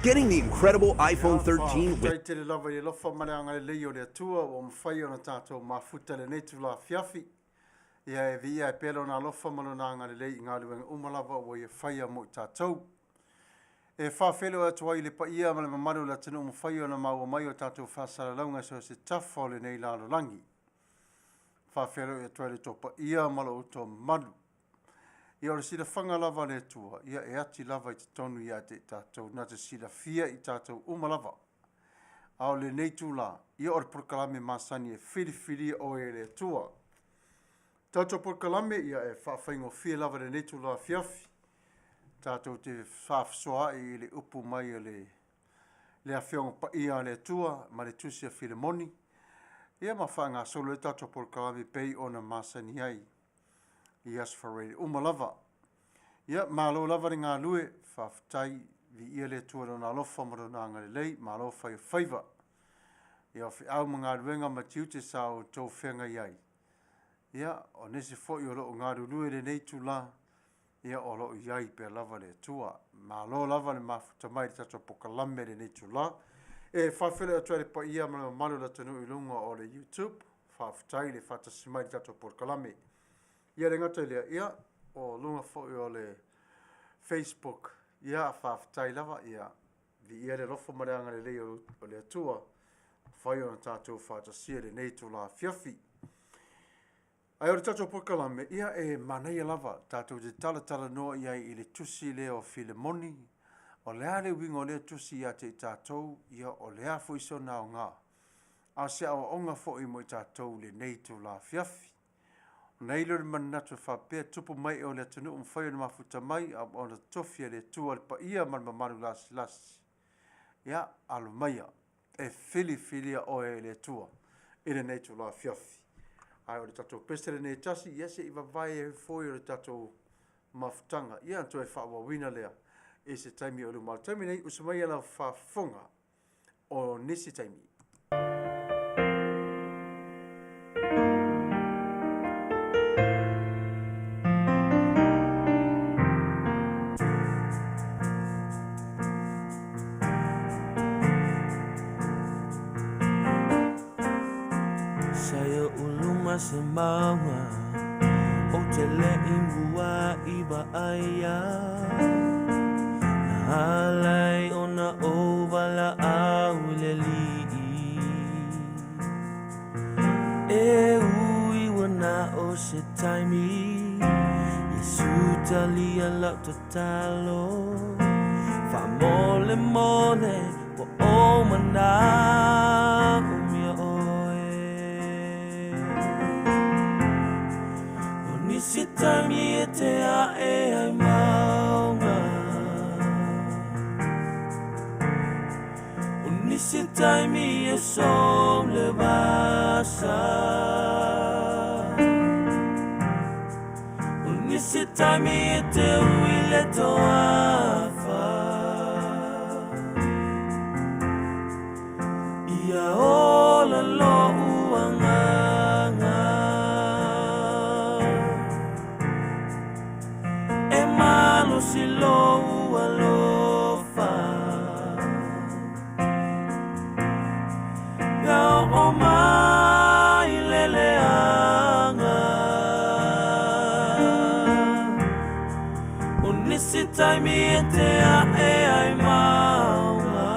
Getting the incredible iPhone 13 with. Faafetai tele lava i le alofa ma le agalelei o le Atua ua mafai ona tatou mafuta i lenei itula afiafi. Ia e viia ai pea Lona alofa ma Lona agalelei i galuega uma lava ua Ia faia mo i tatou. E faafeiloai atu ai i le paia ma le mamalu o le atunuu mafai ona maua mai o tatou faasalalauga i so o se tafa o lenei lalolagi. Faafeiloai atu ai i le tou paia ma lo outou mamalu. Ia o le silafaga lava a le Atua, ia e ati lava i totonu ia te i tatou, na te silafia i tatou uma lava. A o lenei itula, ia o le polokalame masani e filifilia oe e le Atua. Tatou polokalame ia e faafaigofie lava i lenei itula afiafi. Tatou te faafasoaai i le upu mai a le Afioga Paia a le Atua ma le Tusi a Filemoni, ia ma faagasolo ai le tatou polokalame e pei ona masani ai i Aso Faraile uma lava. Ia, malo lava le galue, faafetai, viia le Atua i Lona alofa ma Lona agalelei, malo fai o faiva. Ia, o feau ma galuega ma tiute sa outou feagai ai, ia, o nisi foi o lo o galulue i lenei itula, ia o lo o i ai pea lava le Atua. Malo lava le mafuta mai i le tatou polokalame i lenei itula. E faafeiloai atu ai i le paia ma le mamalu o le atunuu i luga o le YouTube. Faafetai le faatasi mai i le tatou polokalame. Ia le gata i lea, ia, o luga foi o le Facebook, ia, faafetai lava, ia, viia le alofa ma le agalelei o le Atua, fai ona tatou faatasia i lenei itula afiafi. Ae o le tatou polokalame, ia e manaia lava tatou te talatalanoa i ai i le tusi lea o Filemoni. O le a le uiga o lea tusi ia te i tatou, ia o le a foi sona aoga, a o se aoaoga foi mo i tatou i lenei itula afiafi. Ona i ai lea o le manatu e faapea, tupu ma ee o le atunuu mafai ona mafuta mai, a ua ona tofi e le Atua le paia ma le mamalu lasilasi. Ia, alo maia e filifilia oe e le Atua i lenei itula afiafi. Ae o le tatou pese lenei e tasi, ia se i vavae ai foi o le tatou mafutaga. Ia ona toe faaauauina lea i se taimi o luma. O le taimi nei, usu mai lau faafofoga o nisi taimi. Sa ia ulu ma se mauga Ou te le i mua i vaaia Na ala ai ona ou valaau i le Alii E ui ua na o se taimi Iesu talia lau tatalo Faamolemole ua ou manaomia oe O nisi taimi e te ae ai mauga O nisi taimi e sou le vasa O nisi taimi e te ui le toafa Ia ola lo'u agaga E malosi lou alofa Pe a oo mai le leaga O nisi taimi e te ae ai mauga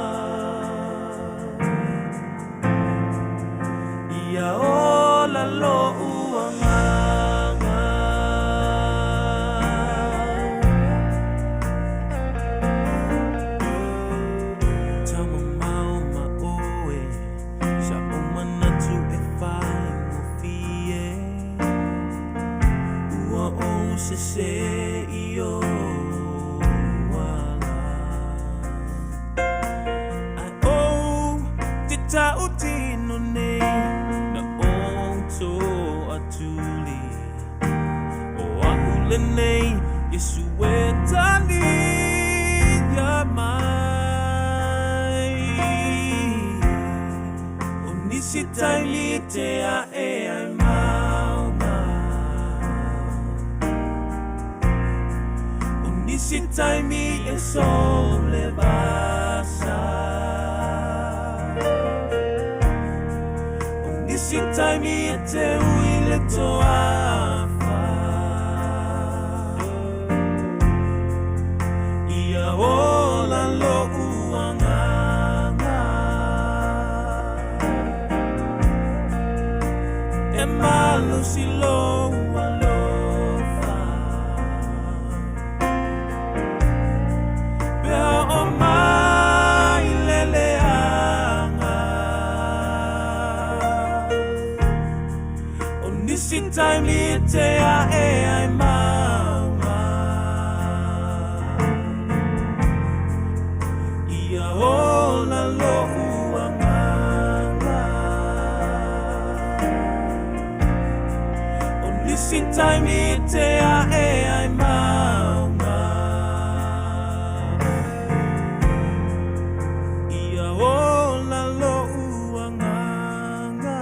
Ia ola lo'u agaga. Taumamao ma oe Sa'u manatu e faigofie Ua ou sese i ou ala Ae ou te tautino nei Na ou toatuli O a'u lenei Iesu e talia mai O nisi taimi e te ae ai mauga O nisi taimi e sou le vasa O nisi taimi e te ui le toafa Ia ola lo'u agaga E malosi. taimi e te ae ai mauga. Ia ola lo'u agaga. O nisi taimi e te ae ai mauga. Ia ola lo'u agaga.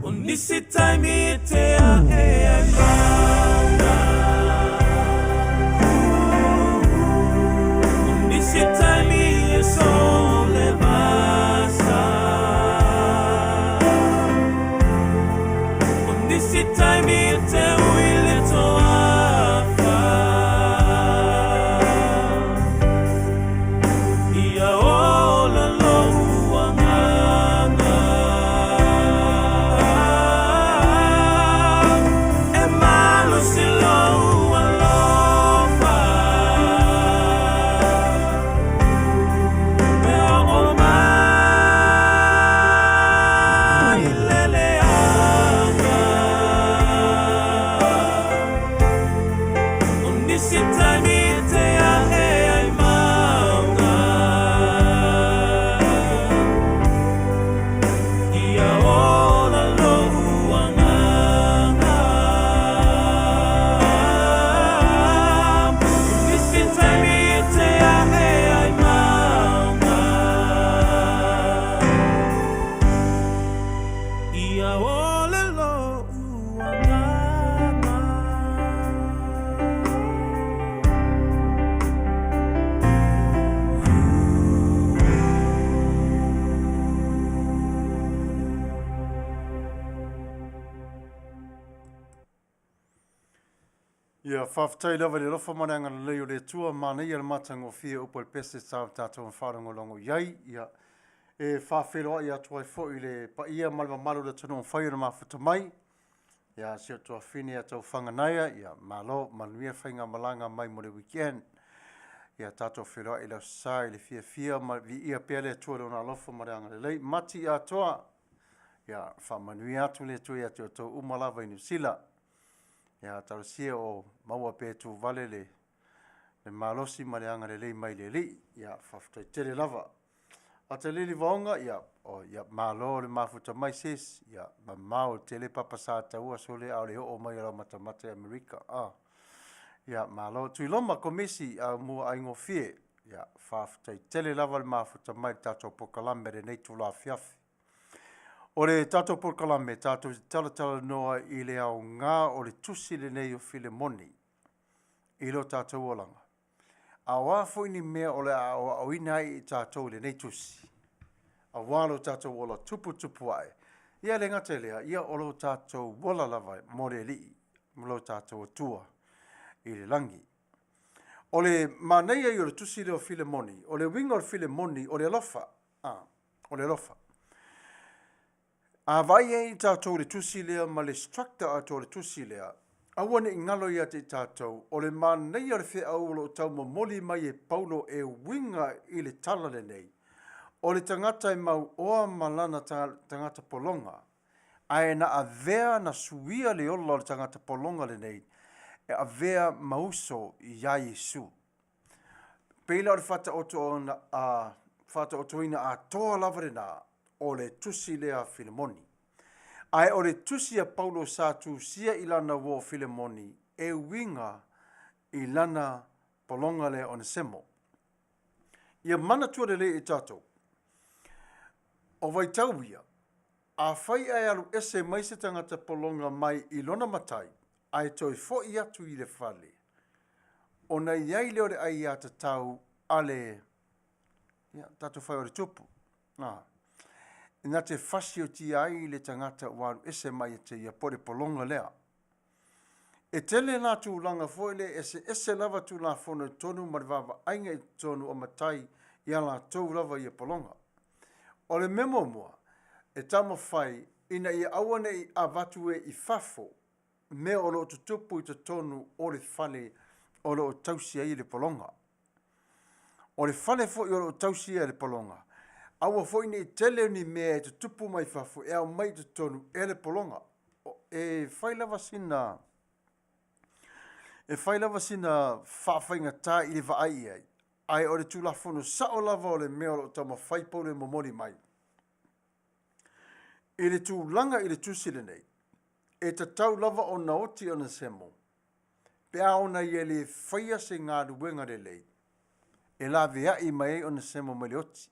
O nisi taimi e te ae ai mauga. O nisi taimi e sole vasa. O nisi taimi e te ui le toafa. Ia ola lou agaga. E malosi lou alofa. E oo mai le leaga. O nisi taimi e te ae ai mauga. Ia ola lou agaga. O nisi taimi e te ae ai mauga. Ia ola lou agaga. Ia, faafetai lava i le alofa ma le agalelei o le Atua, manaia le matagofie upu a le pese sa o tatou faalogologo i ai. Ia, e faafeiloai atu ai foi i le paia ma le mamalu o le atunuu ua mafai ona mafuta mai. Ia, si ou tuafafine ia Taufaganaia, ia, malo, manuia faigamalaga mai mo le weekend. Ia, tatou feiloai i le Aso Sa i le fiafia ma viia pea le Atua i lona alofa ma le agalelei. Mati atoa, ia, faamanuia atu le Atua ia te outou uma lava i Niu Sila. Ia, talosia o maua pea e tuvale le, le malosi ma le agalelei mai le Alii. Ia, faafetai tele lava. Atalili Vaoga, ia, oh, ia, malo le mafuta mai sis, ia, mamao tele papa sa taua sole a o le oo mai o lau matamata i Amerika. Ah. Ia, malo. Tuiloma Komisi a mua aigofie, ia, faafetai tele lava le mafuta mai le tatou polokalame lenei itula afiafi. O le tatou polokalame, tatou te talatalanoa i le aoga o le tusi lenei o Filemoni i lo tatou olaga. A o a foi ni mea o le a aoaoina ai i tatou i lenei tusi, auā lo tatou ola tuputupu ae. Ia le gata i lea, ia o lo tatou ola lava mo le Alii, mo lo tatou Atua i le lagi. O le manaia ia o le tusi lea o Filemoni, o le uiga o le Filemoni, o le alofa. Ah, o le alofa. A vaai ai tatou i le tusi lea ma le structure atoa o le tusi lea, aua ne i galo ia te i tatou, o le manaia o le feau o lo o taumomoli mai e Paulo e uiga i le tala lenei, o le tagata e mauoa ma lana tagata pologa, ae na avea na suia le ola o le tagata pologa lenei e avea ma uso iā Iesu. Pei la o le faataotoina, a, faataotoina atoa lava lenā o le tusi lea a Filemoni. Ae o le tusi a Paulo sa tusia i lana uo o Filemoni e uiga i lana pologa lea Onesemo. Ia manatua lelei e tatou, o vaitau ia, afai ae alu ese mai se tagata pologa mai i lona matai, ae toe fo'i atu i le fale, ona i ai lea o le aiatatau a le, ia, tatou fai o le tupu, nā, na te fasiotia ai le tagata ua alu ese mai ia te ia po o le pologa lea. E tele la tulaga foi lea e eseese lava Tulafono i totonu ma le vaavaaiga i totonu o matai i a latou lava ia pologa. O le mea muamua, e taumafai ina ia aua ne i avatu e i fafo mea o lo o tutupu i totonu o le fale o lo o tausi ai le pologa. O le fale foi o lo o tausia e le pologa, aua foi ne i tele ni mea e tutupu mai fafo e aumai i totonu e le pologa. E fai lava sina e fai lava sina faafaigata i le vaai i ai, ae o le Tulafono sao lava o le mea o lo o taumafai Paulo e momoli mai. I le tulaga i le tusi lenei, e tatau lava ona oti Onesemo pe a ona ia le faia se galuega lelei e laveai mai ai Onesemo mai le oti.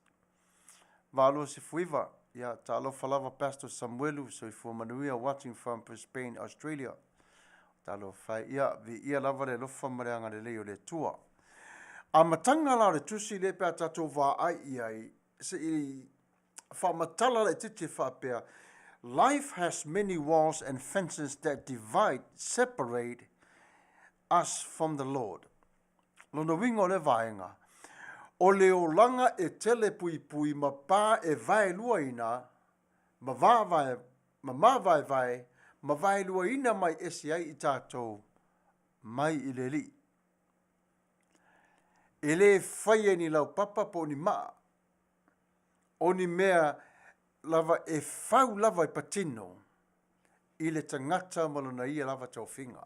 29, Ia, talofa lava Pastor Samuelu, soifua manuia, watching from Brisbane, Australia. Talofa e, ia, viia lava le alofa ma le agalelei o le Atua. Amataga la o le tusi lea pe a tatou vaai i ai, se i faamatala laitiiti e faapea, Life has many walls and fences that divide, separate us from the Lord. Lona uiga o lea vaega, o le olaga e tele puipui ma pā e vaeluaina ma vavae, ma mavaevae ma vaeluaina mai ese ai i tatou mai i le Alii. E le faia i ni laupapa po o ni maa, o ni mea lava e fau lava e patino i le tagata ma lona ia lava tofiga.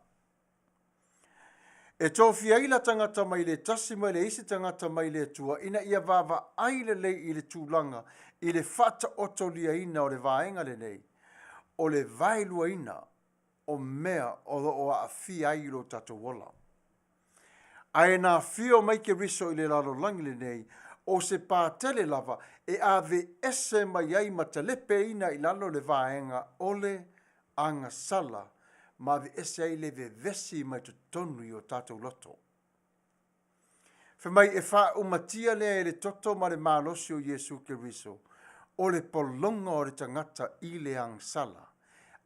E tofia ai la tagata mai le tasi mai le isi tagata mai le Atua ina ia vaavaai lelei i le tulaga i le faataotoliaina o le vaega lenei o le vaeluaina o mea o lo o aafia ai lo tatou ola. Ae na afio mai Keriso i le lalolagi lenei, o se patele lava e aveese mai ai ma talepeina i lalo le vaega o le agasala ma aveese ai le vevesi mai totonu i o tatou loto. Fai mai e faaumatia lea e le toto ma le malosi o Iesu Keriso, o le pologa o le tagata i le agasala,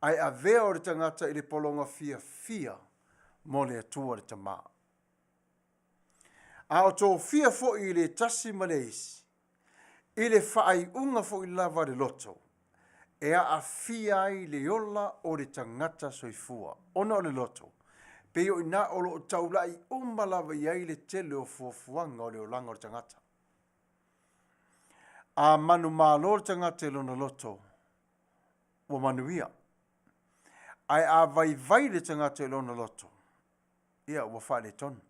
ae avea o le tagata i le pologa fiafia mo le Atua le Tama. A o tofia foi i le tasi ma le isi, i le faaiuga foi lava a le loto, e aafia ai le ola o le tagata soifua, ona o le loto, pei o i ina o lo o taulai uma lava i ai le tele o fuafuaga o le olaga o le tagata. A manumalo le tagata i lona loto, ua manuia. Ae a vaivai le tagata i lona loto, ia ua faaletonu.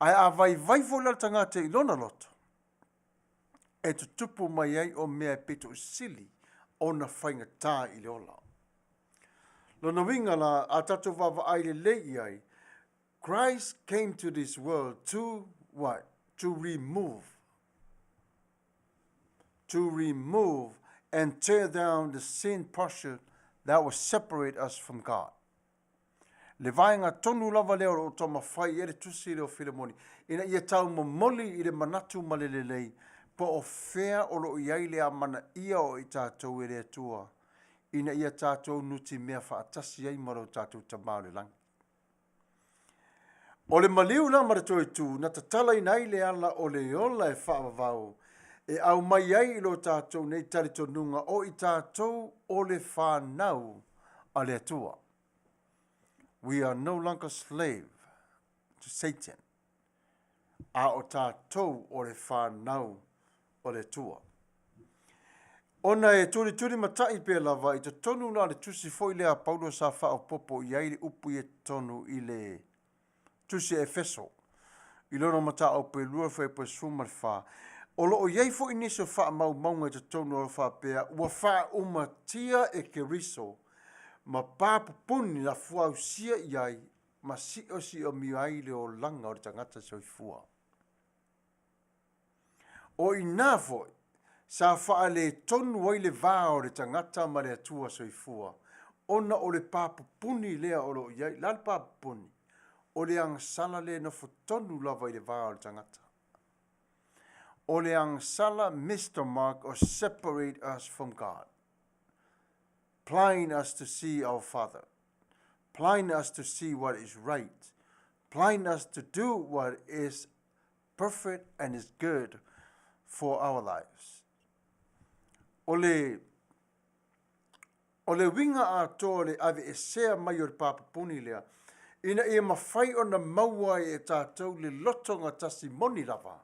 Ae a vaivai foi la le tagata i lona loto, e tutupu mai ai o mea e pito sili ona faigata i le ola. Lona uiga la, a tatou vaavaai lelei i ai, Christ came to this world to what? To remove. To remove and tear down the sin posture that will separate us from God. Le vaega tonu lava lea o lo o taumafai i ai le tusi lea o Filemoni, ina ia taumomoli i le manatu ma le lelei, po o fea o lo o i ai le amanaia o i tatou e le Atua, ina ia tatou nutimea faatasi ai ma lo tatou Tama o le lagi. O le maliu la ma le toe tu na tatalaina ai le ala o le ola e faavavau e aumai ai i lo tatou nei talitonuga o i tatou o le fanau a le Atua. We are no longer slave to Satan. A o tatou o le fanau o le Atua. Ona e tulituli matai pea lava i totonu la le tusi foi lea a Paulo sa faaopoopo i ai le upu ia totonu i le tusi a Efeso i lona mataupu e 2 fuaiupu e 14. O lo o i ai foi nisi o faamaumauga i totonu o lo o faapea ua faaumatia e Keriso ma pa pupuni na fuausia i ai ma siosiomia ai le olaga o le tagata soifua. O i ina foi sa faaletonu ai le va o le tagata ma le Atua soifua, ona o le pa pupuni lea o lo o i ai. La le pa pupuni? O le agasala lea e nofo tonu lava i le va o le tagata. O le agasala Mister Mark or separate us from God. Blind us to see our Father. Blind us to see what is right. Blind us to do what is perfect and is good for our lives. O le, o le uiga atoa o le aveesea mai o le pāpupuni lea, ina ia mafai ona maua ai e tatou le lotoga tasi moni lava.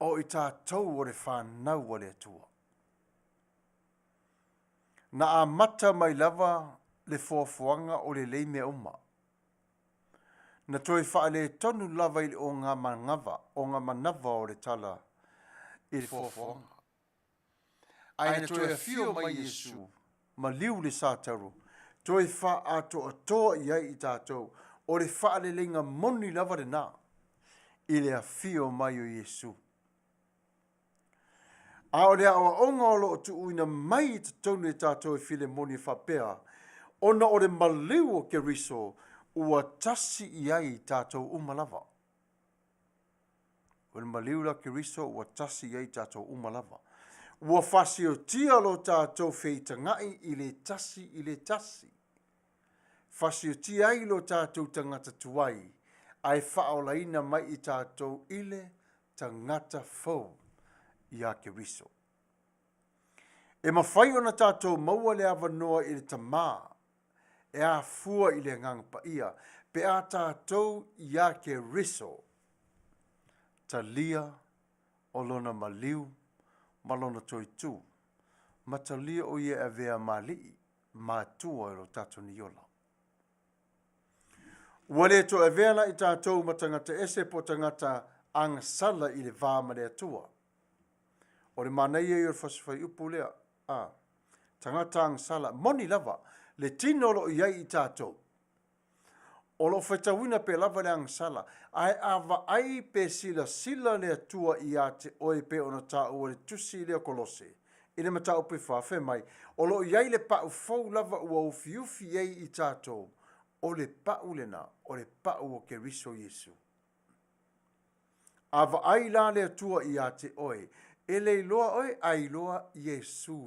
O i tatou o le fanau a le Atua. Na amata mai lava le foafoaga o lelei mea uma. Na toe faaletonu lava i le ogamanava o le tala i le foafoaga. Ae na toe afio mai Iesu, maliu le Satauro, toe faaatoatoa i ai i tatou, o le faaleleiga moni lava lena i le afio mai o Iesu. A o le aoaoga o lo o tuuina mai i totonu e tatou e Filemoni e faapea, ona o le maliu o Keriso ua tasi i ai i tatou uma lava. O le maliu la Keriso ua tasi i ai i tatou uma lava. Ua fasiotia lo tatou feitagaʻi i le tasi i le tasi. Fasiotia ai lo tatou tagata tuai, ae faaolaina mai i tatou i le tagata fou iā Keriso. E mafai ona tatou maua le avanoa i le Tamā e afua i le Agaga Paia pe a tatou iā Keriso talia o lona maliu ma lona toitū, ma talia o ia e avea ma Alii ma Atua i lo tatou nei ola. Ua le toe avea la i tatou ma tagata ese po o tagata agasala i le va ma le Atua. O le manaia ia o le fasi-fuaiupu lea, a, tagata agasala, moni lava le tino o lo o i ai i tatou. O lo o faitauina pea lava le agasala, ae a vaai pe silasila le Atua iā te oe pei ona taua i le tusi lea o Kolose, i le mataupu e fa, fai mai, o lo o i ai le pau fou lava ua ufiufi ai i tatou, o le pau lena, o le pau o Keriso Iesu. A vaai la le Atua iā te oe, e le iloa oe ae iloa Iesu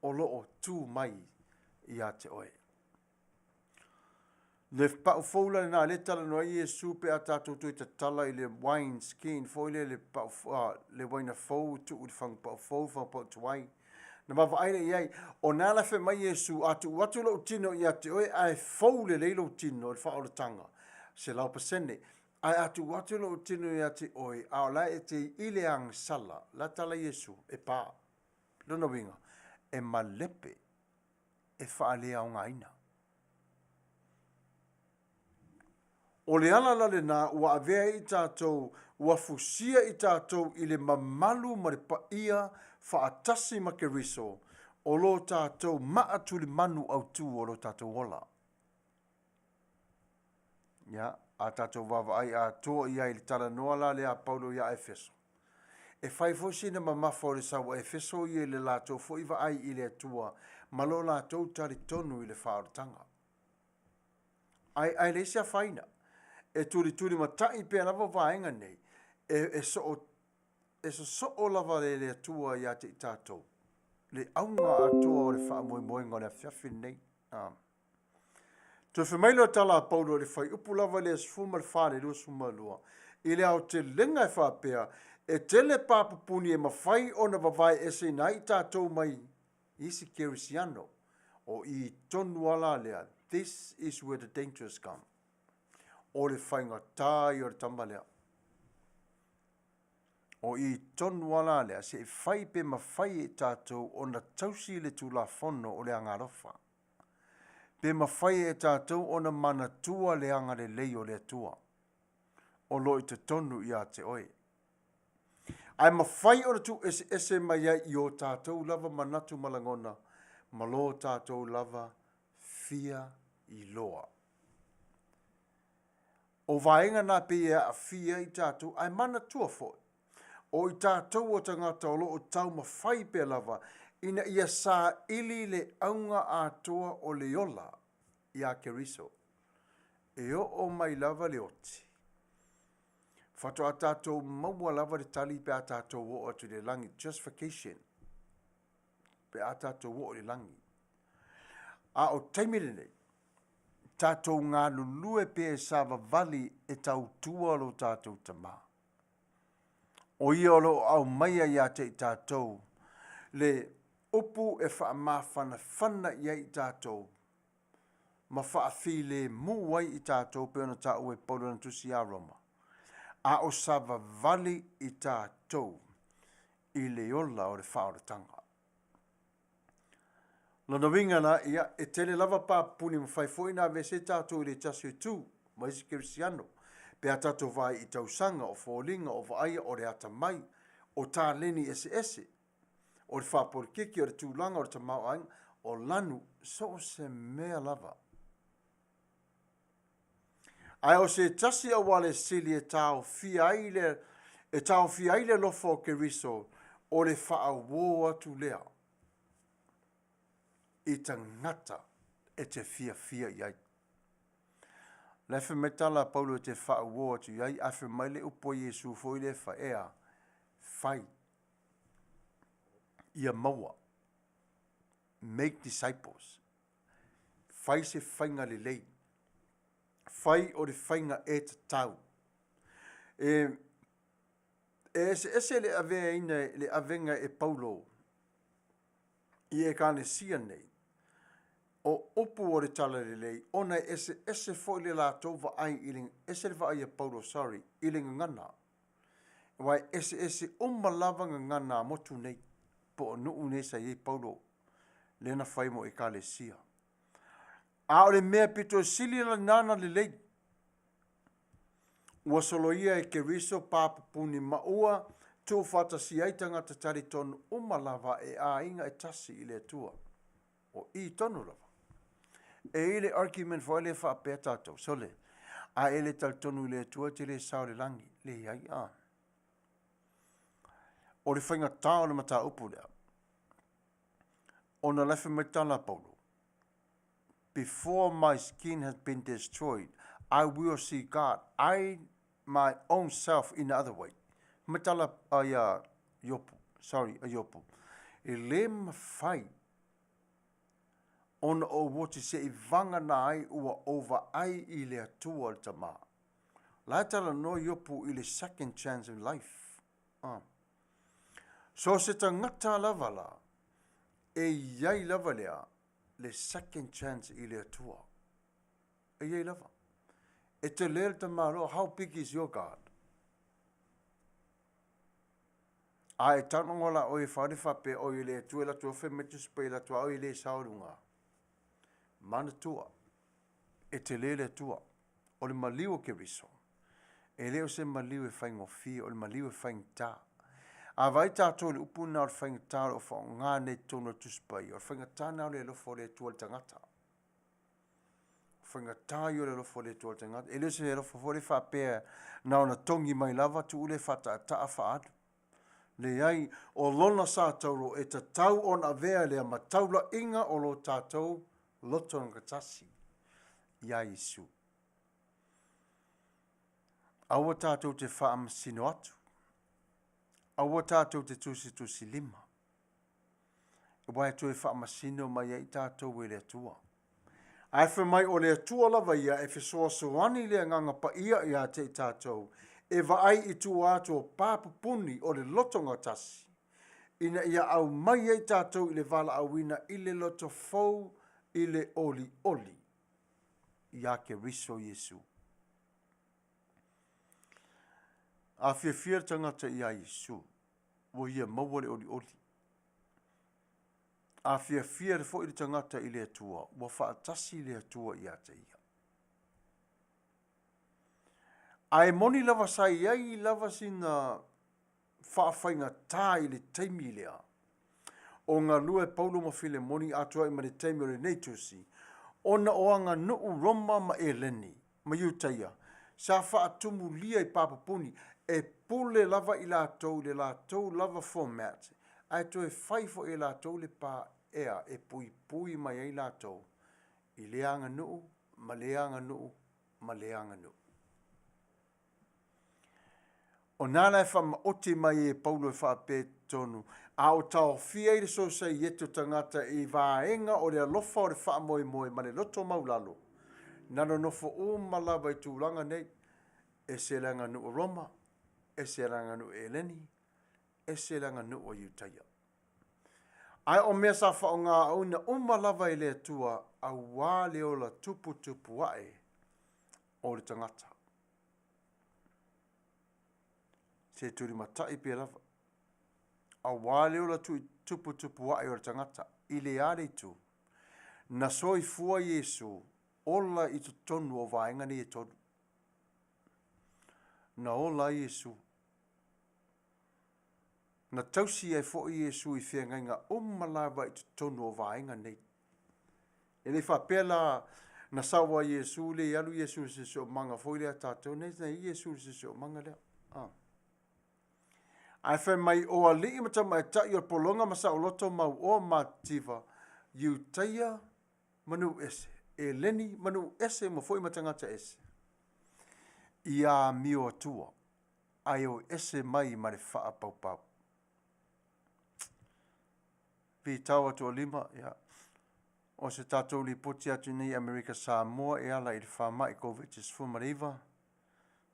o lo o tu mai iā te oe. Le pau fou la lena, lea e talanoa ai Iesu pe a tatou toe tatala i le wine skin foi lea, le pau, le uaina fou e tuu i le fagu pau fou, fagu pau tuai. Na vaavaai lea i ai, o na la fai mai Iesu, a tuu atu lou tino ia te oe ae fou lelei lou tino i le faaolataga, 100%. Ae a tuu atu lou tino ia te oe, a o la e te i le agasala, la tala Iesu, e pā. Lona uiga, e malepe e faaleaogaina. O le ala la lena ua avea ai i tatou, ua fusia i tatou i le mamalu ma le paia faatasi ma Keriso, o lo tatou maa tulimanu autu o lo tatou ola. Ia, a tatou vaavaai atoa i ai i le talanoa la lea a Paulo iā Efeso. E fai foi sina mamafa o le sau a Efeso ia i le latou foi vaai i le Atua ma lo latou talitonu i le faaolataga. Ae, ae leai se afaina. E tulitulimatai pea lava vaega nei, e, e soo, e sosoo lava le, le Atua iā te i tatou. Le auga atoa o le faamoemoega o le afiafi lenei. Ah. Toe fai mai lea o le tala a Paulo i le fuaiupu lava lea 14 i le 22, i le aotelega e faapea, e tele papupuni e mafai ona vavae eseina ai i tatou mai isi kerisiano. O i tonu lava la lea, this is where the dangers come. O le faigata ia o le tama lea. O i tonu lava la lea, se i fai pe mafai e tatou ona tausi le Tulafono o le Agaalofa. Pe mafai e tatou ona manatua le agalelei o le Atua o lo o i totonu ia te oe. Ae mafai ona tuueseese mai ai i o tatou lava manatu ma lagona ma lo tatou lava fia iloa. O vaega na pei e aafia ai tatou ae manatua foi, o i tatou o tagata o lo o taumafai pea lava ina ia saili le auga atoa o le ola iā Keriso. E oo mai lava le oti, faatoa tatou maua lava le tali pe a tatou oo atu i le lagi, justification, pe a tatou oo i le lagi. A o taimi lenei, tatou galulue pea e savavali e tautua lo tatou Tama. O ia o lo o aumaia ia te i tatou le upu e faamafanafana i ai i tatou ma faafilemu ai i tatou pei ona taua e Paulo i lana tusi ia Roma. a o savavali i tatou i le ola o le faaolataga. Lona uiga la, ia, e tele lava papuni mafai foi ona aveese tatou i le tasi o itu ma isi kerisiano, pe a tatou vaai i tausaga, o foliga, o vaaia, o le atamai, o taleni eseese, o le faapolikiki, o le tulaga o le tamaoaiga, o lanu, so o se mea lava. Ae o se tasi auala sili e taofia ai le e taofia ai le alofa o Keriso, o le faauō atu lea i tagata e te fiafia i ai. La e fai mai tala a Paulo e te faauō atu i ai, ae fai mai le upu a Iesu foi lea e fai, e a? Fai. Ia maua. Make disciples. Fai se faiga lelei. Fai o le faiga e tatau. E, e eseese le aveaina le avega e Paulo i Ekalesia nei, o upu o le Talalelei, ona e eseese foi le latou vaai i le, ese le vaai a Paulo, sorry, i le gagana. Aua e eseese uma lava gagana a motu nei, po o nuu nei sa i ai Paulo, lea na fai mo Ekalesia. A o le mea pito sili lena na lelei, Ua soloia e Keriso papupuni ma ua tuufaatasia ai tagata talitonu uma lava e aiga e tasi i le Atua. O i tonu lava. E i ai le argument foi lea faapea tatou, sole, a e le talitonu i le Atua e te le sao i le lagi. Leai a. O le faigatā o le mataupu lea, ona la e fai mai tala a Paulo, Before my skin has been destroyed, I will see God, I my own self in other way. Fai mai tala a ia Iopu, sorry, a Iopu, e le mafai ona ou oti se i vagana ai ua ou vaai i le Atua le Tama. La e talanoa Iopu i le second chance in life. Ah. So se tagata lava la, e i ai lava lea le second chance i le Atua. E i ai lava. E tele le tamaloa, how big is your God? A e tagoga la oe e whaare whapea oe e le Atua e latu ofe me tusi pai e latu a oe e le sao lunga. Manatua, e tele le Atua, o le maliu o Keriso. E le o se maliu e faigofie, o le maliu e faigata. A vaai tatou i le upu lena o le faigata o lo o faaaoga nei i totonu o le Tusi Paia, o le faigata lena o le alofa o le Atua i le tagata. O faigata ia o le alofa o le Atua i le tagata. E le o se alofa foi lea faapea na ona togi mai lava tuu lea faataataa faaalu. Leai, o lona sa tauro e tatau ona avea lea ma taulaiga o lo tatou loto gatasi iā Iesu. Aua tatou te faamasino atu. Aua tatou te tusitusilima. Aua e toe faamasino mai ai tatou e le Atua. Ae fai mai o le Atua lava ia e fesoasoani le Agaga Paia ia te i tatou, e vaai i tua atu o pa pupuni o le loto gatasi, ina ia aumai ai tatou i le valaauina i le loto fou i le olioli iā Keriso Iesu. A fiafia le tagata iā Iesu, ua ia maua le olioli. A fiafia foi le tagata i le Atua, ua faatasi le Atua ia te ia. Ae moni lava sa i ai lava sina faafaigatā i le taimi lea o galue Paulo ma Filemoni atoa ai ma le taimi o lenei tusi, ona o aganuu Roma ma Eleni ma Iutaia sa faatumulia i papupuni e pule lava i latou i le latou lava format ae toe fai foi e latou le paea e puipui mai ai latou i lea aganuu ma lea aganuu ma lea aganuu. O nā la e faamaoti mai ai e Paulo e faapea i totonu, a o taofia ai le sosaiete o tagata i vaega o le alofa o le faamoemoe ma le loto maulalo, na nonofo uma lava i tulaga nei, ese le aganuu a Roma, ese le aganuu Eleni, ese le aganuu a Iutaia. Ae o mea sa faaaogaina uma lava e le Atua auā le ola tuputupu ae o le tagata. Se tulimatai pea lava. Auā le ola tuputupuaʻe o le tagata i le a le itu, na soifua Iesu ola i totonu o vaega nei e tolu. Na ola ai Iesu. Na tausi ai foi Iesu i feagaiga uma lava i totonu o vaega nei. E le i faapea la na sau ai Iesu le alu Iesu i le siosiomaga foi lea a tatou nei, na i Iesu i le siosiomaga lea. Ah. Ae fai mai o alii ma tamaitai o le pologa ma saoloto mauoa matitiva, Iutaia ma nuu ese, Eleni ma nuu ese uma foi ma tagata ese, ia amio atua, ae o ese mai ma le faapaupau. Vitao Atualima, ia. O se tatou lipoti atu nei Amerika Samoa e ala i le faamai Koviti-19,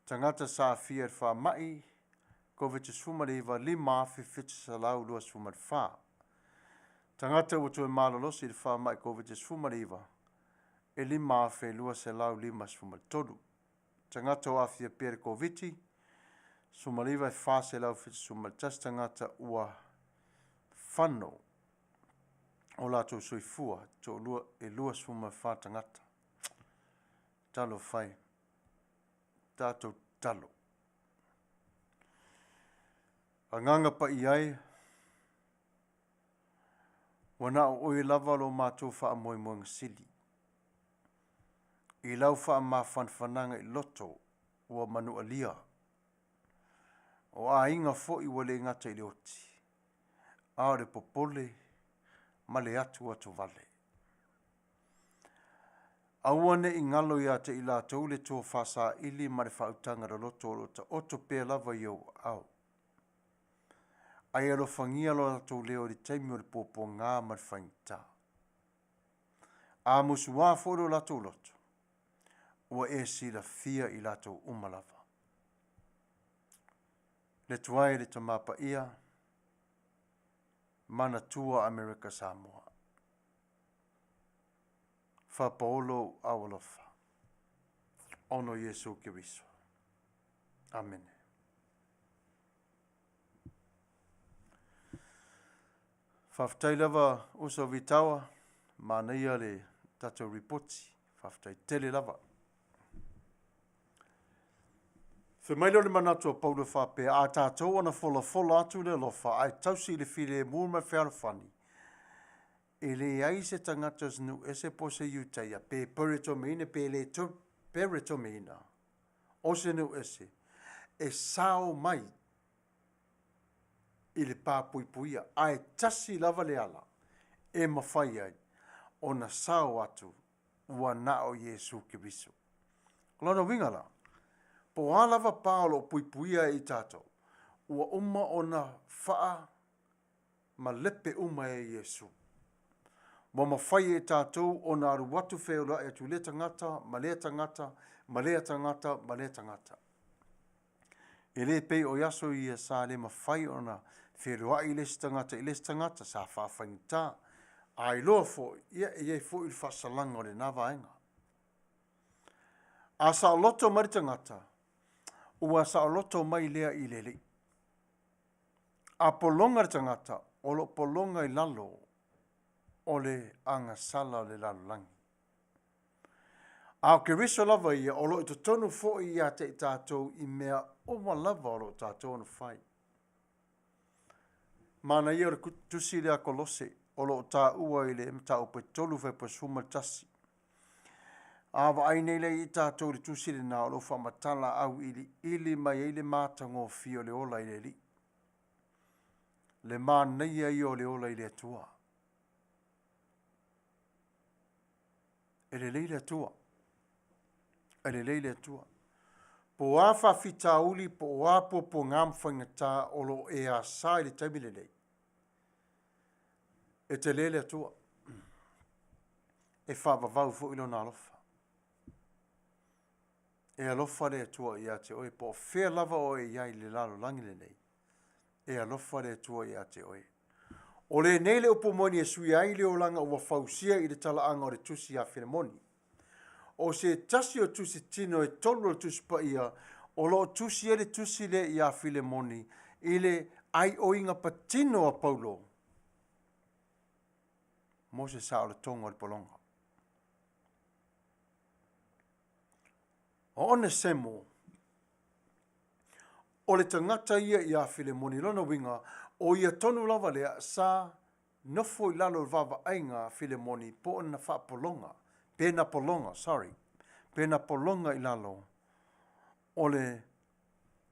tagata sa aafia i le faamai Koviti-19 5,724. Tagata ua toe malolosi i le faamai Koviti-19 e 5,253. Tagata o aafia pea i le Koviti-19 e 471 tagata ua fano o latou soifua, toalua e 24 tagata. Talofa e, tatou tatalo. Agaga Paia e, ua na o oe lava lo matou faamoemoega sili. I lau faamafanafanaga i loto ua manualia. O aiga foi ua le gata i le oti, a o le popole ma le atuatuvale. Aua ne i galo ia te i latou le tofa saili ma le faautaga loloto o lo o taoto pea lava i ou aao. Ae alofagia lo latou leo i le taimi o le puapuaga ma le faigata. A musuā foi lo latou loto, ua e silafia i latou uma lava. Le Atua e le Tama Paia, manatua Amerika Samoa. Faapaolo ou aao alofa, ona o Iesu Keriso. Amene. Faafetai lava uso Vitawa, manaia le tatou ripoti. Faafetai tele lava. Fai mai lea o le manatu o Paulo e faapea, a tatou ona folafola atu le alofa ae tausi i le filemu ma le fealofani, e leai se tagata o se nuu ese po o se Iutaia, pe peretomeina pe le peretomeina, o se nuu ese, e sao mai i le pa puipuia, ae tasi lava le ala e mafai ai ona sao atu ua na o Iesu Keriso. O lona uiga la, po o a lava pa o lo o puipuia e i tatou, ua uma ona faa malepe uma e Iesu. Ua mafai e tatou ona alu atu feoloai atu i lea tagata, ma lea tagata, ma lea tagata, ma lea tagata. E le pei o i aso ia sa le mafai ona feloai le isi tagata i le isi tagata, sa faafaigata. A iloa foi, ia e i ai foi le faasalaga o lena vaega. A saoloto mai le tagata, ua saoloto mai lea i le Alii. A pologa le tagata, o lo o pologa i lalo o le agasala o le lalolagi. A o Keriso lava ia, o lo o i totonu foi ia te i tatou i mea uma lava o lo o tatou ona fai. Manaia o le tusi lea a Kolose o lo o taua i le mataupu e 3 fuaiupu 11. A vaai nei la i tatou i le tusi lena o lo o faamatala auiliili mai ai le matagofie o le ola i le Alii. Le manaia ia o le ola i le Atua. E lelei le Atua. E lelei le Atua. Po o a faafitauli, po o a puapuaga ma faigata o lo o e asa i le taimi lenei, e tele le Atua. E faavavau foi lona alofa. E alofa le Atua ia te oe, po o fea lava oe e i ai i le lalolagi lenei. E alofa le Atua ia te oe. O lenei le upu moni e suia ai le olaga ua fausia i le talaaga o le tusi a Filemoni. O se tasi o tusi tino e tolu o le Tusi Paia, O lo o tusi ai le tusi lea iā Filemoni i le aioiga patino a Paulo mo se saolotoga o le pologa. O Onesemo, o le tagata ia iā Filemoni, lona uiga, o ia tonu lava lea sa nofo i lalo o le vaavaaiga a Filemoni po o na faapologa, pe na pologa, sorry, pe na pologa i lalo o le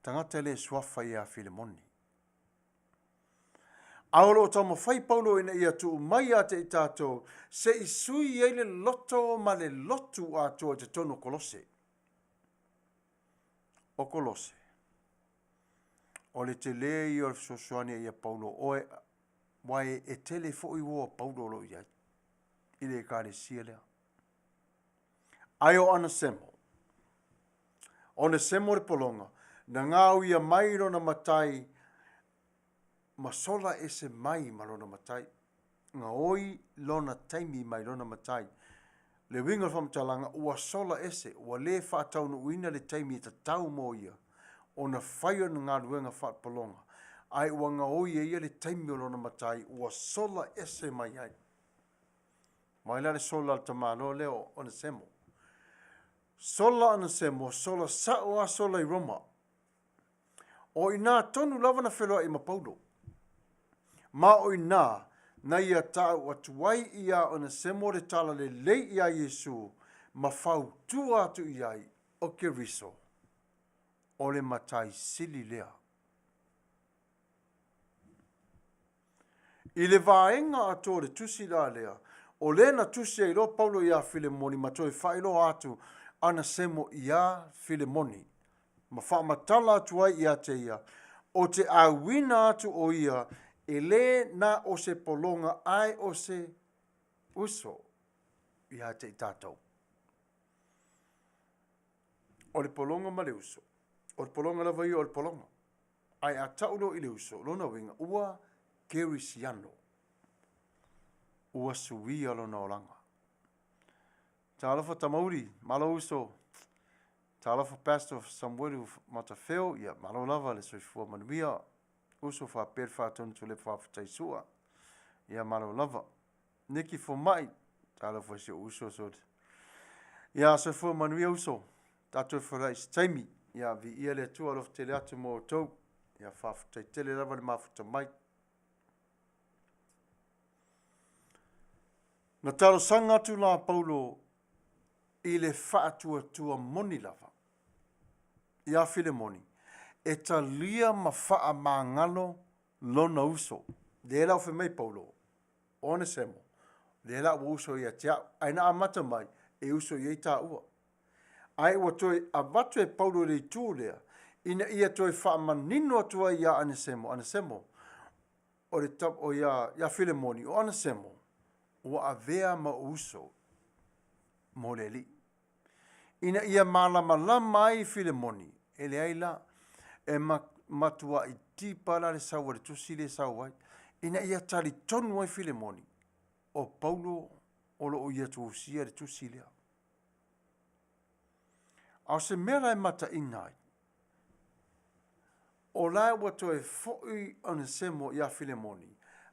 tagata lea e suafa ia Filemoni. A o lo o taumafai Paulo ina ia tuu mai ia te i tatou se i sui ai le loto ma le lotu atoa i totonu o Kolose. O Kolose, o le tele ia o le fesoasoani a ia Paulo oe, aua e tele foi uo a Paulo o lo o i ai i le ekalesia lea. Ae o Onesemo, Onesemo le pologa, na gaoia mai lona matai ma sola ese mai ma lona matai. Gaoi lona taimi mai lona matai. Le uiga o le faamatalaga, ua sola ese, ua le faataunuuina le taimi e tatau mo ia ona fai ona galuega faapologa, ae ua gaoi e ia le taimi o lona matai ua sola ese mai ai. Mai la le sola a le tamaloa lea o Onesemo. Sola Onesemo, sola sa'o a sola i Roma. O i inā tonu lava na feloai ma Paulo. Ma o i inā na ia ta'u atu ai iā Onesemo le tala lelei iā Iesu ma fautua atu i ai o Keriso, o le Matai Sili lea. I le vaega atoa o le tusi la lea, o lea na tusi ai loa Paulo iā Filemoni ma toe faailoa atu ana semo iā Filemoni, ma faamatala atu ai iā te ia, o te auina atu o ia e lē na o se pologa ae o se uso iā te i tatou. O le pologa ma le uso, o le pologa lava ia o le pologa. Ae a tau loa i le uso, lona uiga ua kerisiano, ua suia lona olaga. Talofa Tamauli, malo uso. Talofa Pastor Samuelu Matafeo, ia malo lava le soifua manuia. Uso faapea le faatonu Tuilaepa faafetai sua. Ia malo lava. Niki Fomai, talofa i si ou uso soli. Ia soifua manuia uso. Tatou feiloai i se taimi. Ia viia le Atua alofa tele atu mo outou. Ia faafetai tele lava le mafuta mai. Na talosaga atu la Paulo i le faatuatua moni lava iā Filemoni e talia ma faamagalo lona uso. Lea la ua fai mai Paulo, o Onesemo, lea la ua uso ia te au, ae na amata mai e uso i ai tāua. Ae ua toe avatu e Paulo i le itu lea, ina ia toe faamanino atu ai iā Onesemo, Onesemo, o le o iā, iā Filemoni, o Onesemo, ua avea ma uso mo le Alii. Ina ia malamalama ai Filemoni, e leai la, e matuaʻi tipa la le sau a le tusi lea e sau ai, ina ia talitonu ai Filemoni, o Paulo o lo o ia tusia le tusi lea. A o se mea la e mataʻina ai, o la ua toe foʻi Onesemo iā Filemoni,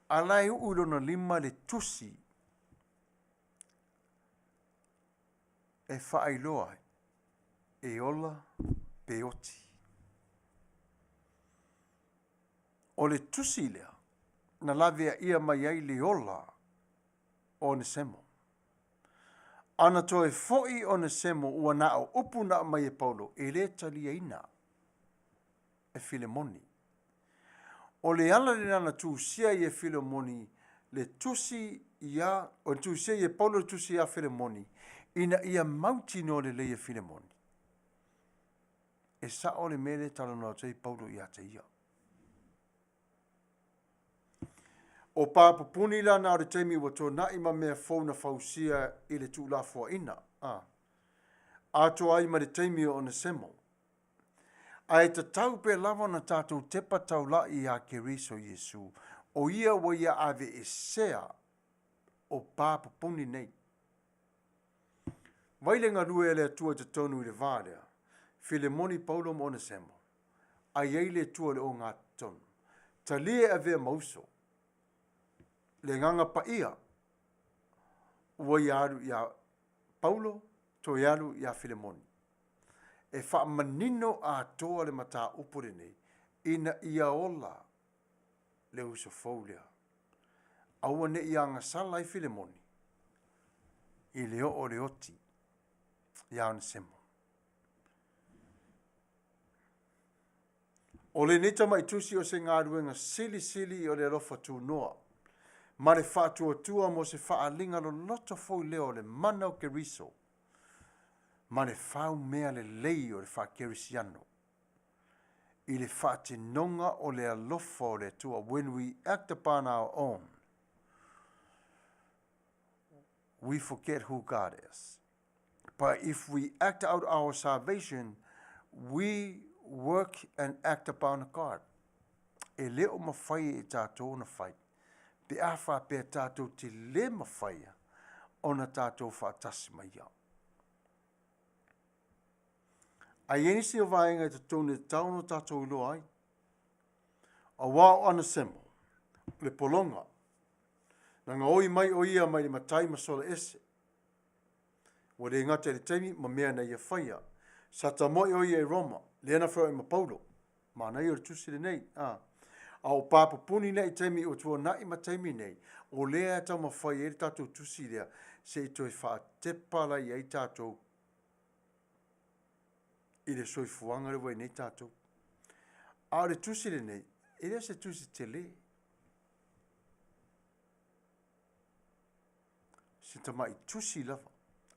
a la e uʻu i lona lima le tusi e faailoa ai e ola pe oti. O le tusi lea na laveaia mai ai le ola o Onesemo. A na toe foʻi Onesemo ua na o upu na aumai e Paulo e lē taliaina e Filemoni. O le ala lena na tusia ai e Filemoni le tusi iā, o le tusia ai e Paulo le tusi iā Filemoni, ina ia mautinoa lelei e Filemoni e sao le mea lea e talanoa atu ai Paulo ia te ia. O pāpupuni la na o le taimi ua tuanaʻi ma mea fou na fausia i le tuulafoaina, a, atoa ai ma le taimi o Onesemo. Ae tatau pea lava ona tatou tepa taulaʻi iā Keriso Iesu, o ia ua ia aveesea o pāpupuni nei. Vai le galue a le Atua i totonu i le va lea. Filemoni, Paulo ma Onesemo, a i ai le Atua i le ogatotonu. Talia e avea ma uso le Agaga Paia ua ia alu iā Paulo toe alu iā Filemoni. E faamanino atoa le mataupu lenei ina ia ola le uso fou lea. Aua ne i agasala ai Filemoni i le oo o le oti iā Onesemo. O lenei tamai tusi o se galuega silisili o le alofa tunoa ma le faatuatua mo se faaaliga loloto foi lea o le mana o Keriso ma le faumea lelei o le faakerisiano i le faatinoga o le alofa o le Atua. When we act upon our own, we forget who God is. But if we act out our salvation, we work and act upon God. E le o mafai e tatou ona fai, pe a faapea tatou te le mafaia ona tatou faatasi mai ia. A i ai nisi o vaega i totonu e tatau ona tatou iloa ai. Aua o Onesemo, o le pologa, na gaoi mai o ia mai le matai ma sola ese. Ua le gata i le taimi ma mea na ia faia. Sa tamoe o ia i Roma, lea na feoai ma Paulo. Manaia o le tusi lenei, a. A o papupuni nei taimi ua tuanai ma taimi nei, o lea e taumafai ai le tatou tusi lea, se i toe faatepa la i ai tatou i le soifuaga lea ua i nei tatou. A o le tusi lenei, e le o se tusi tele. Se tamai tusi lava,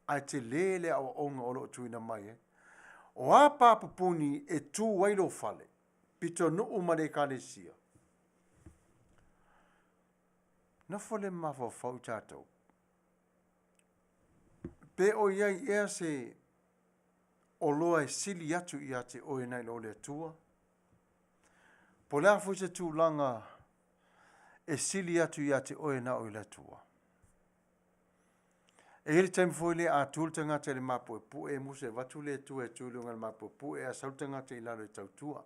ae tele le aoaoga o lo o tuuina mai ai. O a papupuni e tu ai lou fale, pitonuu ma le ekalesia? Nofo le mafaufau i tatou. Pe o i ai ea se oloa e sili atu ia te oe nai lo le Atua? Po o le a foi se tulaga e sili atu ia te oe na o i le Atua? E i ai le taimi foi lea a tu le tagata i le mapuepue e musu e avatu le Atua e tu i luga o le mapuepue ae sau le tagata i lalo e tautua.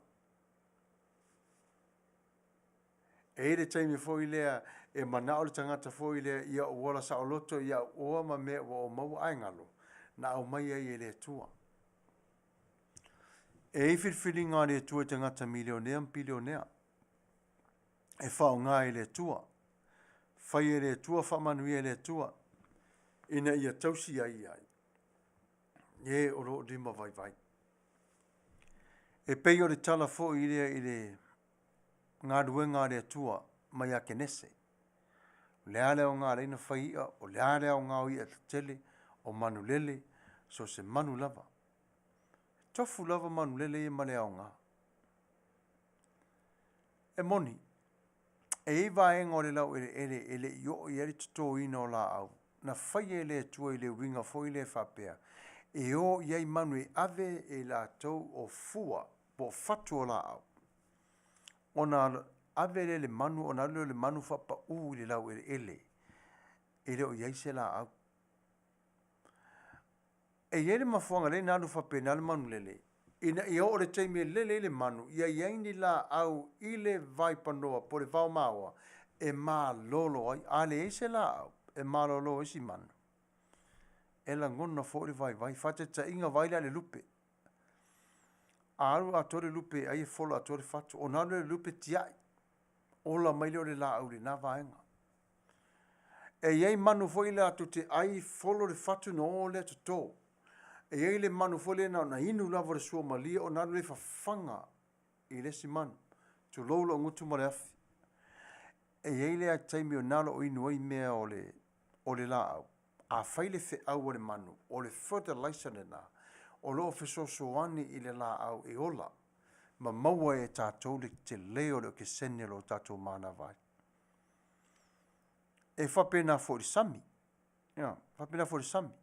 E i ai le taimi foi lea e manao le tagata foi lea ia ou ola saoloto i au oa ma mea ua ou maua ae galo, na aumai ai e le Atua. E i ai filifiliga a le Atua i tagata milionea ma pilionea e faaaoga e le Atua. Fai e le Atua, faamanuia e le Atua ina ia tausi ai ai e o lo o lima vaivai. E pei o le tala foi lea i le galuega a le Atua mai ia Kenese. O le a le aoga lea na fai i'a, o le a le aoga o i'a tetele, o manulele, so o se manu lava. E tofu lava manulele ia ma le aoga. E moni, e i ai vaega o le laueleele e le i oo i ai le totoina o laau, na faia e le Atua i le uiga foi lea e faapea, e o i ai manu e ave e latou o fua po o fatu o laau. Ona ave lea e le manu, ona alu lea o le manu faapaū i le laueleele, e le o i ai se laau. E i ai le mafuaaga lea na alu faapena le manulele, ina ia oo le taimi e lele ai le manu, ia i ai ni laau i le vaipanoa po o le vaomaoa e malolo ai. A leai se laau e malolo ai si manu, e lagona foi le vaivai. Faataitaiga, vaai la i le lupe. A alu atoa le lupe e ai e fola atoa le fatu, ona alu lea o le lupe tiai, ola mai lea o le laau i lena vaega. E i ai manu foi latou te ai folo le fatu ona o lea toto. E i ai le manu foi lea na ona inu lava o le suamalie ona alu lea fafaga i le isi manu. Tulou lou gutu ma le afi. E i ai le taimi o na o lo o inu ai mea o le, o le laau. A fai le feau a le manu, o le fertilizer lena, o lo o fesoasoani i le laau e ola ma maua e tatou le tele o le okesene o lo o tatou manava ai. E faapena foi i le sami. Ia, faapena foi i le sami.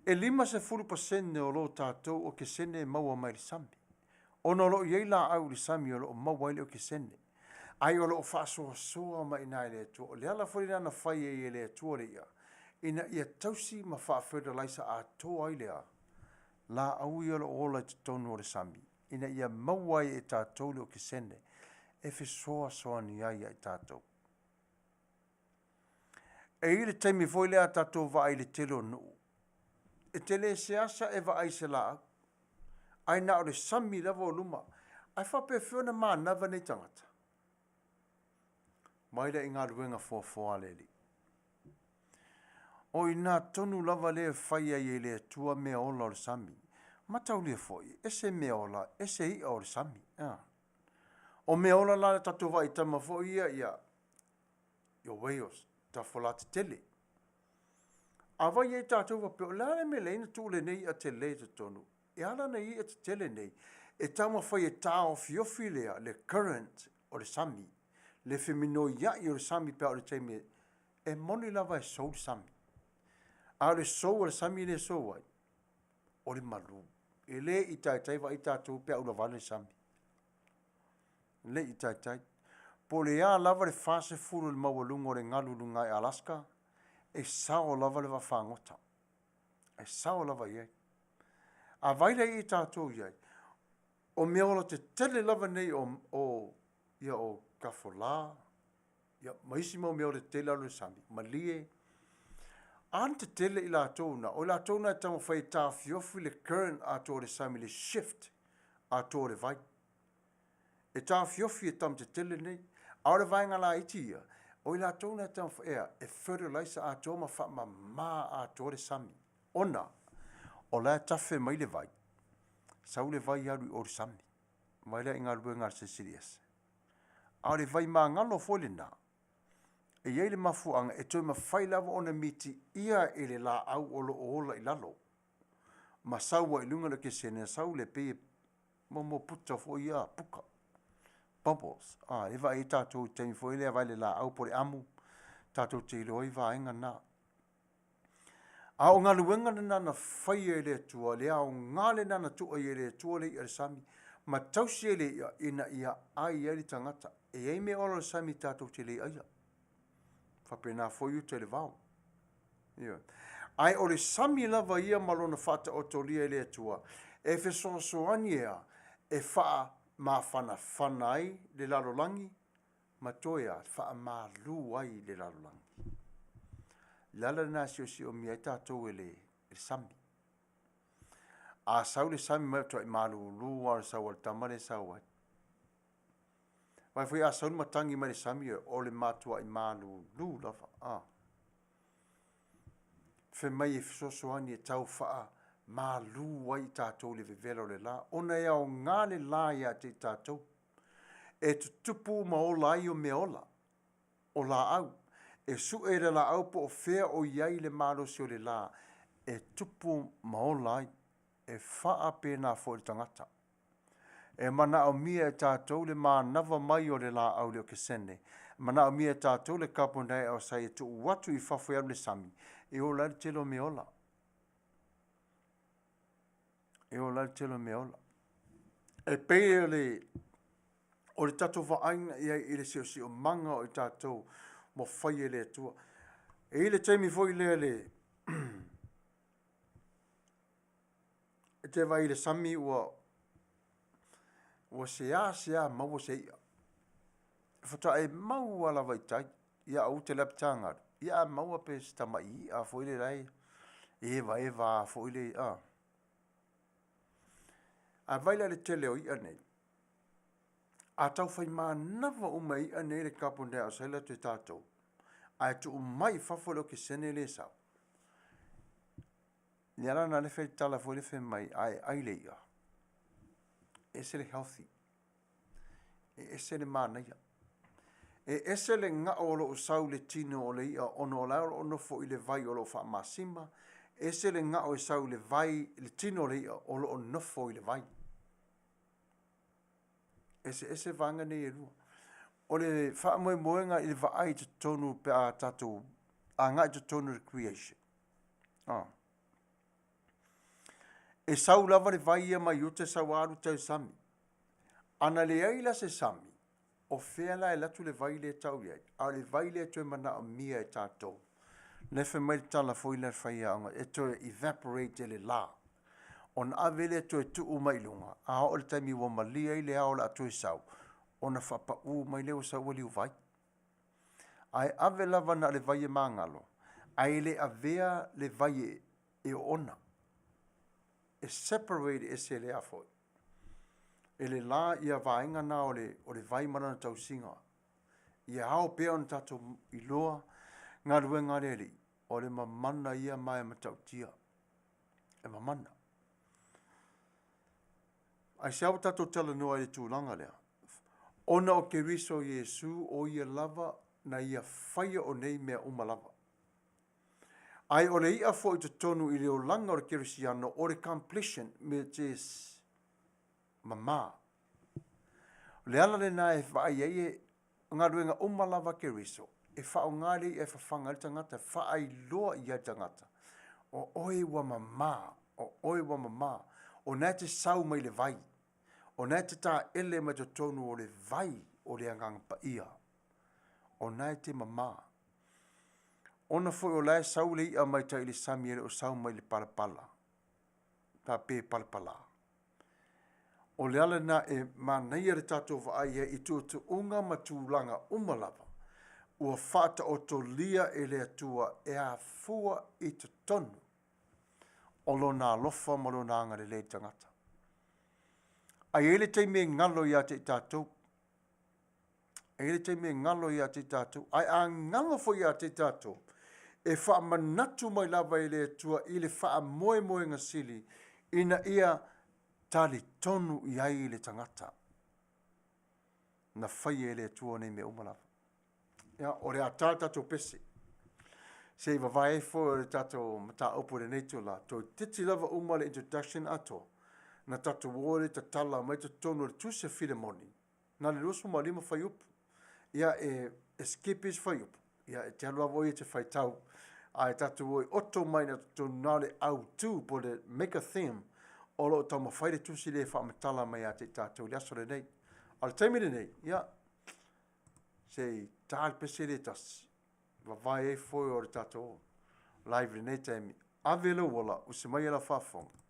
E 50% o lo tatou okesene e maua mai i le sami. Ona o lo o i ai laau i le sami o lo o maua ai le okesene. Ai o lo o faasoasoa mai i ina e le Atua. O le ala foi lena na fai ai e le Atua le i'a, ina ia tausi ma faa-fertilizer atoa ai le a? Laau ia o lo o ola i totonu o le sami, ina ia maua ai e tatou le okesene e fesoasoani ai ia i tatou. E i ai le taimi foi lea a tatou vaai i le tele o nuu, e te le seasa e vaai i se laau, ae na o le sami lava o luma. Ae faapefea ona manava nei tagata? Mai lea i galuega foafoa a le Alii. O i ina tonu lava lea e fai ai e le Atua mea ola o le sami. Mataulia foi, ese mea ola, ese i'a o le sami. A. O mea ola la le tatou vaai i tama foi ia, ia, ia whales, tafolā tetele. A vai ai tatou faapea, o le a le mea lea na tuu lenei i'a tele i totonu? E ala ona i'a tetele nei, e taumafai e taofiofi lea, le current o le sami, le feminoia'i o le sami pe a o le taimi e moni lava e sou le sami. A o le sou a le sami lea e sou ai, o le malu. E le i taitai vaai tatou pe a ulavale le sami. E le i taitai. Po o le a lava le 40 o le maualuga o le galu i luga i Alaska, e sao lava le vaafagota. E sao lava i ai. A vai la i tatou i ai, o mea ola tetele lava nei o, o, ia o tafolā, ia, ma isi mau mea ola tetele alo i le sami, malie. A na tetele i latou na, o i latou na e taumafai e taofiofi le current atoa o le sami, le shift atoa o le vai. E taofiofi e tama tetele nei. A o le vaega laiti ia, o i latou na e taumafai ea, e fertilizer atoa ma faamama atoa le sami. Ona, o la e tafe mai le vai, sau le vai alu i o i le sami, mai lea i galuega a le Silisili Ese. A o le vai magalo foi lena, e i ai le mafuaaga e toe mafai lava ona mitiia e le laau o lo o ola i lalo, ma sau ai i luga le okesene, sau le pei e mo puta foi ia puka, bubbles. A, e vaai ai tatou i taimi foi lea vaai le laau po o le amu, tatou te iloa ai vaega na. A o galuega lena na faia e le Atua, le aoga lena na tuu ai e le Atua le i'a i le sami, ma tausi ai le i'a ina ia ai ai le tagata. E i ai mea ola o le sami tatou te le aia. Faapena foi uta i le vao. Ioe. Ae o le sami lava ia ma lona faataotolia e le Atua, e fesoasoani ea e faamafanafana ai le lalolagi ma toe a faamalu ai le lalolagi. Le ala lena e siosiomia ai tatou e le, e le sami. A sau le sami mai o tuai malulu a o le sau a le tama lea e sau ai. Vai foi a sau le matangi mai le sami o le matuai malulu lava. A. Fai mai e fesoasoani e tau faamalu ai i tatou i le vevela o le la, ona e aoga le la ia te i tatou. E tutupu ma ola ai o mea ola, o laau. E suʻe e le laau po o fea o i ai le malosi o le la e tupu ma ola ai. E faapena foi le tagata. E manaomia e tatou le manava mai o le laau i le okesene. E manaomia e tatou le carbon dioxide e tuu atu i fafo e alu i le sami, e ola ai le tele o mea ola. E ola ai le tele o mea ola. E pei o le, o le tatou vaaiga i ai i le siosiomaga o i tatou ua fai e le Atua. E i ai le taimi foi lea le E te vaai i le sami ua ua seasea maua se i'a. Faatoa e maua lava i tai. Ia a uta i le apitagalu, ia a maua pe se tama'i i'a foi lele la e evaeva foi le, a. A vai la i le tele o i'a nei, a tau fai manava uma e i'a nei le carbon dioxide la atu e tatou, ae tuu mai i fafo le okesene lea e sau, Ia la na le fai tala foi le fai mai a e ai le ia, e ese le healthy, e ese le manaia, e ese le gao o loo sau i le tino o le ia ona o la o loo nofo i le vai o loo faamasima, ese le gao e sau i le vai i le tino o le ia o loo nofo i le vai. Eseese vaega nei e lua. O le faamoemoega i le vaai i totonu pe a tatou agai i totonu o le creation. Ah. E sau lava le vai ia mai uta e sau alu tai sami. Ana leai la se sami, o fea la e alu atu le vai lea e tau i ai? A o le vai lea e toe manaomia e tatou. Lea fai mai le tala foi lea a le faiaoga, e toe evaporate e le la. Ona ave lea toe tuu mai i luga, a oo i le taimi ua malie ai le ao o le a toe sau, ona faapaū mai lea ua sau ua liuvai. Ae ave lava na o le vai e magalo, ae le avea le vai e oona. E separate ese le a foi, e le la ia vaega na o le, o le vai ma lana tausiga. Ia ao pea ona tatou iloa galuega a le Alii, o le mamana ia ma e matautia. E mamana. Aisea ua tatou talanoa i le tulaga lea? Ona o Keriso Iesu o ia lava na ia faia o nei mea uma lava. Ae o le i'a foi i totonu i le olaga o le kerisiano o le completion which is mama. O le ala lena e vaai ai e galuega uma lava a Keriso e faaaoga le i'a e fafaga ai le tagata, e faailoa i ai le tagata, o oe ua mama, o oe ua mama, o na e te sau mai le vai, o na e te taele mai totonu o le vai o le Agaga Paia, o na e te mama. Ona foi o la e sau le i'a mai tai i le sami e le o sau mai le palapala, pa pe palapala. O le ala lena e manaia le tatou vaai ai i tuutuuga ma tulaga uma lava ua faataotolia e le Atua e afua i totonu o Lona alofa ma Lona agalelei i le tagata. Ae i ai le taimi e galo ia te i tatou. E i ai le taimi e galo ia te i tatou. Ae a galo foi ia te i tatou, e faamanatu mai lava e le Atua i le faamoemoega sili ina ia talitonu i ai le tagata. Na faia e le Atua nei mea uma lava. Ia, o le a ta le tatou pese. Se i vavae ai foi o le tatou mataupu i lenei itula, toeitiiti lava uma le introduction atoa, na tatou o le tatala mai totonu o le Tusi a Filemoni, na o le 25 fuaiupu. Ia, e, e skip isi fuaiupu, ia, e te alu lava oe e te faitau, ae tatou o e oto mai na totonu na o le autu po o le make a theme o lo o taumafai le tusi lea e faamatala mai ia te i tatou i le aso lenei. A o le taimi lenei, ia, se i ta le pese lea e tasi, vavae ai foi o le tatou live lenei taimi. Ave lou ola, usi mai e lau faafofoga.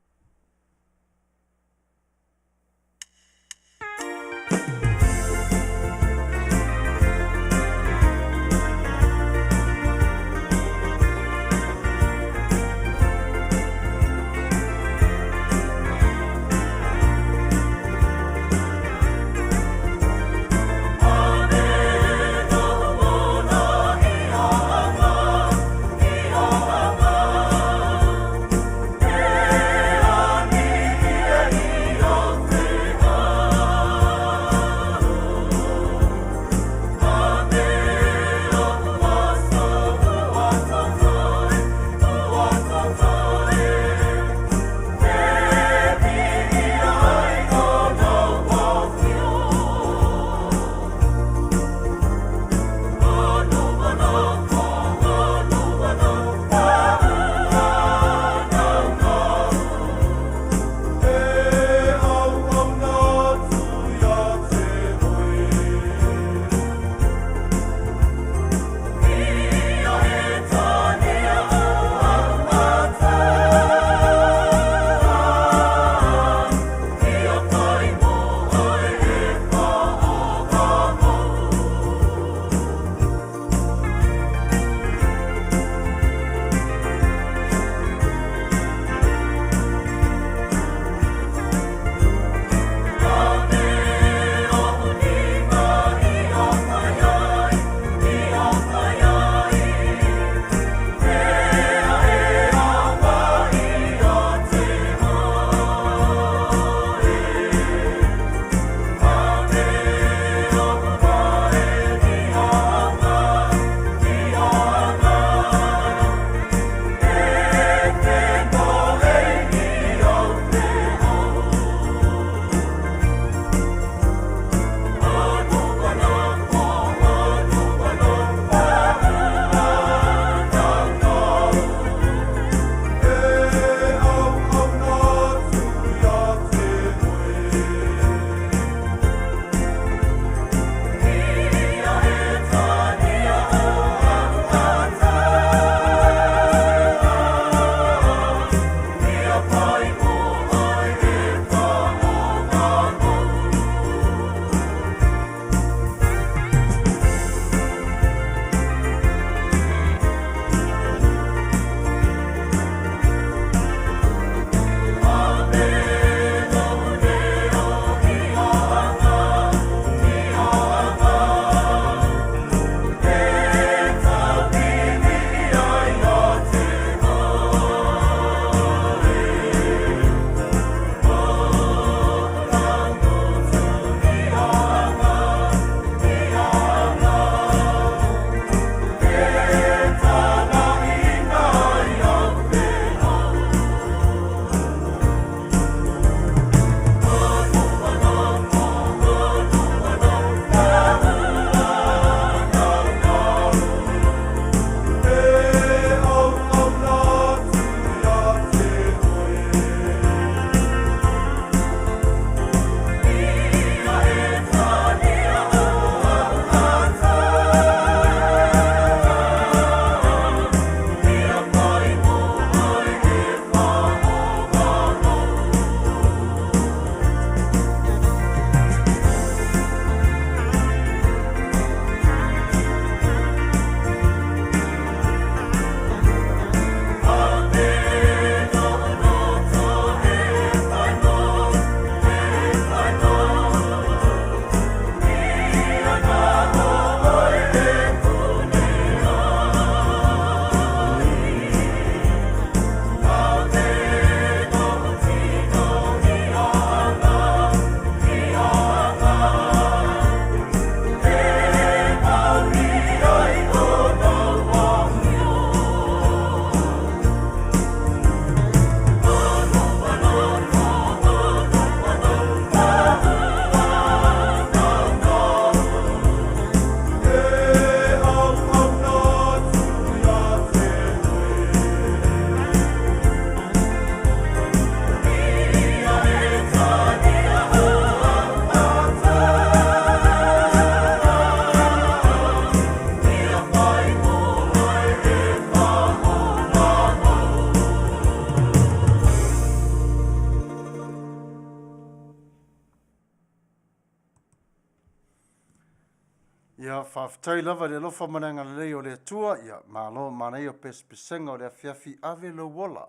faafetai lava i le alofa ma le agalelei o le Atua. Ia, malo, manaia o pesepesega o le afiafi, ave lou ola.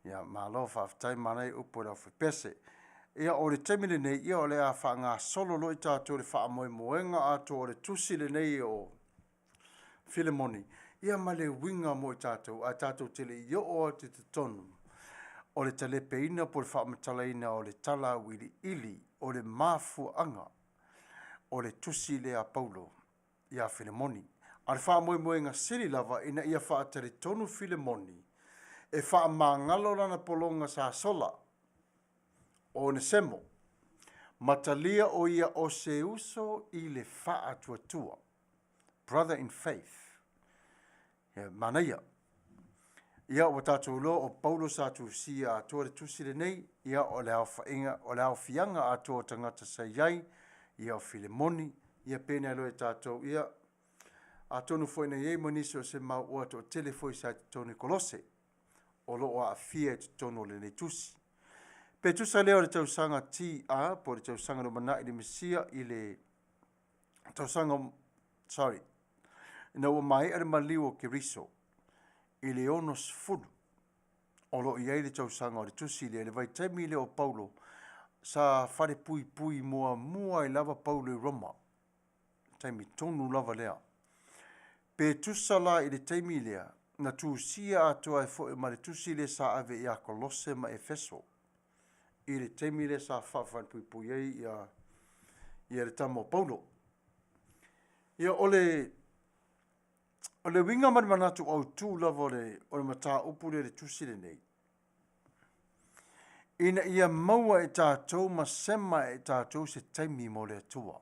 Ia, malo, faafetai, manaia upu o le aufaipese. Ia, o le taimi lenei, ia, o le a faagasolo loa i tatou i le faamoemoega atoa o le tusi lenei o Filemoni, ia ma le uiga mo i tatou, ae tatou te le i oo atu i totonu o le talepeina po o le faamatalaina o le tala auiliili o le mafuaaga o le tusi lea a Paulo iā Filemoni. A o le faamoemoega sili lava ina ia faatalitonu Filemoni e faamagalo lana pologa sa sola o Onesemo, ma talia o ia o se uso i le faatuatua, brother in faith. Ia, manaia. Ia, ua tatou iloa o Paulo sa tusia atoa le tusi lenei, ia, o le aofaiga, o le aofiaga atoa o tagata sa i ai, ia, o Filemoni, ia, pei ona iloa e tatou, ia, atonu foi na i ai ma nisi o se mau ua toatele foi sa i totonu i Kolose, o lo o aafia i totonu o lenei tusi. Pe tusa lea o le tausaga TR, po o le tausaga lumanai i le Mesia i le tausaga, sorry, ina ua maea le maliu o Keriso i le 60 o lo o i ai le tausaga o le tusi lea, i le vaitaimi lea o Paulo, sa falepuipui muamua ai lava Paulo i Roma, taimi tonu lava lea. Pe tusa la i le taimi lea, na tusia atoa ai foi ma le tusi lea sa ave ia Kolose ma Efeso, i le taimi lea sa faafalepuipui ai ia, ia le tama o Paulo. Ia, o le, o le uiga ma le manatu autū lava o le, o le mataupu lea i le tusi lenei, ina ia maua e tatou ma sema e tatou se taimi mo le Atua.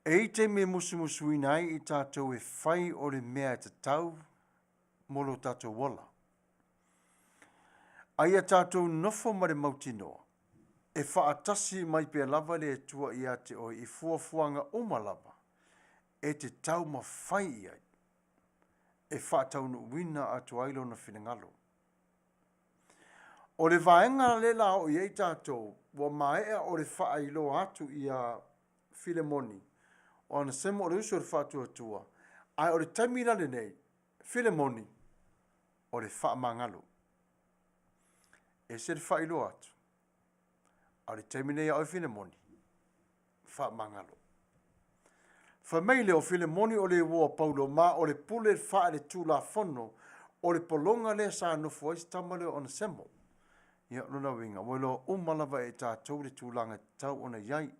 E i taimi e musumusuina ai i tatou e fai o le mea e tatau mo lo tatou ola. A ia tatou nofo ma le mautinoa, e faatasi mai pea lava le Atua ia te oe i fuafuaga uma lava e te taumafai i ai e faataunuuina atu ai Lona finagalo. O le vaega lea la oo i ai tatou, ua maea o le faailoa atu ia Filemoni, o Onesemo o le uso i le faatuatua, ae o le taimi la lenei, Filemoni, o le faamagalo. Ese le faailoa atu, a o le taimi nei a oe Filemoni, faamagalo. Fai mai lea o Filemoni o le uo a Paulo ma o le pule faale-tulafono o le pologa lea sa nofo ai si tama lea o Onesemo. Ia, lona uiga, ua iloa uma lava e tatou le tulaga e tatau ona i ai.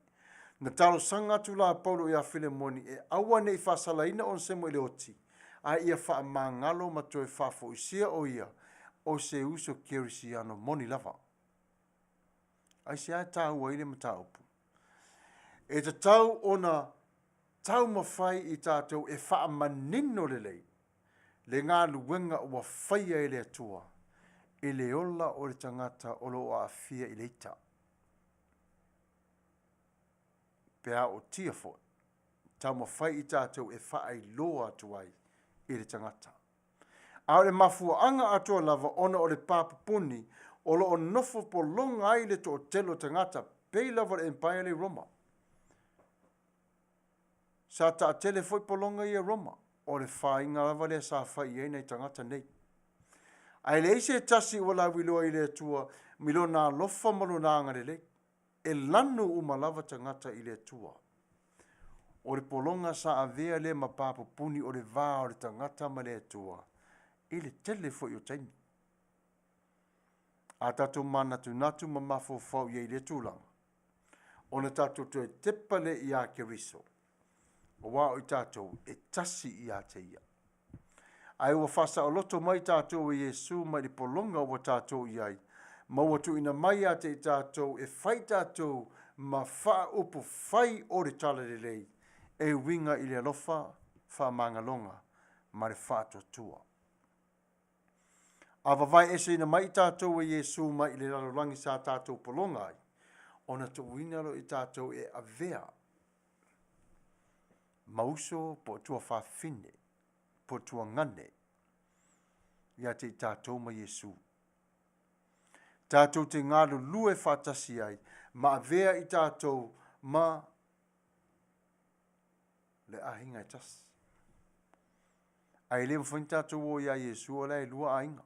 Na talosaga atu la a Paulo iā Filemoni e aua ne i faasalaina Onesemo i le oti, a ia faamagalo ma toe faafoisia o ia o se uso kerisiano moni lava. Aisea e tāua ai le mataupu? E tatau ona taumafai i tatou e faamanino lelei le galuega ua faia e le Atua i le ola o le tagata o lo o aafia i le ita. Pe a ootia foi, taumafai i tatou e faailoa atu ai i le tagata. A o le mafuaaga atoa lava ona o le pā pupuni o lo o nofo pologa ai le toatele o tagata, pei lava o le Empire lea i Roma. Sa taatele foi pologa ia i Roma, o le fāiga lava lea sa fai i ai nai tagata nei. Ae leai se tasi ua lauiloa i le Atua i Lona alofa ma Lona agalelei. E lanu uma lava tagata i le Atua. O le pologa sa avea lea ma pā pupuni o le va o le tagata ma le Atua i le tele foi o taimi. A tatou manatunatu ma mafaufau i ai i lea tulaga, ona tatou toe tepa lea iā Keriso, aua o i tatou e tasi ia te Ia. Ae ua faasaoloto mai tatou e Iesu mai le pologa ua tatou i ai, ma ua tuuina mai ia te i tatou e fai tatou ma faaupu fai o le Talalelei e uiga i le alofa, faamagaloga ma le faatuatua. A vavae eseina mai i tatou e Iesu mai i le lalolagi sa tatou pologa ai, ona tuuina loa i tatou e avea ma uso po o tuafafine po o tuagane ia te i tatou ma Iesu. Tatou te galulue faatasi ai ma avea i tatou ma. Le aiga e tasi. Ae le mafai ona tatou o ia Iesu o la e lua aiga.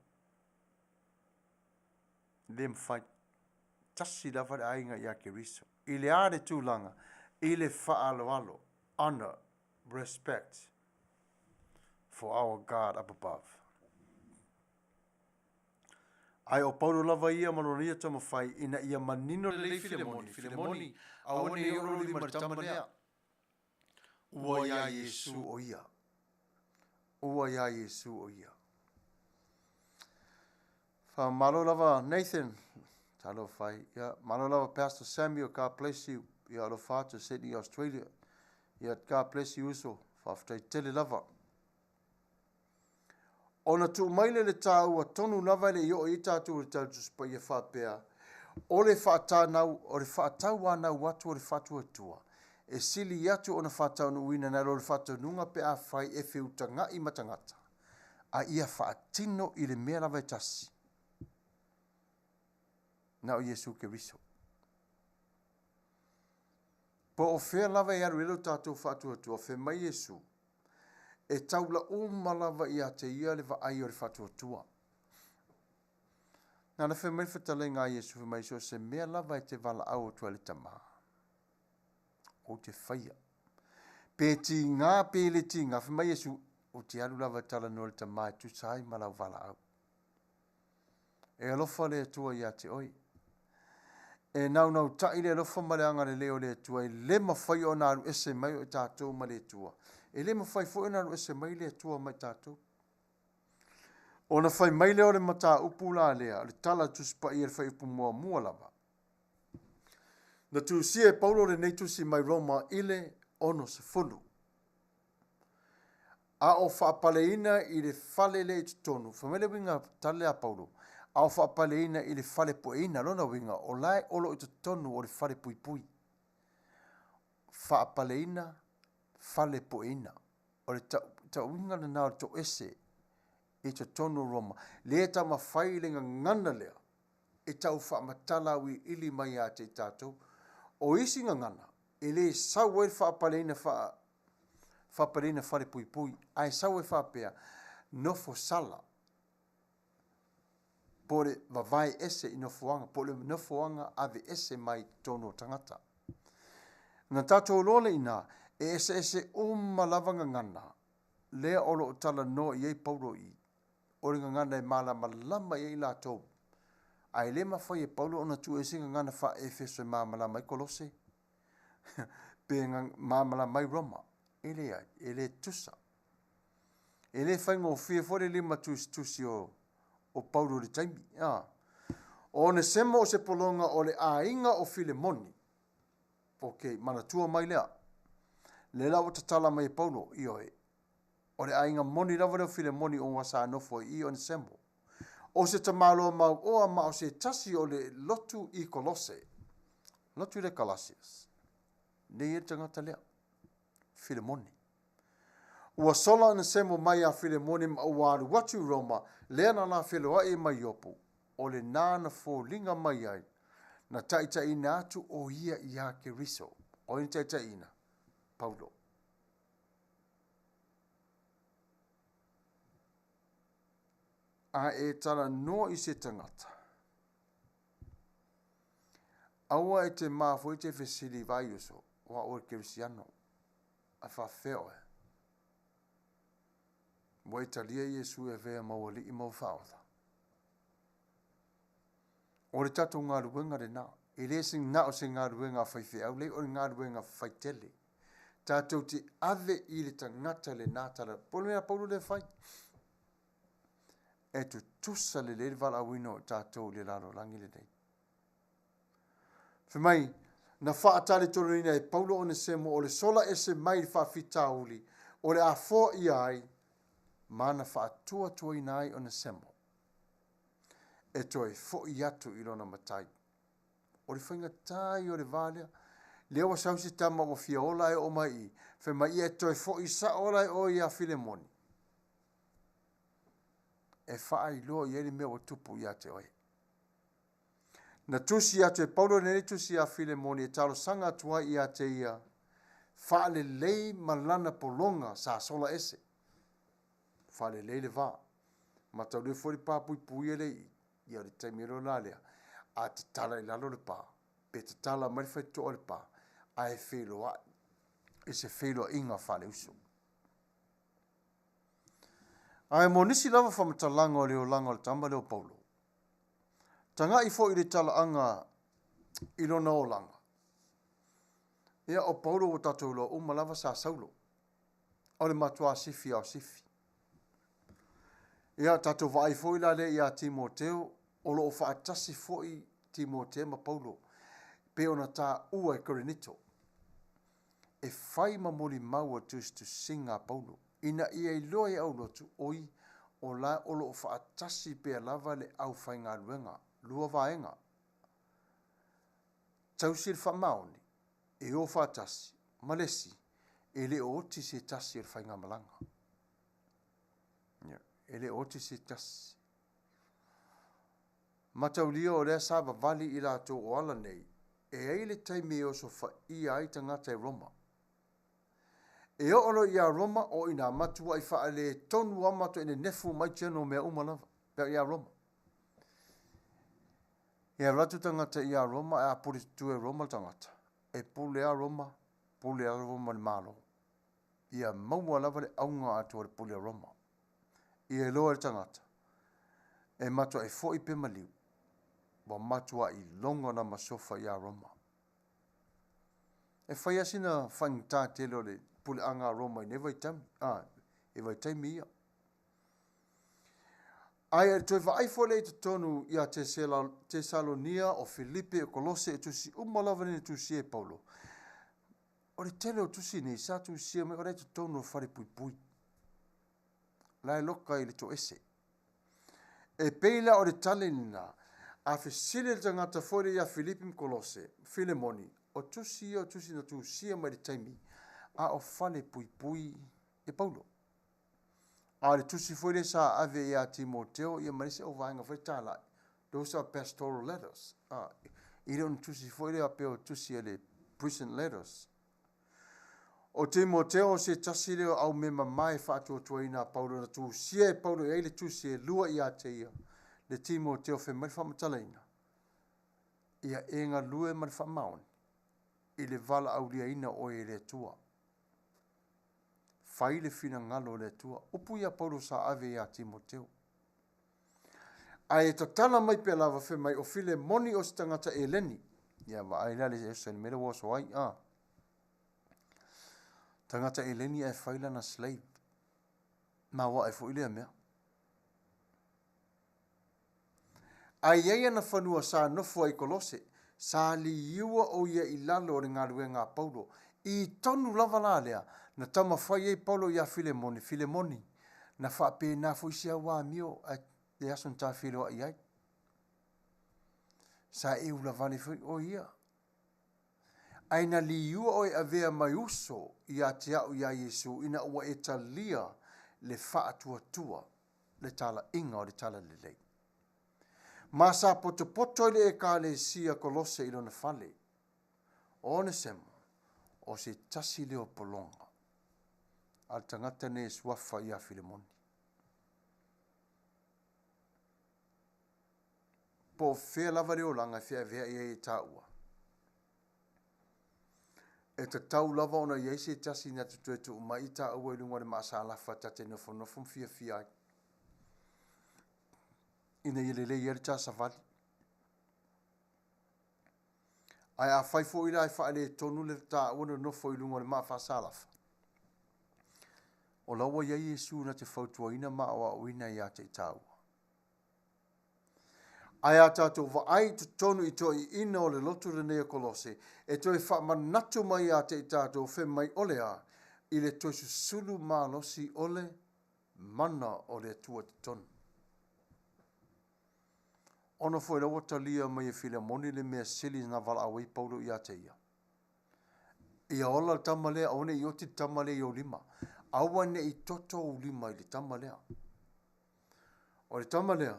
Le mafai. Tasi lava le aiga ia Keriso. I le a le tulaga? I le faaaloalo, honor, respect for our God up above. Ae o Paulo lava ia ma lona ia taumafai ina ia manino lelei Filemoni, Filemoni, aua ne i oo lou lima i le tama lea. Ua iā Iesu o ia. Ua iā Iesu o ia. Faamalo lava Nathan. Talofa ai. Yeah, malo lava Pastor Samuel. God bless you. Ia alofa atu Sydney, Australia. Yeah, God bless you uso. Faafetai tele lava. Ona tuu mai lea i le tāua tonu lava e le i oo i ai tatou i le Tala Tusi Paia faapea, O le faatanau, o le faatauanau atu o le faatuatua, e sili atu ona faataunuuina nai lo le faatonuga pe afai e feutaga'i ma tagata, a ia faatino i le mea lava e tasi, na o Iesu Keriso. Po o fea lava e alu i ai lo tatou faatuatua, fai mai Iesu, E taula uma lava ia te ia le vaai o le faatuatua. Na na fai mai le fetalaiga a Iesu, fai mai, so o se mea lava e te valaau atu ai le Tama, ou te faia. Pe tiga pe le tiga, fai mai Iesu, ou te alu lava e talanoa i le Tama e tusa ai ma lau valaau. E alofa le Atua ia te oe. E naunautaʻi le alofa ma le agalelei o le Atua e le mafai ona alu ese mai o i tatou ma le Atua. E le mafai foi ona alu ese mai le Atua ma i tatou. Ona fai mai lea o le mataupu la lea, o le tala a le Tusi Paia i le fuaiupu muamua lava. Na tusia e Paulo lenei tusi mai Roma i le 60. A o faapaleina i le fale lea i totonu, fai mai le uiga tala lea a Paulo, a o faapaleina i le fale pueina, lona uiga, o la e o lo o i totonu o le fale puipui. Faapaleina, fale pueina. O le tauiga lena o le toese i totonu o Roma. Lea e taumafai le gagana lea e tau faamatala auiliili mai ia te i tatou. O isi gagana, e le sau ai le faapaleina faa faapaleina fale puipui, ae sau ai faapea, nofo sala, po o le vavae ese i nofoaga, po o le nofoaga ave ese mai totonu o tagata. Na tatou iloa lea i ina, e eseese uma lava gagana lea o lo o talanoa i ai Paulo i i. O le gagana e malamalama i ai latou, ae le mafai e Paulo ona tuu ese gagana faa-Efeso e malamalama ai Kolose, pe malamalama ai Roma. E leai, e le tusa. E le faigofie foi le lima tusitusi o, o Paulo i le taimi. A. O Onesemo o se pologa o le aiga o Filemoni. Ok, manatua mai lea. Le la ua tatala mai e Paulo, ioe, o le aiga moni lava lea o Filemoni o ua sa nofo i i Onesemo. O se tamaloa mauoa ma o se tasi o le lotu i Kolose. Lotu le Kalasias. Nei e le tagata lea. Filemoni. Ua sola Onesemo mai ia Filemoni ma ua alu atu i Roma, lea na la feloai ai ma Iopu, o lenā na foliga mai ai, na taitaiina atu o ia iā Keriso. O ai na taitaiina? Paulo. A e talanoa i se tagata, aua e te mafua i te fesili vai uso, o au o le Kerisiano, ae faafefea oe? Ua e talia Iesu e avea ma ou alii ma ou faaola? O le tatou galuega lenā, e le na o se galuega a faifeau, leai o le galuega faitele. Tatou te ave i le tagata lenā tala, po o le mea a Paulo lea e fai. E tutusa lelei le valaauina o tatou i le lalolagi lenei. Fai mai, na faatalitonuina e Paulo Onesemo o le sola ese mai i le faafitauli o le a foaia ai ma na faatuatuaina ai Onesemo e toe fo'i atu i lona matai. O le faigata ia o le va lea. Lea ua sau se tama ua fia ola e oo mai i i, fai mai ia e toe fo'i sa'o la e oe ia Filemoni e faailoa i ai le mea ua tupu ia te oe. Na tusi atu e Paulo lenei tusi ia Filemoni e talosaga atu ai ia te ia. Faalelei ma lana pologa sa sola ese. Faalelei le va. Mataulia foi le pa puipuia lea i i. Ia o le taimi loa la lea, a tatala i lalo le pa, pe tatala mai le faitotoa o le pa, ae feiloai i se feiloaiga faaleuso. Ae mo nisi lava faamatalaga o le olaga o le tama lea o Paulo, taga'i foi i le talaaga i lona olaga. Ia, o Paulo ua tatou iloa uma lava sa Saulo, o le matuā sifi lava o sifi. Ia, tatou vaai foi la lea ia Timoteo, o lo o faatasi foi Timotea ma Paulo, pei ona taua e Korinito, e fai ma molimau a tusitusiga a Paulo, ina ia iloa e aulotu, oi, o la o lo o faatasi pea lava le aufaigaluega, lua vaega, tausi le faamaoni, e o faatasi ma le isi, e le o oti se tasi o le faigamalaga. Ia, e le o oti se tasi. Mataulia o lea sa vavali i latou o ala nei, e ai le taimi e osofaia ai tagata e Roma. E oo loa ia Roma, o ina matuai faaletonu lava matuai nenefu mai general mea uma lava, pea ia Roma. E alu atu tagata ia Roma, ae a pule tutu e Roma le tagata, e pule lava Roma, pule lava Roma i le Malo. Ia maua lava le auga atoa o le pule a Roma. Ia iloa e le tagata, e matuai foi pe maliu, ua matuai logo ona masofa ia Roma. E fai lava sina faigata tele o le puleaga a Roma i nei vaitaimi, a, i vaitaimi ia. Ae o le toe vaai foi lea i totonu ia Tesalonia, o Filipe, o Kolose, o tusi uma lava nei na tusia e Paulo, o le tele o tusi nei sa tusia mai o la e i totonu o falepuipui, la e loka i le toese. E pei la o le tali lena, a fesili le tagata foi lea ia Filipi ma Kolose, Filemoni, o tusi ia o tusi na tusia mai i le taimi a o falepuipui e Paulo. A o le tusi foi lea sa ave ia Timoteo ia ma le isi auvaega foi talai, those are pastoral letters. Ah, e le o ni tusi foi lea pei o tusi a le prison letters. O Timoteo o se tasi lea o aumema e faatuatuaina a Paulo na tusia e Paulo i ai le tusi e lua ia te ia, le Timoteo fai mai le faamatalaina, ia e galue ma le faamaoni i le valaauliaina o oe e le Atua. Fai le finagalo o le Atua. Upu ia a Paulo sa ave ia Timoteo. Ae tatala mai pea lava fai mai o Filemoni o se tagata Eleni. Ia vaai la le oso i le mea lea ua oso ai. Ah. Tagata Eleni ae fai lana slave. Maoae foi lea mea. Ae i ai ana fanua sa nofo ai i Kolose, sa liua o ia i lalo o le galuega a Paulo. I tonu lava la lea, na taumafai ai Paulo iā Filemoni, Filemoni, na faapena foi si au amio a le aso na ta feiloai ai. Sa e ulavale foi oe ia. Ae na liua oe e avea mai uso ia te au iā Iesu ina ua e talia le faatuatua le talaiga o le Talalelei. Ma sa potopoto ai le Ekalesia Kolose i lona fale. O Onesemo, o se tasi lea o pologa a le tagata nei e suafa ia Filemoni. Po o fea lava le olaga e feaveai ai e taua, e tatau lava ona i ai se tasi na te toe tuu mai i taua i luga o le maasalafa ta te nofonofo ma fiafia ai, ina ia lelei ai le ta savali. Ae afai foi la e faaletonu le taua nonofo i luga o le maa faasalafa, o la ua i ai Iesu na te fautuaina ma aoaoina ia te i taua. Ae a tatou vaai i totonu i toeaiina o le lotu lenei o Kolose, e toe faamanatu mai ia te i tatou fai mai o le a? I le toe susulu malosi o le mana o le Atua i totonu. Ona foi la ua talia mai e Filemoni le mea sili na valaau ai Paulo ia te ia. Ia ola le tama lea, aua ne i oti le tama lea i ou lima. Aua ne i toto ou lima i le tama lea. O le tama lea,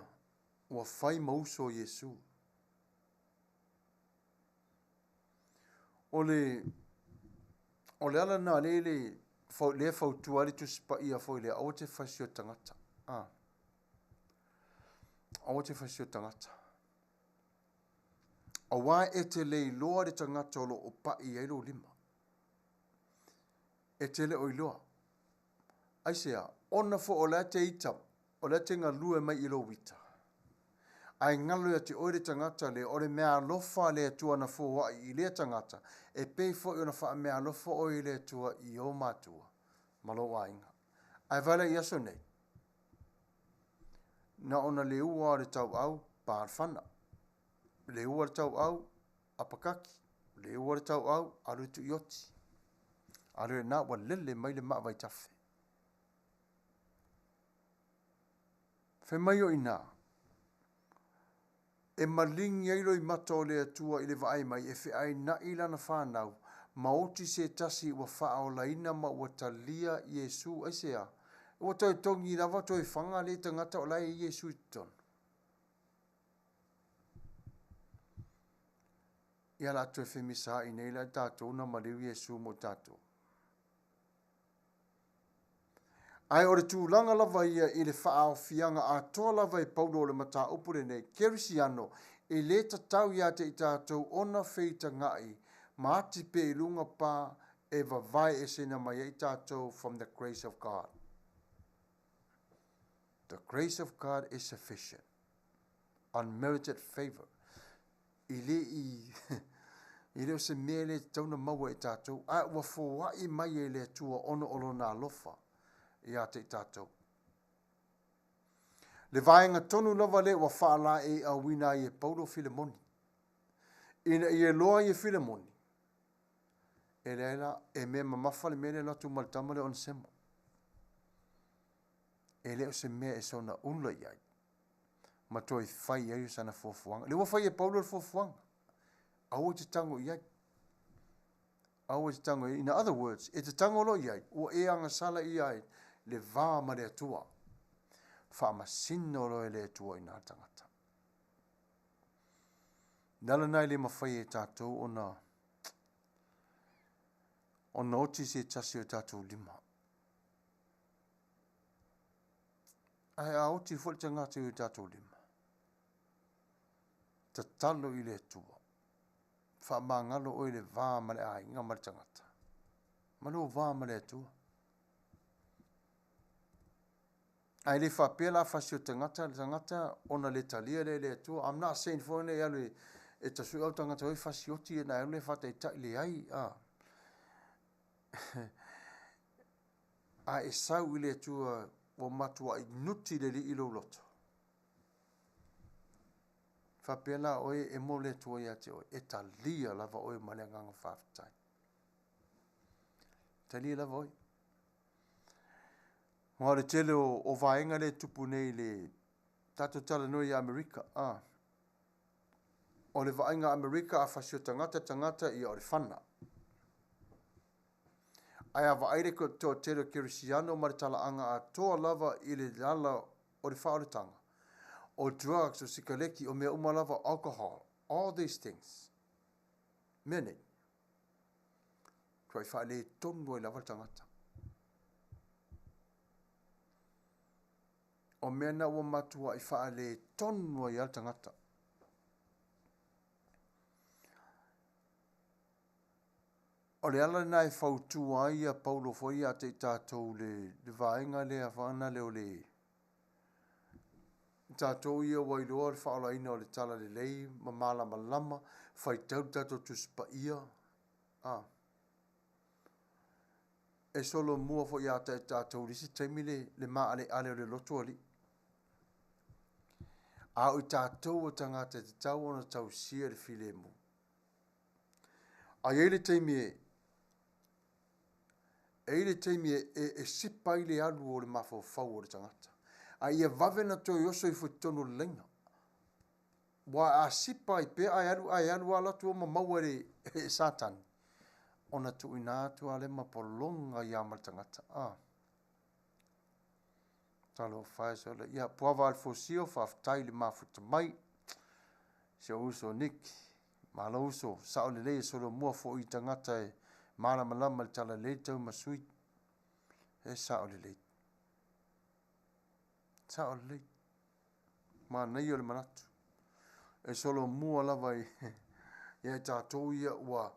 ua fai ma uso o Iesu. O le O le ala lena lea le lea fautua ai le Tusi Paia foi lea, aua te fasi o tagata. Ah. Aua te fasi o tagata. Aua e te le iloa le tagata o lo o pai ai lou lima. E te le o iloa. Aisea? Ona foi o la e te ita, o la e te galue mai i lou ita. Ae galo ia te oe le tagata lea, o le meaalofa a le Atua na foai i lea tagata, e pei foi ona faameaalofa oe i le Atua i ou matua ma lou aiga. Ae vaai la i aso nei, na ona leua o le tauau pa le fana, leua le tauau apakaki, leua le tauau alu e tuioti. Alu e na ua lele mai le maa vaitafe. Fai mai o i ina, e maligi ai loimata o le Atua i le vaai mai e feaina'i lana fanau ma oti se tasi ua faaolaina ma ua talia Iesu. Aisea? Ua toe togi lava toe faga le tagata o la e i ai Iesu i totonu. Ia la toe femisaai nei la tatou na maliu Iesu mo tatou. Ae o le tulaga lava ia i le faaofiaga atoa lava e Paulo o le mataupu lenei, Kerisiano, e lē tatau ia te i tatou ona feitagaʻi ma ati pea i luga pa e vavae eseina mai ai tatou from the grace of God. The grace of God is sufficient. Unmerited favor. E le i, e le o se mea le tatau ona maua e tatou, a ua foai mai e le Atua ona o Lona alofa ia te i tatou. Le vaega tonu lava lea ua faalaeiauina ai e Paulo Filemoni. Ina ia iloa ai e Filemoni, e leai la, e mea mamafa le mea lea e alu atu ma le tama lea o Onesemo. E le o se mea e soona ula i ai. ma toe fai ai sana fuafuaga. Lea ua fai e Paulo le fuafuaga. Aua e te tago i ai. Aua e te tago i ai. In other words, e te tago loa i ai, ua e agasala ia ai le va ma le Atua. Faamasino loa e le Atua i nā tagata. Le ala lena e le mafai e tatou ona ona oti se tasi o tatou lima. Ae a oti foi le tagata i o tatou lima, tatalo i le Atua, faamagalo oe i le va ma le aiga ma le tagata, ma lou va ma le Atua. Ae le faapea la fasi o tagata, le tagata ona le talia lea e le Atua. I'm not saying foi nei alu e tasui au tagata oi fasi oti e na alu e faataitai leai. Ah. A e sau i le Atua ua matuai nuti le Alii i lou loto. Faapea la oe e mo le Atua ia te oe, e talia lava oe ma le agaga faafetai. Talia lava oe. Aua o le tele o, o vaega lea e tupu nei i le tatou talanoa i Amerika, ah. O le vaaiga Amerika a fasi o tagata, tagata ia o le fana. Ae a vaai le toatele o Kerisiano ma le talaaga atoa lava i le ala o le faaolataga, o drugs, o sikaleki, o mea uma lava, alcohol, all these things, mea nei, tuai faaletonu ai lava le tagata. O mea na ua matuai faaletonu ai lava le tagata. O le ala lena e fautua ai ia Paulo foi ia te i tatou le, le vaega lea whaana o le tatou ia ua iloa le faaolaina o le tala lelei ma malamalama, faitau le tatou Tusi Paia. Ah. E solomua foi ia te tatou i le isi taimi le, le maaleale o le loto alii. A o i tatou o tagata e tatau ona tausia le filemu. A i ai le taimi e, e i ai le taimi e, e, e sipa ai le alu o le mafaufau o le tagata. A ia vave na toe oso ifo i totonu o le laina. Ua a sipa ai pea ae alu ae alu ala atu ma maua e le e Satani. Ona tuuina atu a le ma pologa ia ma le tagata. Ah. Talofa e sole. Ia, Puava Alfosio, faafetai i le mafuta mai. Si ou uso Nick, malo uso, sao lelei e solomua foi i tagata e Malamalama i le Talalelei le tauimasui. E sao lelei. Sao lelei. Manaia o le manatu. E solomua lava i ia i tatou ia ua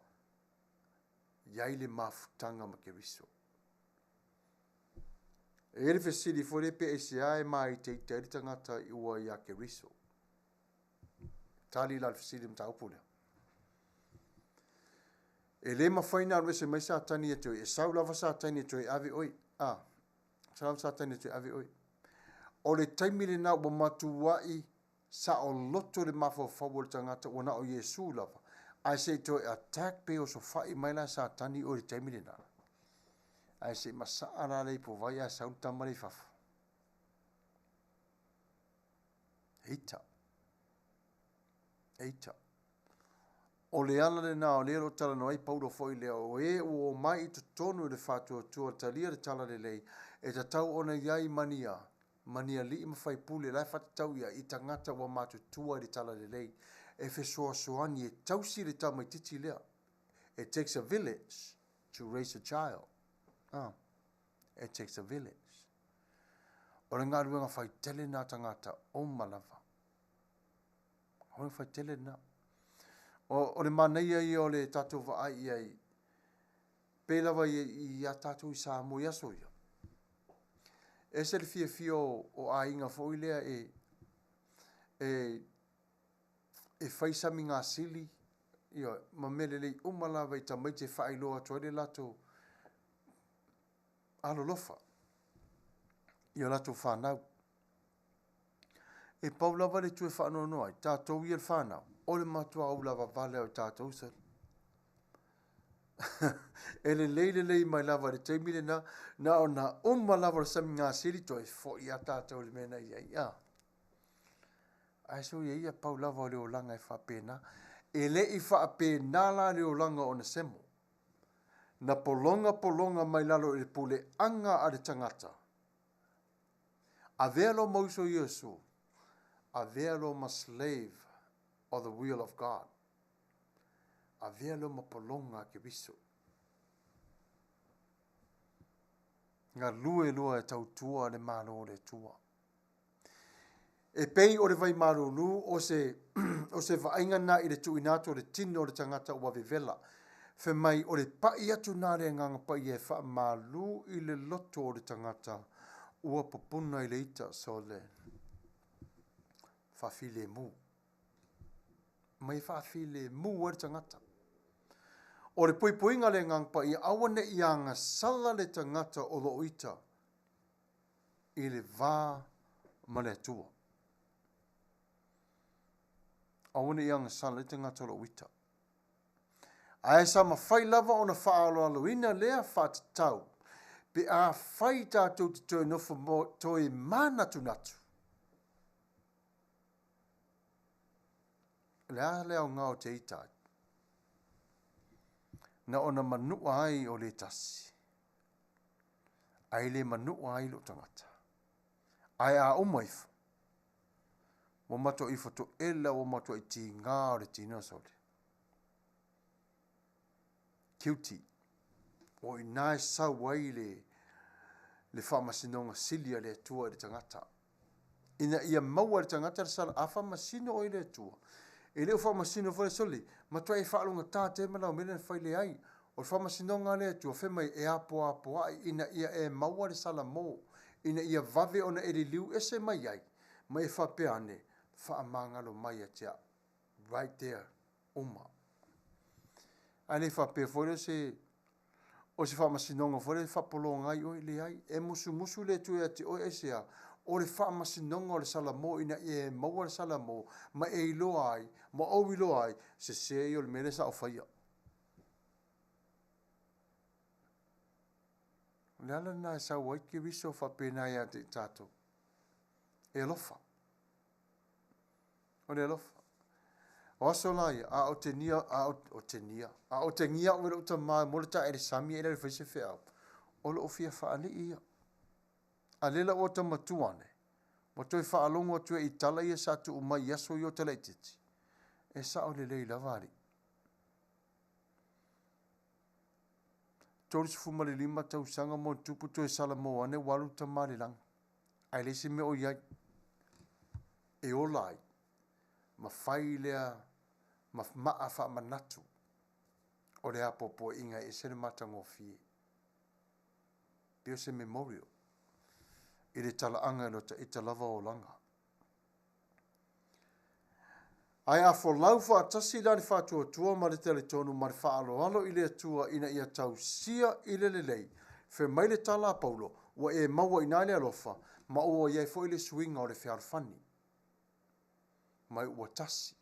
i ai le mafutaga ma Keriso. E i ai le fesili foi lea pe aisea e māitaita ai le tagata i ua ia Keriso. Tali la le fesili mataupu lea. E le mafai ona alu ese mai Satani ia te oe. E sau lava Satani e toe ave oe. A, sau lava Satani e toe ave oe. O le taimi lena ua matuai saoloto le mafaufau o le tagata ua na o Iesu lava, ae se i toe attack pe osofai mai la e Satani oe i le taimi lena. Ae se i masaa la le ipuvai ae sau le tama lea i fafo. Eita. Eita. O le ala lena o lea o lo o talanoa ai Paulo foi lea, o e ua omai i totonu i le faatuatua talia le talalelei, e tatau ona i ai ma ni a, ma ni alii ma faipule la e faatatau i ai i tagata ua matutua i le talalelei, e fesoasoani e tausi le tamaitiiti lea. It takes a village to raise a child. Ah, it takes a village. O le galuega faitele lena a tagata uma lava. O le faitele lena. O, o le manaia ia o le tatou vaai i ai, pei lava i, i a tatou i Samoa i aso ia. Ese le fiafia o, o aiga foi lea e, e, e fai sami gasili, ioe, ma mea lelei uma lava i tamaiti e faailoa atu ai le latou alolofa i o latou fanau. E pau lava le itu e faanoanoa ai, tatou ia le fanau, o le matua ulavavale o tatou sole. E lelei lelei mai lava i le taimi lena, na ona uma lava o le sami gasili toe foi a tatou i le mea na i ai. A. Ae soia ia pau lava o le olaga e faapena. E le i faapena la le olaga o Onesemo. Na pologa pologa mai lalo i le puleaga a le tagata. Avea loa ma uso Iesu, avea loa ma slave of the will of God. Avea loa ma pologa a Keriso. Galue loa e tautua le Malo o le Atua. E pei o le vai malulu o se, o se vaaiga na i le tuuina atu o le tino o le tagata ua vevela. Fai mai, o le pa'i atu na a le Agaga Paia e faamalu i le loto o le tagata ua pupuna i le ita, sole, faafilemu. Mai e faafilemu ai le tagata. O le puipuiga a le Agaga Paia, aua ne i agasala le tagata o lo o ita i le va ma le Atua. Aua ne i agasala le tagata o lo o ita. Ae sa mafai lava ona faaaloaloina lea faatatau pe afai tatou te toe nofo toe manatunatu. O le a le aoga o te ita ai? Na ona manua ai o le tasi, ae le manua ai lou tagata. Ae a uma ifo, ua matuai fotoela, ua matuai tiga o le tino sole. Guilty. O i ina e sau ai le, le faamasinoga sili a le Atua i le tagata. Ina ia maua e le tagata le sala, a faamasino oe i le Atua, e le o faamasino foi le sole, matuai e faalogata te ma lau mea lea na fai leai. O le faamasinoga a le Atua, fai mai e apoapoai ina ia e maua le salamo, ina ia vave ona e liliu ese mai ai, ma e faapea ane, faamagalo mai ia te au. Right there. Uma. Ae le faapea foi lea se o se faamasinoga foi lea e faapologa ai oe, leai. E musumusu le Atua ia te oe aisea? O le faamasinoga o le Salamo ina ia e maua le Salamo ma e iloa ai, ma ou iloa ai, sese ia o le mea lea sa ou faia. O le ala lena e sau ai Keriso faapena ia te i tatou. E alofa. O le alofa. O aso la ia, a o te nia, a o, o te nia, a o te gia au e lou tamā mo le taele sami e le fai se feau, o loo fia faalii ia. A lea la ua ta matua ane, ua toe faalogo atu ai i tala ia sa tuu mai i aso ia o talaitiiti, e sao lelei lava alii. 35 tausaga ma ona tupu toe salamo ane ua alu le tama i le lagi. Ae leai se mea o i ai e ola ai ma fai lea ma maa faamanatu o le apoapoaiga e ese le matagofie. Pei o se memorial i le talaaga i lo ita lava olaga. Ae a folau faatasi la le faatuatua ma le talitonu ma le faaaloalo i le Atua ina ia tausia i le lelei, fai mai le tala a Paulo, ua e maua i ina le alofa, ma ua i ai foi le suiga o le fealofani. Mai ua tasi.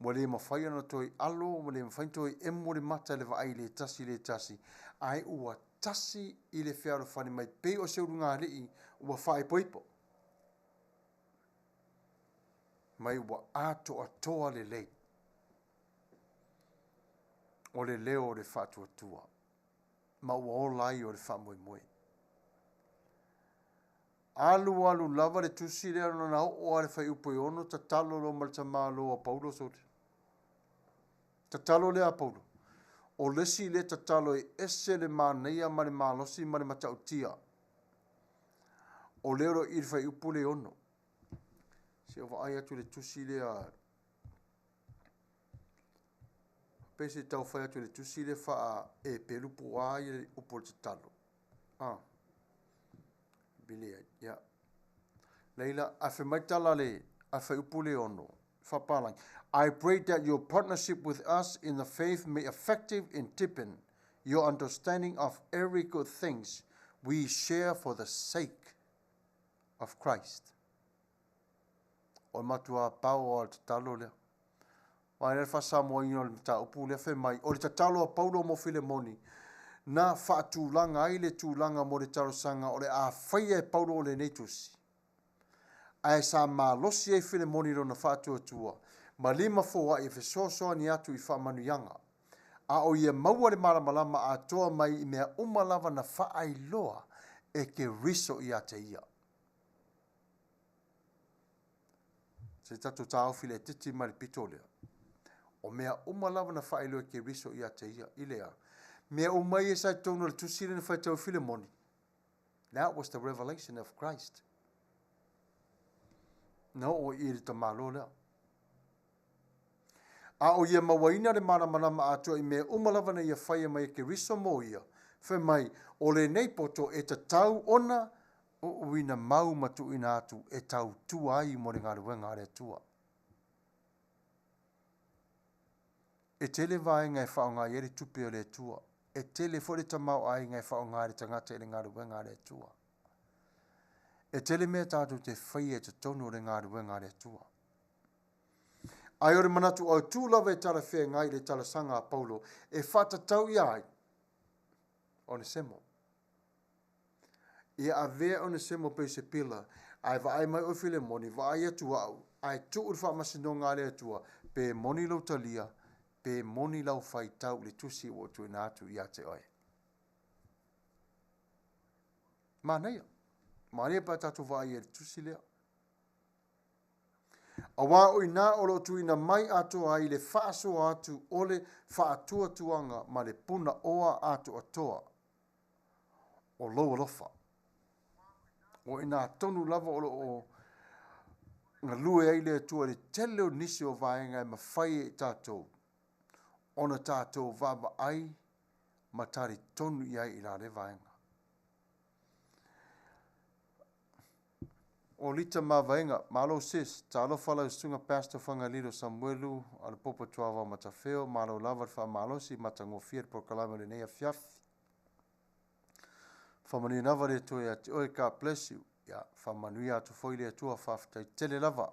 Ua le mafai ona toe alo, ua le mafai ona toe emo le mata i le vaai le tasi le tasi, ae ua tasi i le fealofani mai pei o se ulugalii ua faaipoipo. Mai ua atoatoa lelei o le leo o le faatuatua ma ua ola ai o le faamoemoe. Alu alu lava le tusi lea na oo lava i le fuaiupu e 6, tatalo loa ma le tamaloa a Paulo sole. Tatalo lea a Paulo. O le isi lea tatalo e ese le manaia ma le malosi ma le matautia. O lea o lo o i i le fuaiupu lea e 6. Se i ou vaai atu i le tusi lea pe se tau fai atu i le tusi lea faa-Eperu po o a ia upu o le tatalo. Ah. Bili ai. Ia. Leila, a fai mai tala le a fuaiupu le 6, faapalagi. I pray that your partnership with us in the faith may effective in deepen your understanding of every good things we share for the sake of Christ. O le matua pao o le tatalo lea. Vaai le faasamoaina o le mataupu lea fai mai, o le tatalo a Paulo mo Filemoni, na faatulaga ai le tulaga mo le talosaga o le a faia e Paulo o lenei tusi. Ae sa malosi ai Filemoni lona faatuatua, ma lima foai e fesoasoani atu i faamanuiaga. A o ia maua le malamalama atoa mai i mea uma lava na faailoa e Keriso ia te ia. Se i tatou taofi laitiiti mai le pito lea. O mea uma lava na faailoa e Keriso ia te ia, i le a? Mea uma ia sa i totonu o le tusi lea na faitau e Filemoni. That was the revelation of Christ. Na oo i le tamaloa lea. A o ia mauaina le malamalama atoa i mea uma lava na ia faia mai e Keriso mo ia, fai mai, o lenei poto e tatau ona uuina mau ma tuuina atu e tautua ai mo le galuega a le Atua. E tele vaega e faaaoga i ai le tupe a le Atua. E tele foi le tamaoaiga e faaaoga e le tagata i le galuega a le Atua. E tele mea tatou te faia i totonu o le galuega a le Atua. Ae o le manatu autu lava e talafeagai i le talosaga a Paulo e faatatau ia ai, Onesemo. Ia avea Onesemo pei se pila, ae vaai mai oe Filemoni, vaai atu au, ae tuu le faamasinoga a le Atua, pe moni lou talia, pe moni lau faitau i le tusi ua ou tuuina atu ia te oe. Manaia. Manaia pe a tatou vaai ai i le tusi lea. Aua o i ina o lo o tuuina mai atoa ai le faasoa atu o le faatuatuaga ma le punaoa atoatoa o lou alofa. O i ina tonu lava o lo o galue ai le Atua i le tele o nisi o vaega e mafai e i tatou ona tatou vaavaai ma talitonu i ai i la lea vaega. O Lita Mavaega, malo sis, talofa lau susuga Pastor Fagalilo Samuelu, Alapopo Tuavao Matafeo, malo lava le faamalosi, matagofie le polokalame o lenei afiafi. Faamanuia lava le Atua ia te oe, God bless you. Ia, faamanuia atu foi le Atua, faafetai tele lava.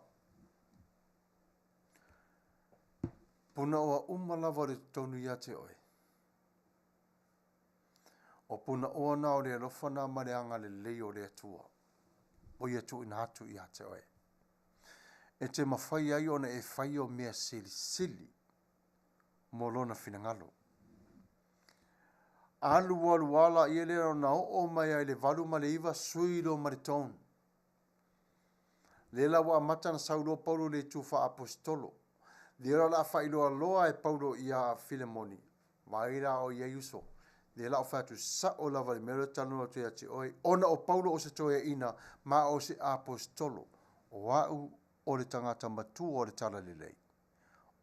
Punaoa uma lava o le totonu ia te oe. O punaoa na o le alofa na ma le agalelei o le Atua o ia tuuina atu ia te oe. E te mafai ai ona e faia o mea silisili mo lona finagalo. Alu alu ala ia lea ona oo mai ai le 8 ma le 9 sui loa ma le tone. Lea la ua amata ona sau loa Paulo i le itu faaposetolo. Lea la o le a faailoa loa e Paulo ia Filemoni. Vaai la o iai uso, lea la o fai atu sa'o lava i le mea lea ou te talanoa atu ia te oe, ona o Paulo o se toeaina ma o se aposetolo, o a'u o le tagata matua o le Talalelei,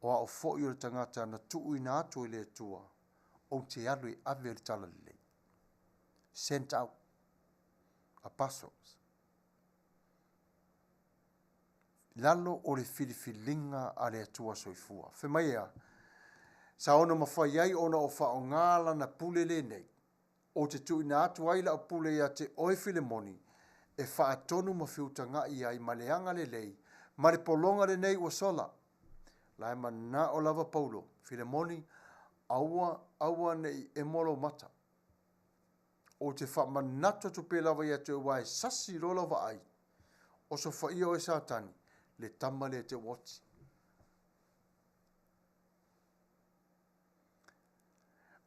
o a'u foi o le tagata na tuuina atu e le Atua, ou te alu e ave le Talalelei. Sent out. Apostles. Lalo o le filifiliga a le Atua Soifua. Fai mai e a? Sa ono mafai ai ona o faaaoga lana pule lenei, Ou te tuuina atu ai lau pule ia te oe Filemoni, e faatonu ma feutagaʻi ai ma le agalelei ma le pologa lenei ua sola. La e manao lava Paulo, Filemoni, aua, aua ne i emo lou mata. Ou te faamanatu atu pea lava ia te oe aua e sasi loa lau vaai, osofaia oe Satani, le tama lea e te ua oti.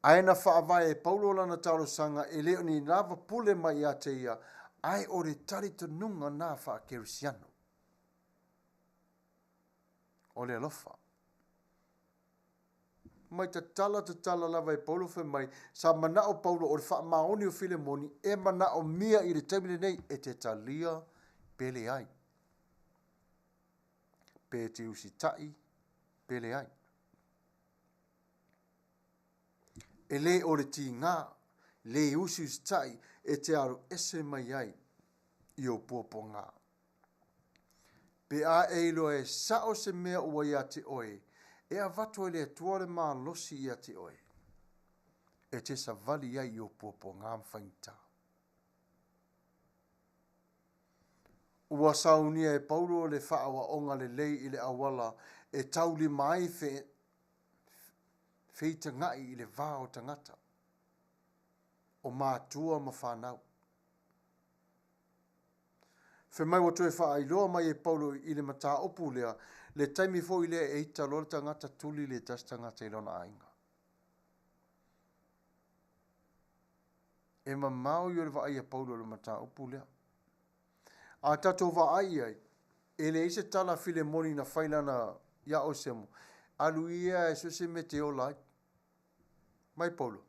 Ae na faavae e Paulo lana talosaga e le o ni lava pule mai ia te ia, ae o le talitonuga na faa-Kerisiano. O le alofa. Mai tatala tatala lava e Paulo fai mai, sa manao Paulo o le faamaoni o Filemoni e manaomia i le taimi lenei e te talia pe leai. Pe te usitai pe leai. E le o le tigā, le usiusitai e te alo ese mai ai i ou puapuagā. Pe a e iloa e sa'o se mea ua ia te oe, e avatu e le Atua le malosi ia te oe, e te savali ai i ou puapuagā ma faigata. Ua saunia e Paulo le faaoaoga lelei i le auala e taulima ai fe, feitagaʻi i le va o tagata, o matua ma fanau. Fai mai ua toe faailoa mai e Paulo i le mataupu lea, le taimi foi lea e ita loa le tagata tuli le tasi tagata i lona aiga. E mamao ia o le vaai a Paulo i le mataupu lea. A tatou vaai i ai, e leai se tala a Filemoni na fai lana iā Onesemo, alu ia e sue se mea e te ola ai. Mai Paulo,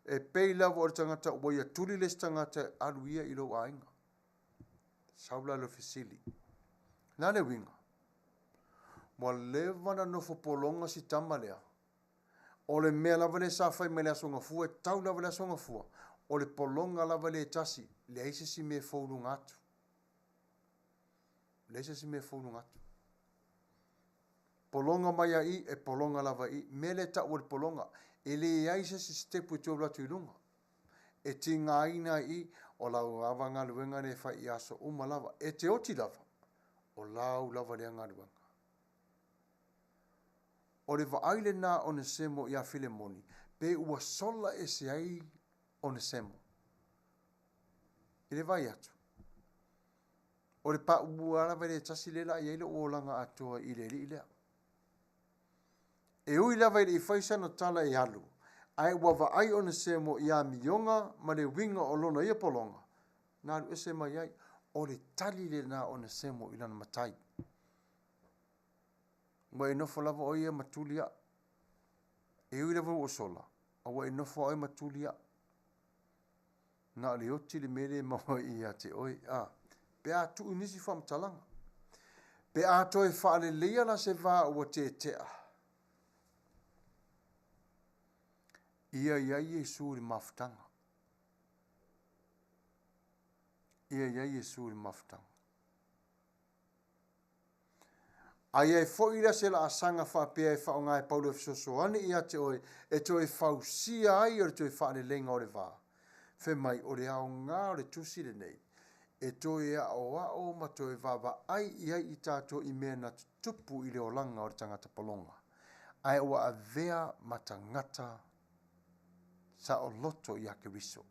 e pei lava o le tagata ua ia tuli le isi tagata e alu ia i lou aiga. Sau la le fesili. Na le uiga? Ua leva na nofo pologa si tama lea. O le mea lava lea sa fai mai le Aso Gafua, e tau lava le Aso Gafua, o le pologa lava lea e tasi, leai se isi mea e fou i luga atu. Leai se isi mea e fou i luga atu. Pologa mai a i, e pologa lava i. Mea lea e tau o le pologa, e leai se isi sitepu e toe alu atu i luga. E tigaina ai i, o lau lava galuega lea e fai i aso uma lava. E te oti lava, o lau lava lea galuega. O le vaai lenā o Onesemo iā Filemoni, pe ua sola ese ai Onesemo. I le vaai atu, o le paʻu lava lea e tasi lea la i ai lou olaga atoa i le alii lea. E ui lava e le i fai sana tala e alu, ae ua vaai Onesemo i amioga ma le uiga o lona ia pologa, na alu ese mai ai. O le tali lenā o Onesemo i lana matai. Ua e nofo lava o ia ma tuli a'u. E ui lava ua sola, a ua e nofo lava oe ma tuli a'u. Na o le oti le mea lea e maua ai ia te oe, a, pe a tuu i nisi faamatalaga. Pe a toe faaleleia la se va ua tetea, ia i ai Iesu i le mafutaga. Ia i ai Iesu i le mafutaga. A i ai foi la se laasaga faapea e faaaoga e Paulo e fesoasoani ia te oe e toe fausia ai o le toe faaleleiga o le va, fai mai o le aoga o le tusi lenei e toe aoao ma toe vaavaai i ai i tatou i mea na tutupu i le olaga o le tagata pologa, ae ua avea ma tagata saoloto iā Keriso.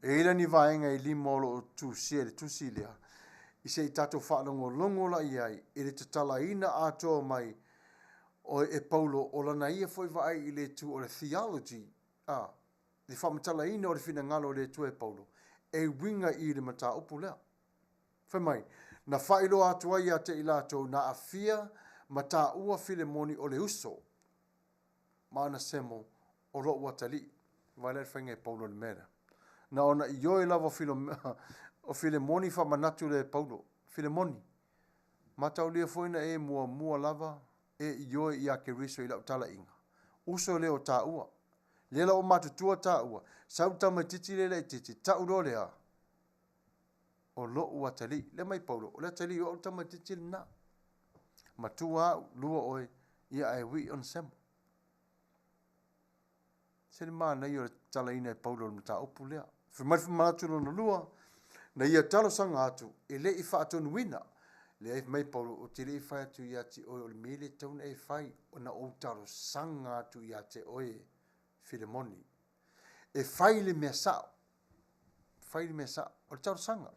E i ai la ni vaega e lima o lo o tusia i le tusi lea, i se i tatou faalogologo la i ai i le tatalaina atoa mai o e Paulo o lana ia foi vaai i le itu o le theology, a, le faamatalaina o le finagalo o le Atua e Paulo, e uiga i le mataupu lea. Fai mai, na faailoa atu ai ia te i latou na aafia Ma taua Filemoni o le uso ma Onesemo o lo'u atalii. Vaai la i le faiga e Paulo i le mea lea. Na ona ioe lava o Filemoni faamanatu lea e Paulo. Filemoni, mataulia foi na e muamua lava e ioe ia Keriso i lau talaiga. Uso lea o taua. Lea la ua matutua taua, sau le tamaitiiti lea laitiiti, tau loa lea, o lo'u atalii. Lea mai Paulo, o le atalii o au le tamaitiiti lena. Matua au, lua oe, ia ae wii Onesemo. Se le manaia o le tatalaina e Paulo o le mataupu lea. Fai mai le manatu lona lua, na ia talosaga atu e le i faatonuina. Leai, fai mai Paulo, ou te le i fai atu ia te oe o le mea lea e tatau ona e fai, na ou talosaga atu ia te oe, Filemoni, e fai le mea sao. Fai le mea sao. O le talosaga.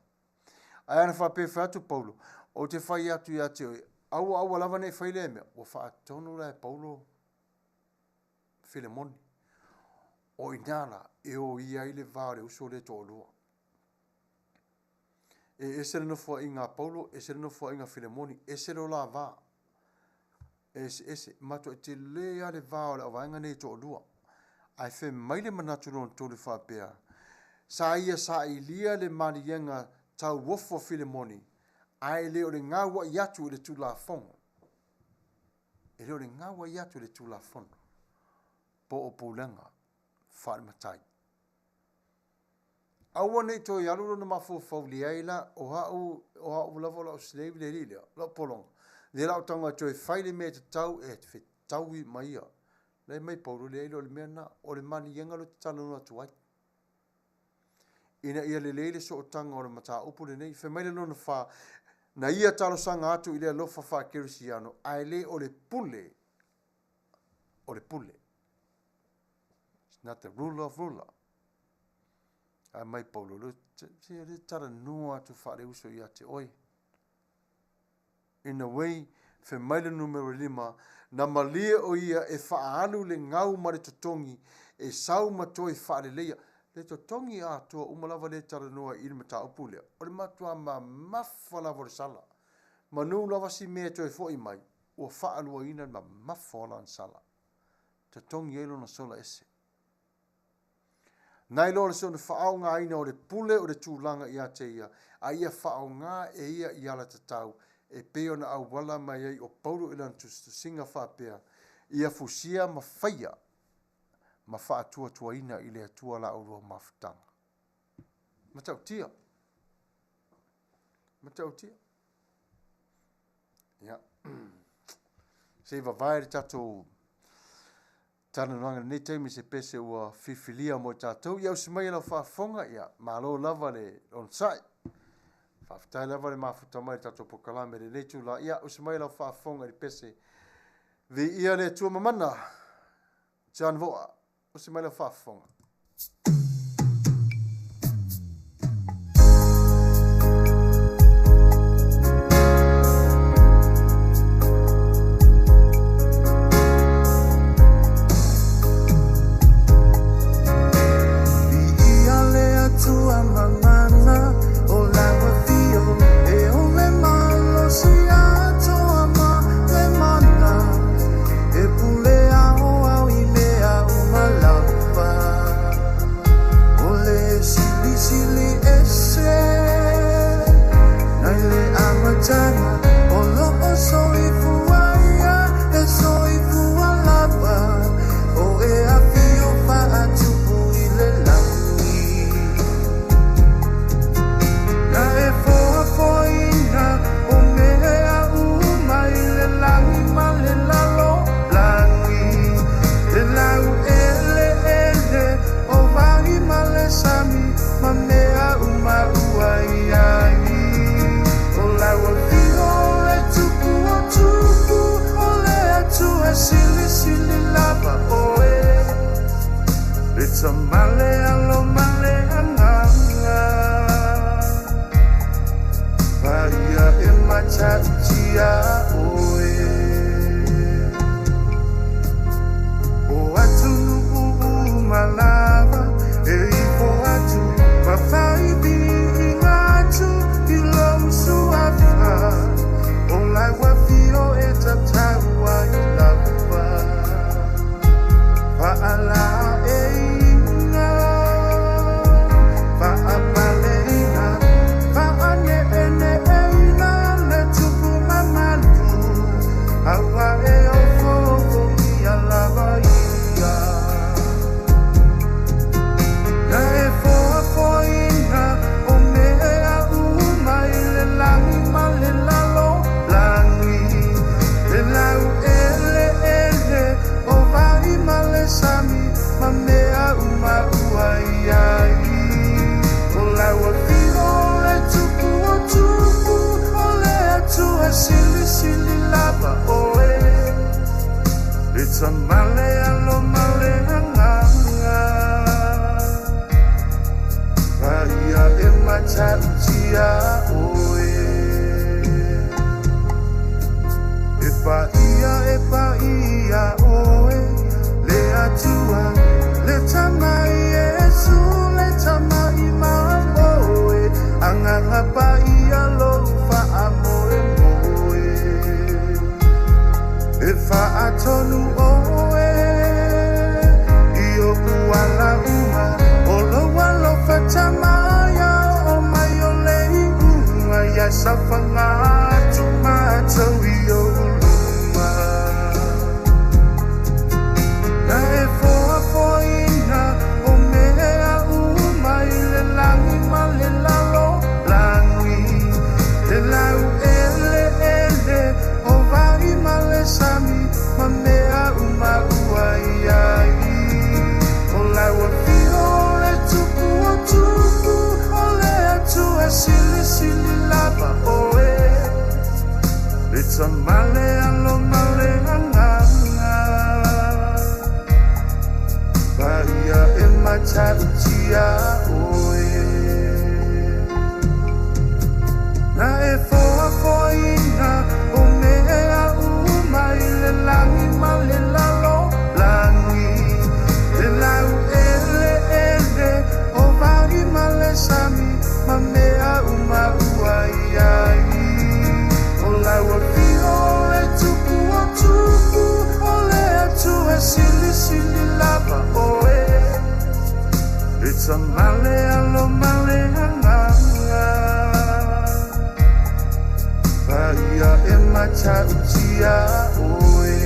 Ae ana faapea fai atu Paulo, ou te fai atu ia te oe, aua aua lava ne i fai lea mea, ua faatonu la e Paulo Filemoni. O i ina la e oia ai le va o le uso lea e toalua. E ese le nofoaiga a Paulo, ese le nofoaiga a Filemoni, ese lo la va. E eseese, matuai tele lava le va o le auvaega nei e toalua. Ae fai mai le manatu lona tolu e faapea, Sa ia sailia le maliega tauofo a Filemoni, ae le o le gauai atu i le Tulafono. E le o le gauai atu i le Tulafono po o pulega faale-matai. Aua ne i toe alu lona mafaufau, leai la, o au, o au lava o lau slave le alii lea, lau pologa, lea la ou tago e toe fai le mea e tatau e fetaui ma ia. Leai mai Paulo, leai le o le mea lena, o le maliega lea ou te talanoa atu ai. Ina ia lelei le sootaga o le mataupu lenei. Fai mai le lona fa, na ia talosaga atu i le alofa faa-Kerisiano, ae le o le pule o le pule. It's not the ruler of ruler. Ae mai Paulo, le le talanoa atu faale-uso ia te oe. In a way, fai mai le numera lima, na malie o ia e faaalu le gau ma le totogi e sau ma toe faaleleia. Le totogi atoa uma lava lea e talanoa i le mataupu lea, o le matua mamafa lava o le sala. Manu lava si mea e toe foi mai, ua faaluaina le mamafa o lana sala. Totogi ai lona sola ese. Nai lo le soona faaaogaina o le pule o le tulaga ia te ia, a ia faaaoga e ia i alatatau e pei ona auala mai ai o Paulo i lana tusitusiga faapea, Ia fusia ma faia ma faatuatuaina i le Atua la oulua mafutaga. Matautia. Matautia. Ia. Se i vavae le tatou talanoaga i lenei taimi se pese ua filifilia mo i tatou. Ia usi mai e lau faafofoga, ia malo lava le onosai. Faafetai lava le mafuta mai i le tatou polokalame i lenei itula. Ia usi mai e lau faafofoga i le pese. Viia le Atua Mamana. John Voa. Usi mai lau faafofoga. Viia le Atua mamana o lau afio e o le malosi atoa ma le mana e pule aoao i mea uma lava o le silisili ese nai le amataga o loo soifua ia e soifua lava o e afio faatupu i le lagi. Na e foafoaina o mea uma i le lagi ma le lalolagi, le laueleele o vai ma le sami ma mea uma ua i ai. O lau afio o le Tupu o tupu, o le Atua silisili lava oe. Le Tama le Alo ma le Agaga, paia e matautia oe. O atunuu uma lava e ifo atu ma fai viiga atu i lou suafa, o lau afio e tatau. matautia oe. E paia e paia oe le Atua le Tama Iesu le Tama i mamoe Agaga Paia lou faamoemoe E faatonu oe i oʻu ala uma O lou alofa Tama ia oo mai o le iuga Ia saofaga atu matou i ou luma Na e foafoaina o mea uma i le lagi ma le lalolagi Le laueleele o vai ma le sami ma mea uma ua i ai O lau afio o le Tupu o tupu o le Atua silisili lava oe Le Tama le Alo ma le Agaga Paia e matautia oe Na e foafoaina o mea uma i le lagi ma le lalolagi Le laueleele o vai ma le sami ma mea uma ua i ai O lau afio o le Tupu o tupu o le Atua silisili lava oe Le Tama le Alo ma le Agaga Paia e matautia oe.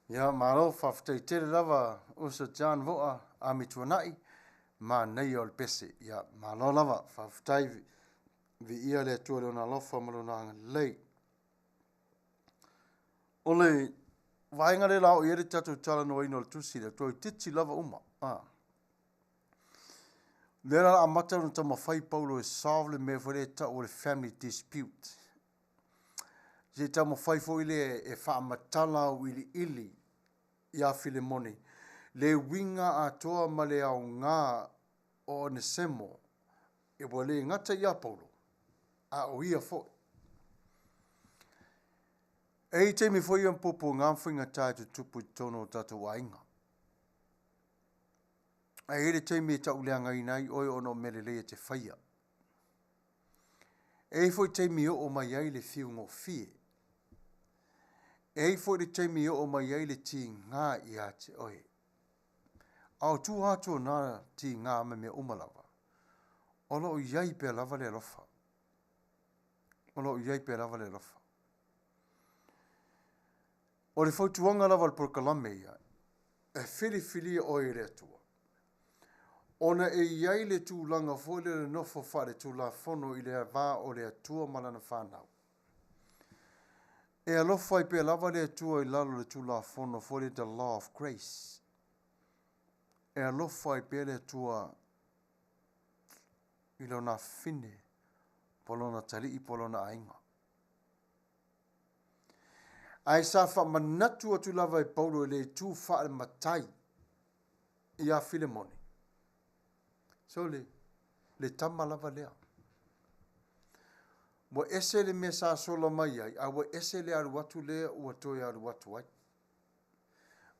Ia, malo, faafetai tele lava uso John Voa Amituanai, manaia o le pese. Ia, malo lava, faafetai, viia le Atua i Lona alofa ma Lona agalelei. O le vaega lea la o i ai le tatou talanoaina o le tusi lea, toeitiiti lava uma. Ah. Lea la amata ona taumafai Paulo e solve le mea foi lea e tau o le family dispute. Se i taumafai foi lea e faamatala auiliili ia Filemoni le uiga atoa ma le aoga o Onesemo e ua le gata ia Paulo, a o ia foi. E i taimi foi ia puapuaga ma faigata e tutupu i totonu o tatou aiga. Ae i ai le taimi e tauleagaina ai oe ona o mea lelei e te faia. E i ai foi taimi e oo mai ai le fiu gofie. E i ai foi le taimi e oo mai ai le tiga ia te oe. A o tua atu o nā tiga ma mea uma lava, o lo o i ai pea lava le alofa. O lo o i ai pea lava le alofa. O le fautuaga lava o le polokalame ia, e filifilia oe e le Atua. Ona e i ai le tulaga foi lea o le nofo faaletulafono i le va o le Atua ma lana fanau. E alofa ai pea lava le Atua i lalo o le Tulafono foi lea the law of grace. E alofa ai pea le Atua i lona afafine po o lona atalii po o lona aiga. Ae sa faamanatu atu lava e Paulo i le itu faale-matai ia Filemoni. So le, le tama lava lea. Ua ese le mea sa sola mai ai, a ua ese le alu atu lea ua toe alu atu ai.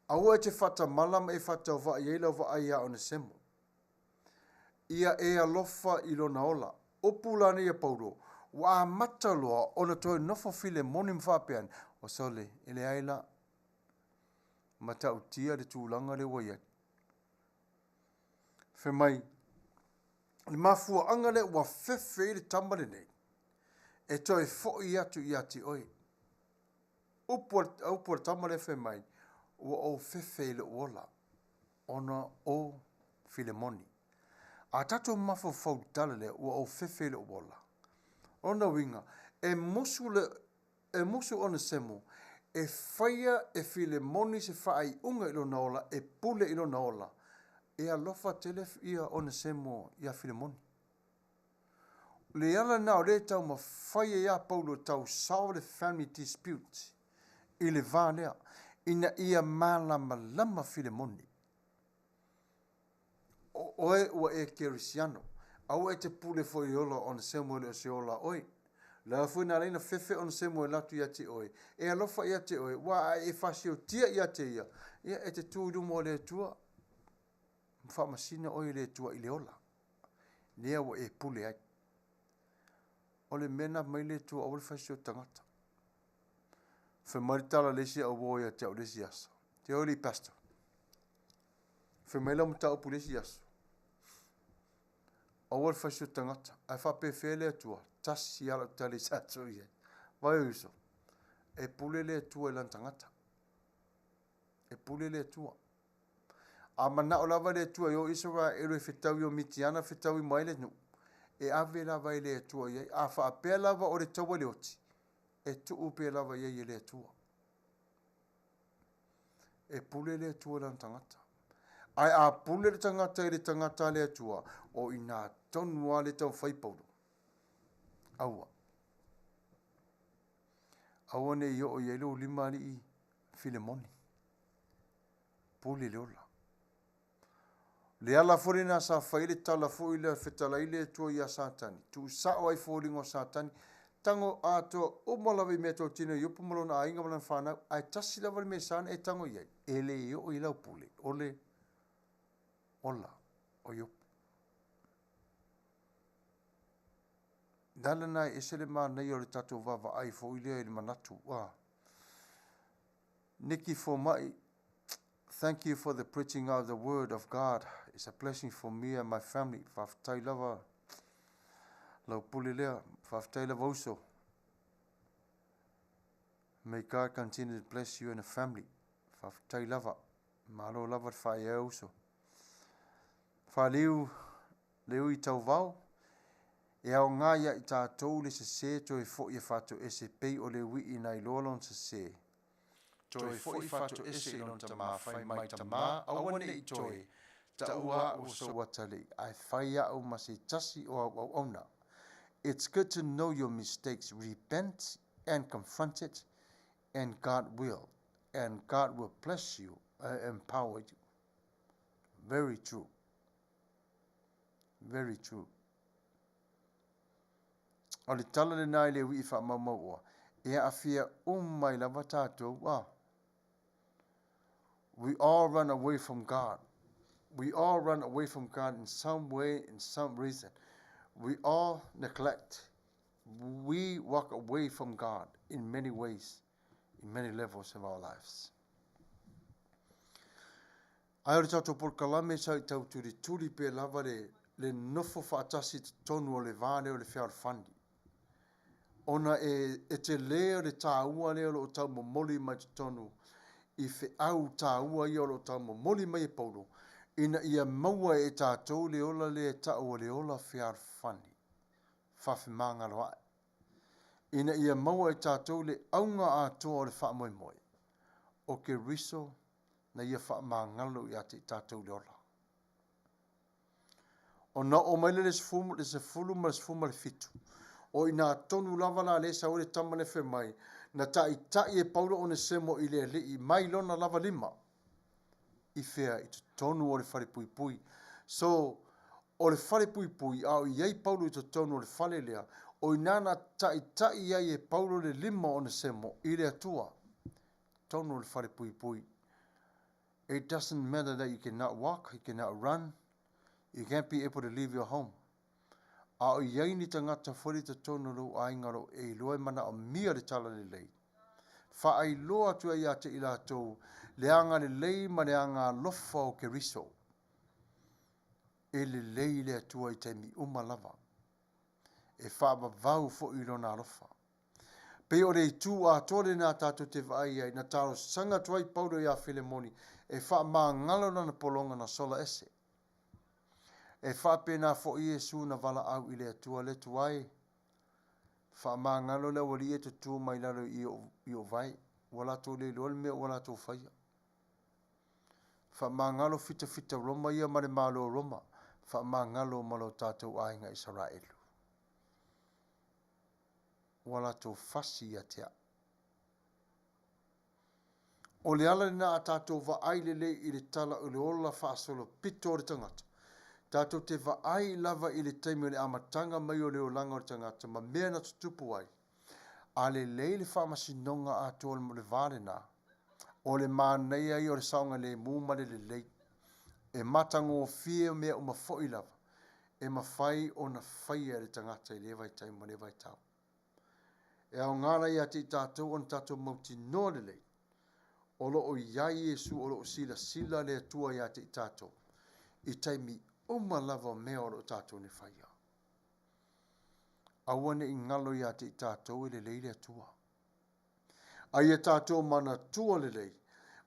Aua e te faatamala ma e faatauvaa i ai lau vaai ia Onesemo. Ia e alofa i lona ola. Upu la nei a Paulo, ua amata loa ona toe nofo Filemoni ma faapea ane, O sole, e leai la, matautia le tulaga lea ua i ai. Fai mai, le mafuaaga lea ua fefe ai le tama lenei, e toe foi atu ia te oe. Upu a, upu a le tama lea fai mai, ua ou fefe i lou ola, ona o Filemoni. A tatou mafaufau i le tala lea, ua ou fefe i lou ola. O lona uiga, e musu le, e musu Onesemo e faia e Filemoni se faaiuga i lona ola, e pule i lona ola. E alofa tele ia Onesemo ia Filemoni. O le ala lena o lea e taumafai ai ia Paulo e tau solve le family dispute. I le va lea, ina ia malamalama Filemoni. O oe ua e Kerisiano, aua e te pule foi i le ola o Onesemo e le o se ola a oe. O le ala foi na ala ai ona fefe Onesemo e alu atu ia te oe, e alofa ia te oe, aua a e fasiotia ia te ia, ia e te tu i luma o le Atua, ma faamasino oe e le Atua i le ola, lea ua e pule ai. O le mea na mai le Atua aua le fasio tagata. Fai mai le tala a le isi au uo ia te au i le isi aso. Te oi pastor. Fai mai lau mataupu i le isi aso. Aua le fasio tagata. Ae faapefea le Atua, tasi lava lau tali sa atu i ai. Vai o uso, e pule le Atua i lana tagata. E pule le Atua. A manao lava le Atua e o Isaraelu e fetaui o Mitiana fetaui mai le nuu, e ave lava e le Atua i ai. A faapea lava o le taua le oti, e tuu pea lava i ai e le Atua. E pule le Atua i lana tagata. Ae a pule le tagata i le tagata a le Atua, o i nā tonu lava le taumafai Paulo. Aua. Aua ne i oo i ai lou lima alii Filemoni. Pule le ola. Le ala foi lena sa fai ai le tala foi lea fetalai le Atua ia Satani, tuusao ai foliga o Satani, tago atoa uma lava i meatotino i Iopu ma lona aiga ma lana fanau, ae tasi lava le mea sa ona e tago i ai, e le oo i lau pule, o le ola o Iopu. Le ala lena e ese le manaia o le tatou vaavaai foi lea i le manatu. Ah. Nikki Fomai, thank you for the preaching of the word of God. It's a blessing for me and my family. Faafetai lava lau pule lea. Faafetai lava uso. May God continue to bless you and the family. Faafetai lava. Malo lava le faaea uso. Faaliu le ui tauvao, e aoga ia i tatou le sesē toe foi e faatoese pei o le uii na iloa lona sesē. Toe foi faatoese i lona tamā fai mai tamā aua ne i toe taua a'u o sou atalii ae fai a'u ma se tasi o au auauna. It's good to know your mistakes, repent and confront it and God will and God will bless you and empower you. Very true. Very true. O le tala lena i le uii faamaumau oa, e aafia uma ai lava tatou, ah. We all run away from God. We all run away from God in some way, in some reason. We all neglect. We walk away from God in many ways, in many levels of our lives. Ae o le tatou polokalame sa i tautulituli pea lava le, le nofo faatasi i totonu o le va lea o le fealofani. Ona e, e telē o le tāua lea o lo o taumomoli mai totonu i feau tāua ia o lo o taumomoli mai e Paulo, ina ia maua e tatou le ola lea e ta'u o le ola fealofani, faafemagaloa'i, ina ia maua e tatou le auga atoa o le faamoemoe o Keriso na ia faamagalo ia te i tatou le ola. Ona oo mai lea i le 10 ma le 17, o i inā tonu lava la lea e sau ai le tama lea fai mai, na taita'i e Paulo Onesemo i le Alii mai lona lava lima i fea i totonu o le falepuipui. So, o le falepuipui, a o i ai Paulo i totonu o le fale lea, o i ina na taita'i ai e Paulo le lima o Onesemo i le Atua, totonu o le falepuipui. It doesn't matter that you cannot walk, you cannot run, you can't be able to leave your home. A o i ai ni tagata foi i totonu o lou aiga o lo o e iloa e manaomia le talalelei, faailoa atu ai ia te i latou le agalelei ma le agaalofa o Keriso. E lelei le Atua i taimi uma lava. E faavavau foi i lona alofa. Pei o le itu atoa lena tatou te vaai ai, na talosaga atu ai Paulo iā Filemoni e faamagalo lana pologa na sola ese. E faapena foi Iesu na valaau i le Atua, le Atua e, faamagalo le aualii e tutū mai lalo i i ou vae, ua latou le iloa le mea ua latou faia. Faamagalo fitafita Roma ia ma le Malo o Roma, faamagalo ma lo tatou aiga Isaraelu. Ua latou fasi ia te au. O le ala lena a tatou vaai lelei i le tala o le ola faasolopito o le tagata. Tatou te vaai lava i le taimi o le amataga mai o le olaga o le tagata ma mea na tutupu ai. A lelei le faamasinoga atoa o le va lena, o le manaia ia o le saogalemu ma le lelei. E matagofie mea uma foi lava e mafai ona faia e le tagata i lea vaitaimi ma lea vaitau. E aoga la ia te i tatou ona tatou mautinoa lelei o lo o i ai Iesu o lo o silasila le Atua ia te i tatou i taimi uma lava o mea o lo o tatou nei faia. Aua ne i galo ia te i tatou e lelei le Atua. A ia tatou manatua lelei,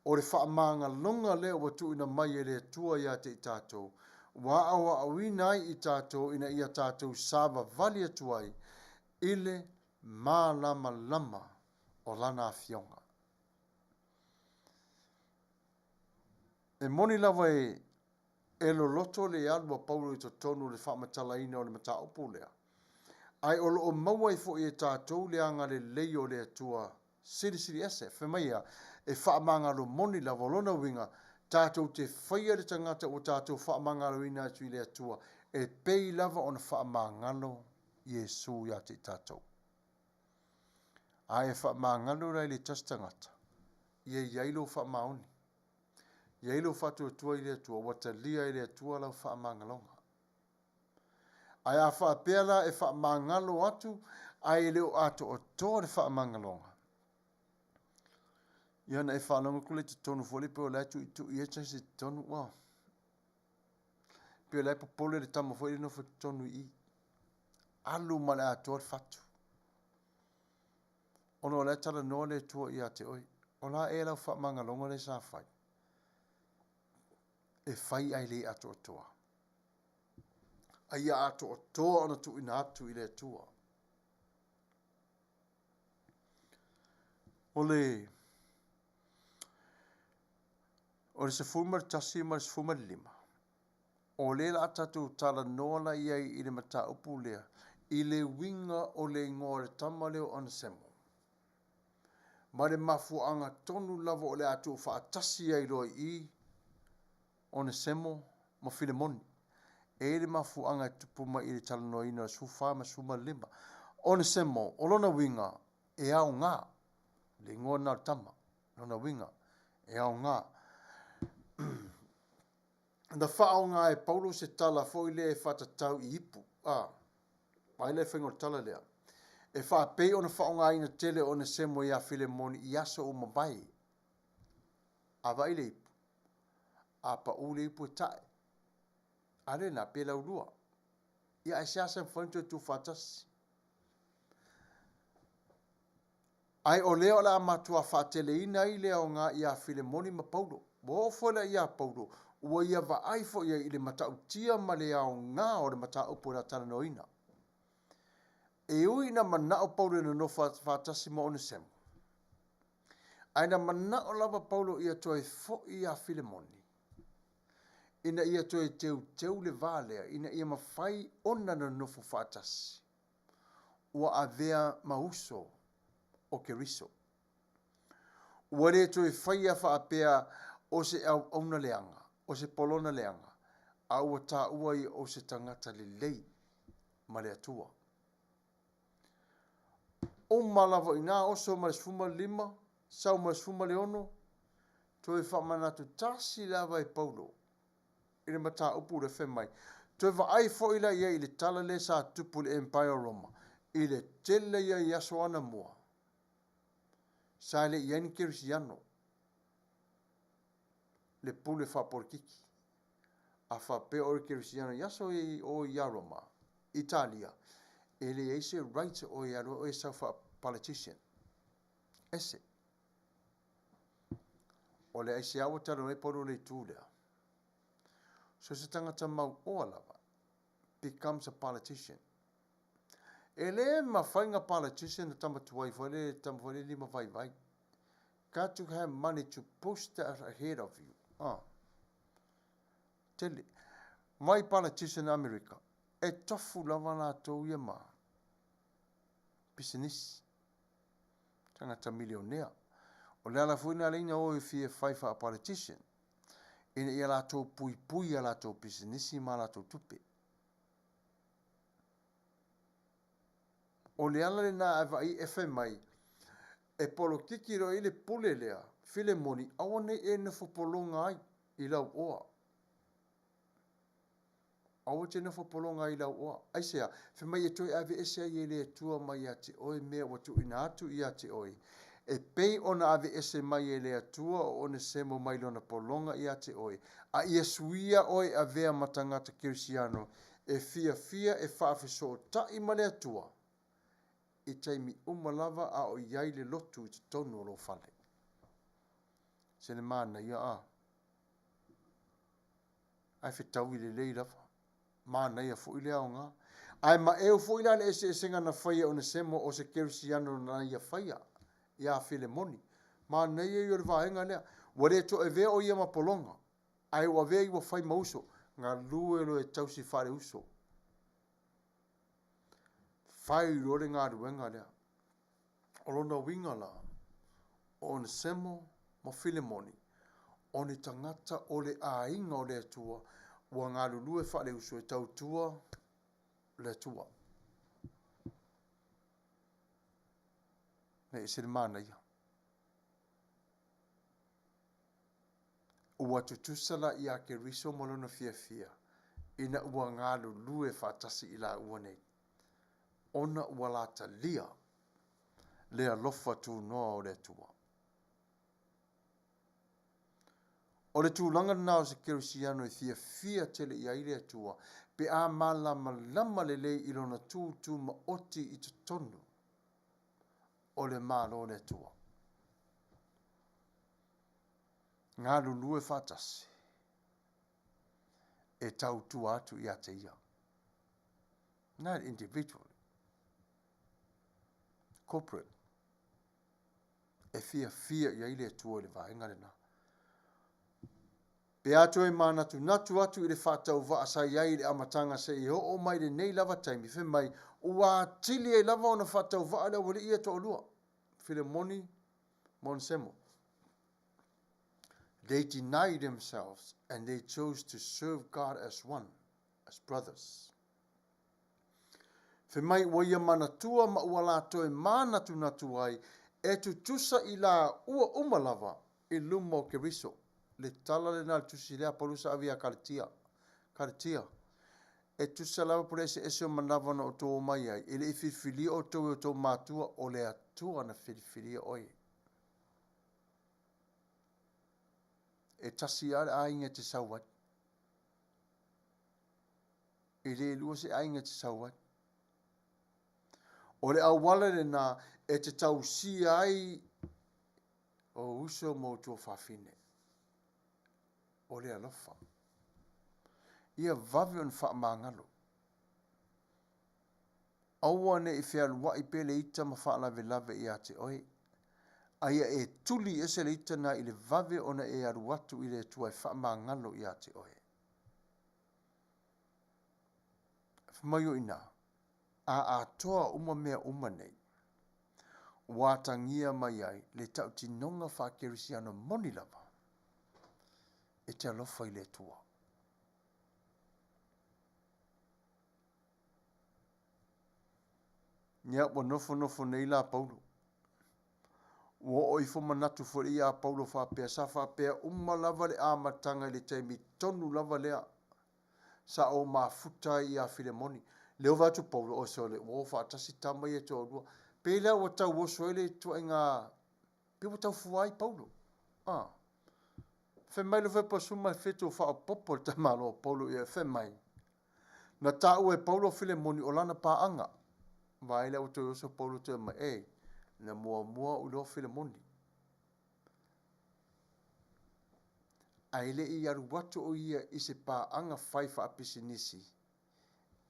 o le faamagaloga lea ua tuuina mai e le Atua ia te i tatou, ua aoaoina ai i tatou ina ia tatou savavali atu ai i le malamalama o Lana Afioga. E moni lava e E loloto le alu a Paulo i totonu o le faamatalaina o le mataupu lea, ae o lo o maua ai foi e tatou le agalelei o le Atua Silisili Ese. Fai mai ia, e faamagalo moni lava, o lona uiga, tatou te faia le tagata ua tatou faamagaloina atu i le Atua, e pei lava ona faamagalo Iesu ia te i tatou. A e faamagalo la i le tasi tagata, ia i ai lou faamaoni. I ai lou faatuatua i le Atua, ua talia e le Atua lau faamagaloga. Ae a faapea la e faamagalo atu ae le o atoatoa le faamagaloga, ia ona e faalogo atu lea i totonu foi lea pei o la e tuitui ai se tasi i totonu, ua pei o la e popole le tama foi lea e nofo i totonu i i. Alu ma le atoa le fatu. Ona o la e talanoa le Atua ia te oe. O la ea lau faamagaloga lea sa fai? E fai ae le atoatoa. A ia atoatoa ona tuuina atu i le Atua. O le o le 11 ma le 15, o lea la a tatou talanoa la i ai i le mataupu lea, i le uiga o le igoa o le tama lea o Onesemo, ma le mafuaaga tonu lava o le a tuufaatasi ai loa i i Onesemo ma Filemoni. E i ai le mafuaaga e tupu mai i le talanoaina o le 14 ma le 15. Onesemo, o lona uiga, e aoga, le igoa lena o le tama, lona uiga, e aoga. Na faaaoga e Paulo se tala foi lea e faatatau i ipu, a, vaai la i le faiga o le tala lea, e faapei ona faaaogaina tele o Onesemo iā Filemoni i aso ua mavae. A vaai le ipu, a pau le ipu e tae. A lena, pe laulua. Ia ae seasea mafai ona toe tuufaatasi. Ae o lea o le a matua faateleina ai le aoga iā Filemoni ma Paulo. Ua oo foi la iā Paulo, ua ia vaai foi ai i le matautia ma le aoga o le mataupu o le a talanoaina. E ui ina manao Paulo e nonofo faatasi ma Onesemo, ae na manao lava Paulo ia toe foi iā Filemoni, ina ia toe teuteu le va lea ina ia mafai ona nonofo faatasi. Ua avea ma uso o Keriso. Ua le toe faia faapea o se auauna leaga, o se polona leaga, a ua taua ia o se tagata lelei ma le Atua. Uma lava i ina oso ma le 15, sau ma le 16, toe faamanatu tasi lava e Paulo i le mataupu lea fai mai. Toe vaai foi la i ai i le tala lea sa tupu i le Empire o Roma i le tele ia i aso anamua sa le i ai ni kerisiano le pule faapolokiki. A faapea o le kerisiano i aso ia o ia Roma, Italia, e leai se right o e alu ai oe e sau faa-politician. Ese. O le aisea ua talanoa ai Paulo i le itu lea? So se tagata mauoa lava becomes a politician. E le mafai na politician na tama tuai foi le tama foi le lima vaivai. Got to have money to push that ahead of you. Ah. Tele. Mai politician Amerika, e tofu lava latou ia ma pisinisi. Tagata milionea. O le ala foi lena lea na o e fia fai faa-politician, ina ia latou puipui i a latou pisinisi ma a latou tupe. O le ala lena a vaai e fai mai, e polokiki loa i le pule lea, Filemoni, aua ne i e nofo pologa ai i lau oa. Aua e te nofo pologa ai i lau oa. Aisea? Fai mai e toe aveese ai e le Atua mai ia te oe mea ua tuuina atu ia te oe, e pei ona aveese mai e le Atua o Onesemo mai lona pologa ia te oe, a ia suia oe e avea ma tagata kerisiano e fiafia e faafesootai ma le Atua i taimi uma lava a o i ai le lotu i totonu o lou fale. Se le manaia a! Ae fetaui lelei lava. Manaia foi le aoga. Ae maeu foi la le eseesega na faia e Onesemo o se kerisiano na ia faia ia Filemoni. Manaia ia o le vaega lea. Ua le toe avea o ia ma pologa, ae ua avea ia ua fai ma uso. Galue loa e tausi faaleuso. Fai loa le galuega lea. O lona uiga la, o Onesemo ma Filemoni, o ni tagata o le aiga o le Atua ua galulue faaleuso e tautua le Atua. E ese le manaia. Ua tutusa la ia Keriso ma lona fiafia ina ua galulue faatasi i laua nei, ona ua latalia le alofa tunoa o le Atua. O le tulaga lena o se kerisiano e fiafia tele i ai le Atua pe a malamalama lelei i lona tu tumaoti i totonu o le Malo o le Atua. Galulue faatasi e tautua atu ia te ia. Not individually. Corporate. E fiafia i ai le Atua i le vaega lena. Pe a toe manatunatu atu i le faatauvaa sa i ai i le amataga seia oo mai i lenei lava taimi, fai mai, ua atili ai lava ona faatauvaa le aualii ia e toalua, Filemoni ma Onesemo. They denied themselves and they chose to serve God as one, as brothers. Fai mai ua ia manatua ma ua la toe manatunatu ai e tutusa i laua uma lava i luma o Keriso. Le tala lena a le tusi lea a Paulo sa ave ia Kalatia. Kalatia, e tusa lava po o le eseese o manava na outou omai ai, e le i filifilia outou e outou matua, o le Atua na filifilia oe. E tasi lava le aiga e te sau ai. E le lua se aiga e te sau ai. O le auala lena e te tausia ai ou uso ma ou tuafafine. O le alofa. Ia vave ona faamagalo. Aua ne i fealuai pea le ita ma faalavelave ia te oe, a ia e tuli ese le ita na i le vave ona e alu atu i le Atua e faamagalo ia te oe. Fai mai o i ina, a atoa uma mea uma nei, ua atagia mai ai le tautinoga faakerisiano moni lava e te alofa i le Atua. Ia, ua nofonofo nei la Paulo. Ua oo ifo manatu foi ia Paulo faapea, sa faapea uma lava le amataga i le taimi tonu lava lea sa ou mafuta ai ia Filemoni. Lea ua vaai atu Paulo, oh sole, ua o faatasi tama ia e toalua. Pei la ua tau oso ai le ituaiga, pei ua tau fua ai Paulo. Ah. Fai mai le Fepa 17 ua faaopoopo le tamaloa o Paulo ia fai mai. Na taua e Paulo a Filemoni o lana paaga. Vaai lea ua toe oso Paulo toe mai, e, na muamua au iloa Filemoni. Ae le i alu atu o ia i se paaga fai faapisinisi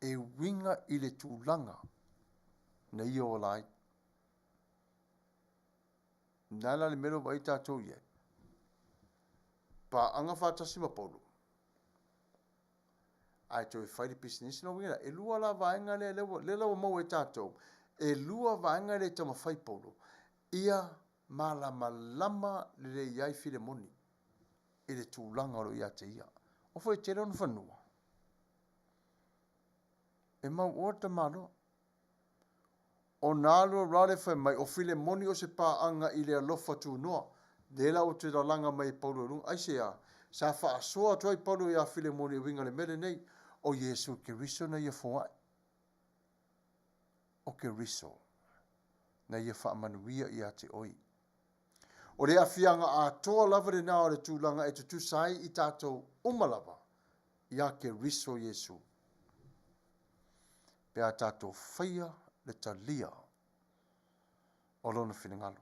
e uiga i le tulaga na ia ola ai. Na la le mea lea ua vaai tatou i ai. Paaga faatasi ma Paulo. Ae toe fai le pisinisi. Lona uiga la, e lua la vaega lea, lea ua, lea la ua maua e tatou. E lua vaega lea e taumafai Paulo. Ia Malamalama lelei ai Filemoni i le tulaga o lo o ia te ia. O foi e tele ona fanua. E mau oa le tamaloa. Ona alu alu lava lea fai mai, o Filemoni o se paaga i le alofa tunoa. Lea la ua toe lalaga mai e Paulo i luga. Aisea? Sa faasoa atu ai Paulo ia Filemoni e uiga i le mea lenei, o Iesu Keriso na ia foai. O Keriso na ia faamanuia ia te oe. O le aafiaga atoa lava lena o le tulaga e tutusa ai i tatou uma lava ia Keriso Iesu. Pe a tatou faia le talia o lona finagalo.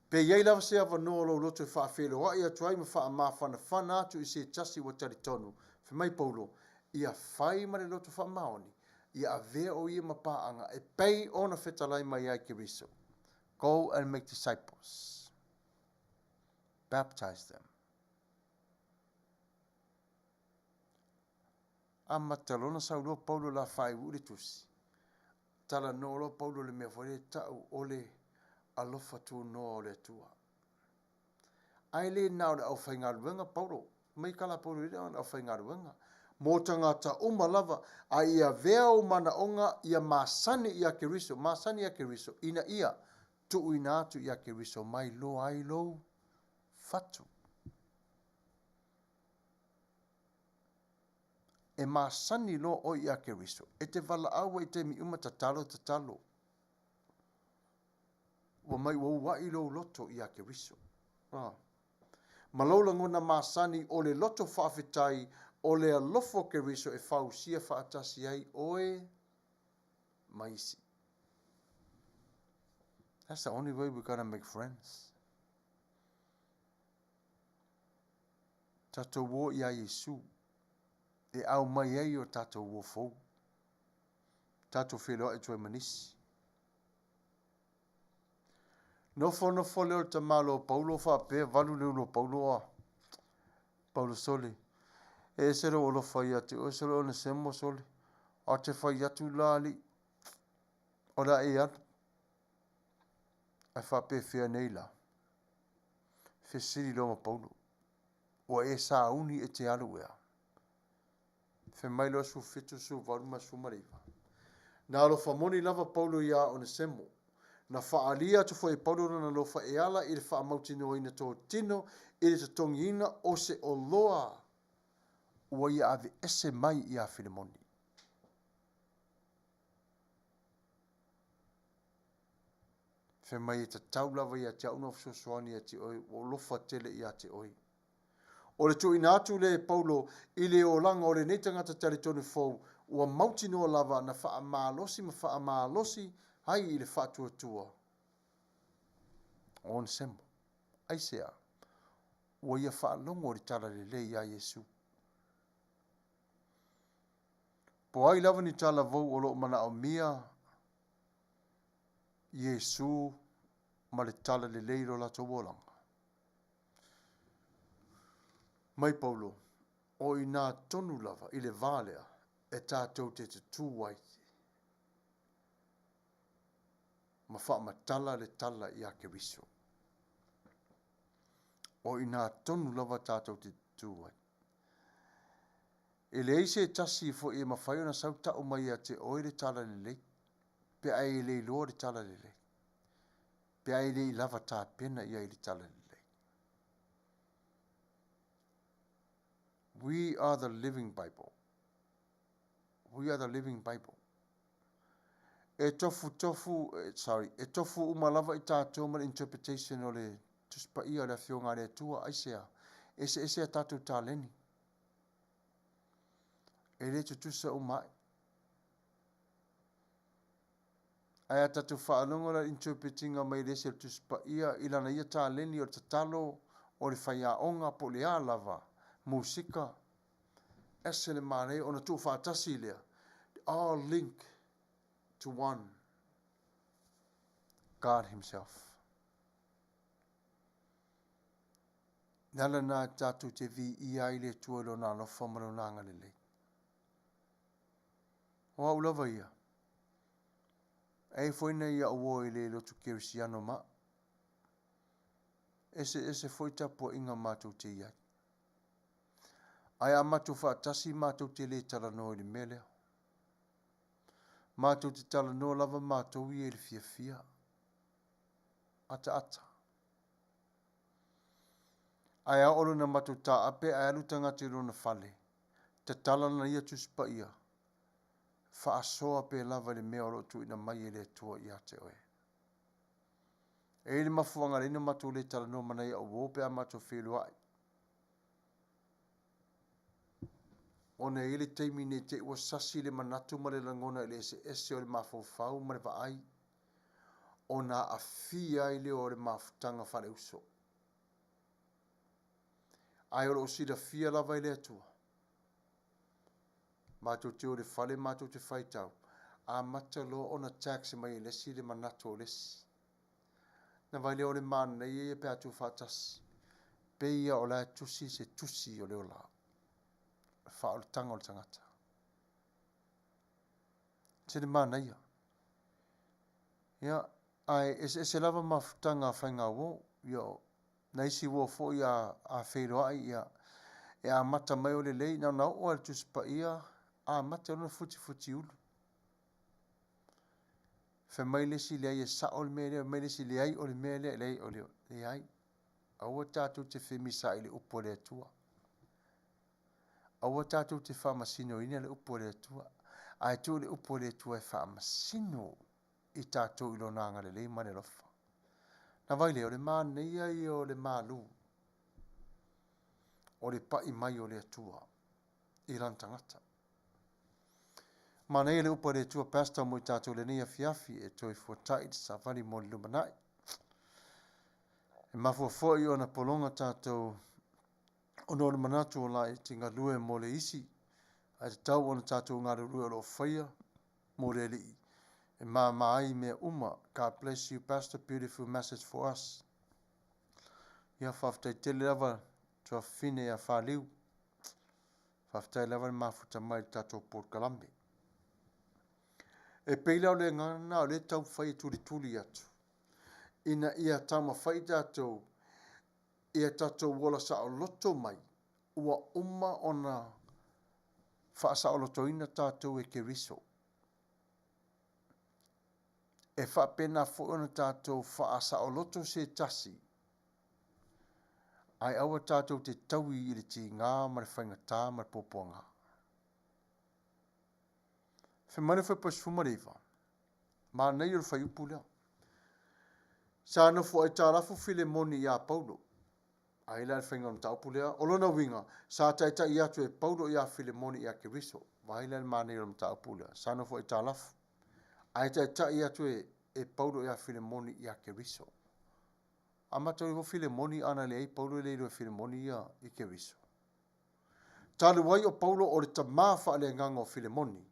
Pe i ai lava se avanoa o lou loto e faafeiloai atu ai ma faamafanafana atu i se tasi ua talitonu, fai mai Paulo, ia fai ma le loto faamaoni, ia avea o ia ma paaga e pei ona fetalai mai ai Keriso. Go and make disciples. Baptize them. Amata loa ona sau loa Paulo la faaiuiu le tusi. Talanoa loa Paulo i le mea foi lea e tau o le alofa tunoa o le Atua. Ae le na o le aufaigaluega Paulo. Mai kala Paulo i le aufaigaluega. Mo tagata uma lava, a ia avea ou manaoga ia masani ia Keriso, masani ia Keriso, ina ia tuuina atu ia Keriso mai loa ai lou fatu. E masani loa oe ia Keriso, e te valaau ai i taimi uma, tatalo, tatalo. Ua mai ua ua'i lou loto ia Keriso. Ah. Ma lou lagona masani o le loto faafetai o le alofa o Keriso e fausia faatasi ai oe ma isi. That's the only way we're gonna make friends. Tatou o iā Iesu e aumai ai o tatou uo fou. Tatou feiloai atu ai ma nisi. Nofonofo lea o le tamaloa o Paulo faapea, valu le ulu o Paulo a Paulo sole, e ese lou alofa ia te oe sole Onesemo sole, a te fai atu la alii, o le a e alu. Ae faapefea nei la? Fesili loa ma Paulo, ua e sauni e te alu ea? Fai mai loa 17, 18 ma 19. Na alofa moni lava Paulo iā Onesemo. Na faaalia atu foi e Paulo lona alofa e ala i le faamautinoaina totino i le totogiina o se oloa ua ia aveese mai iā Filemoni. Fai mai e tatau lava ia te au ona fesoasoani ia te oe, ua alofa tele ia te oe. O le tuuina atu lea e Paulo i le olaga o lenei tagata talitonu fou, ua mautinoa lava na faamalosi ma faamalosi ai i le faatuatua o Onesemo. Aisea? Ua ia faalogo i le talalelei iā Iesu. Po o ai lava ni talavou o lo o manaomia Iesu ma le talalelei i lo latou olaga. Mai Paulo, o i inā tonu lava i le va lea e tatou te tutū ai ma faamatala le tala iā Keriso. O i inā tonu lava tatou te tutū ai. E leai se tasi foi e mafai ona sau ta'u mai ia te oe le talalelei pe a e le iloa le talalelei, pe a e le i lava tapena i ai i le talalelei. We are the living Bible. We are the living Bible. E tofu tofu, sorry, e tofu uma lava i tatou ma le interpretation o le Tusi Paia o le Afioga a le Atua, aisea? Eseese a tatou taleni. E le tutusa uma ai. Ae a tatou faalogo la i le interpretinga mai le ese o le Tusi Paia i lana ia taleni o le tatalo, o le faiaoga po o le a lava, musika, ese le manaia ona tuufaatasi lea, all link to one, God Himself. Le ala lena tatou te viia ai le Atua i Lona alofa ma Lona agalelei. O au lava ia, e ai foi nai au uo e le lotu kerisiano ma. Eseese foi tapuaiga matou te i ai. Ae a matou faatasi matou te le talanoa i le mea lea. Matou te talanoa lava matou ia i le fiafia. Ataata. Ae a oo loa ina matou taape ae alu tagata i lona fale, tatala lana ia Tusi Paia, faasoa pea lava i le mea o lo o tuuina mai e le Atua ia te oe. E i ai le mafuaaga e ala ai ona matou le talanoa ma nai au uo pe a matou feiloai. Ona e i ai le taimi ne i te i ua sasi le manatu ma le lagona i le eseese o le mafaufau ma le vaai, ona aafia ai lea o le mafutaga faaleuso. Ae o lo o silafia lava e le Atua. Matou te o i le fale matou te faitau, amata loa ona tax mai e le isi le manatu o le isi. Na vaai lea o le manaia ia pe a tuufaatasi. Pei lava o la e tusi se tusi o le ola, le faaolataga o le tagata. Se le manaia. Ia, ae eseese lava mafutaga a faigauo. Ia, na isi uo foi a, a feiloai, ia, e amata mai o lelei, na ona oo lava i le Tusi Paia, amata loa ona futifutiulu. Fai mai le isi, leai e sao le mea lea, fai mai le isi, leai o le mea lea, leai o le... Leai. Aua tatou te femisaai i le upu a le Atua. Aua tatou te faamasinoina le upu a le Atua, ae tuu le upu a le Atua e faamasino i tatou i lona agalelei ma le alofa. Na vai lea, o le manaia ia o le malu o le pai mai o le Atua i lana tagata. Manaia le upu a le Atua Pastor mo i tatou lenei afiafi e toe fuata'i le savali mo le lumanai. E mafua foi ona pologa tatou ona o le manatu o laiti galue mo le isi, ae tatau ona tatou galulue o lo o faia mo le Alii e mama ai mea uma. God bless you Pastor, beautiful message for us. Ia faafetai tele lava tuafafine ia Faliu. Faafetai lava le mafuta mai i le tatou polokalame. E pei la o le agaga lena o lea e taumafai e tulituli atu ina ia taumafai tatou ia tatou ola saoloto mai ua uma ona faasaolotoina tatou e Keriso. E faapena foi ona tatou faasaoloto se tasi ae aua tatou te taui i le tiga ma le faigata ma le puapuaga. Fai mai le Fuaiupu 19, manaia o le fuaiupu lea. Sa nofo aitalafu Filemoni iā Paulo. Ai la le faiga o le mataupu lea. O lona uiga, sa taitai atu e Paulo iā Filemoni iā Keriso. Vaai la i le manaia o le mataupu lea. Sa nofo aitalafu, ae taitai atu e, e Paulo iā Filemoni iā Keriso. Amata o Filemoni ana leai Paulo e le iloa e Filemoni ia i Keriso. Talu ai o Paulo o le tamā faaleagaga o Filemoni,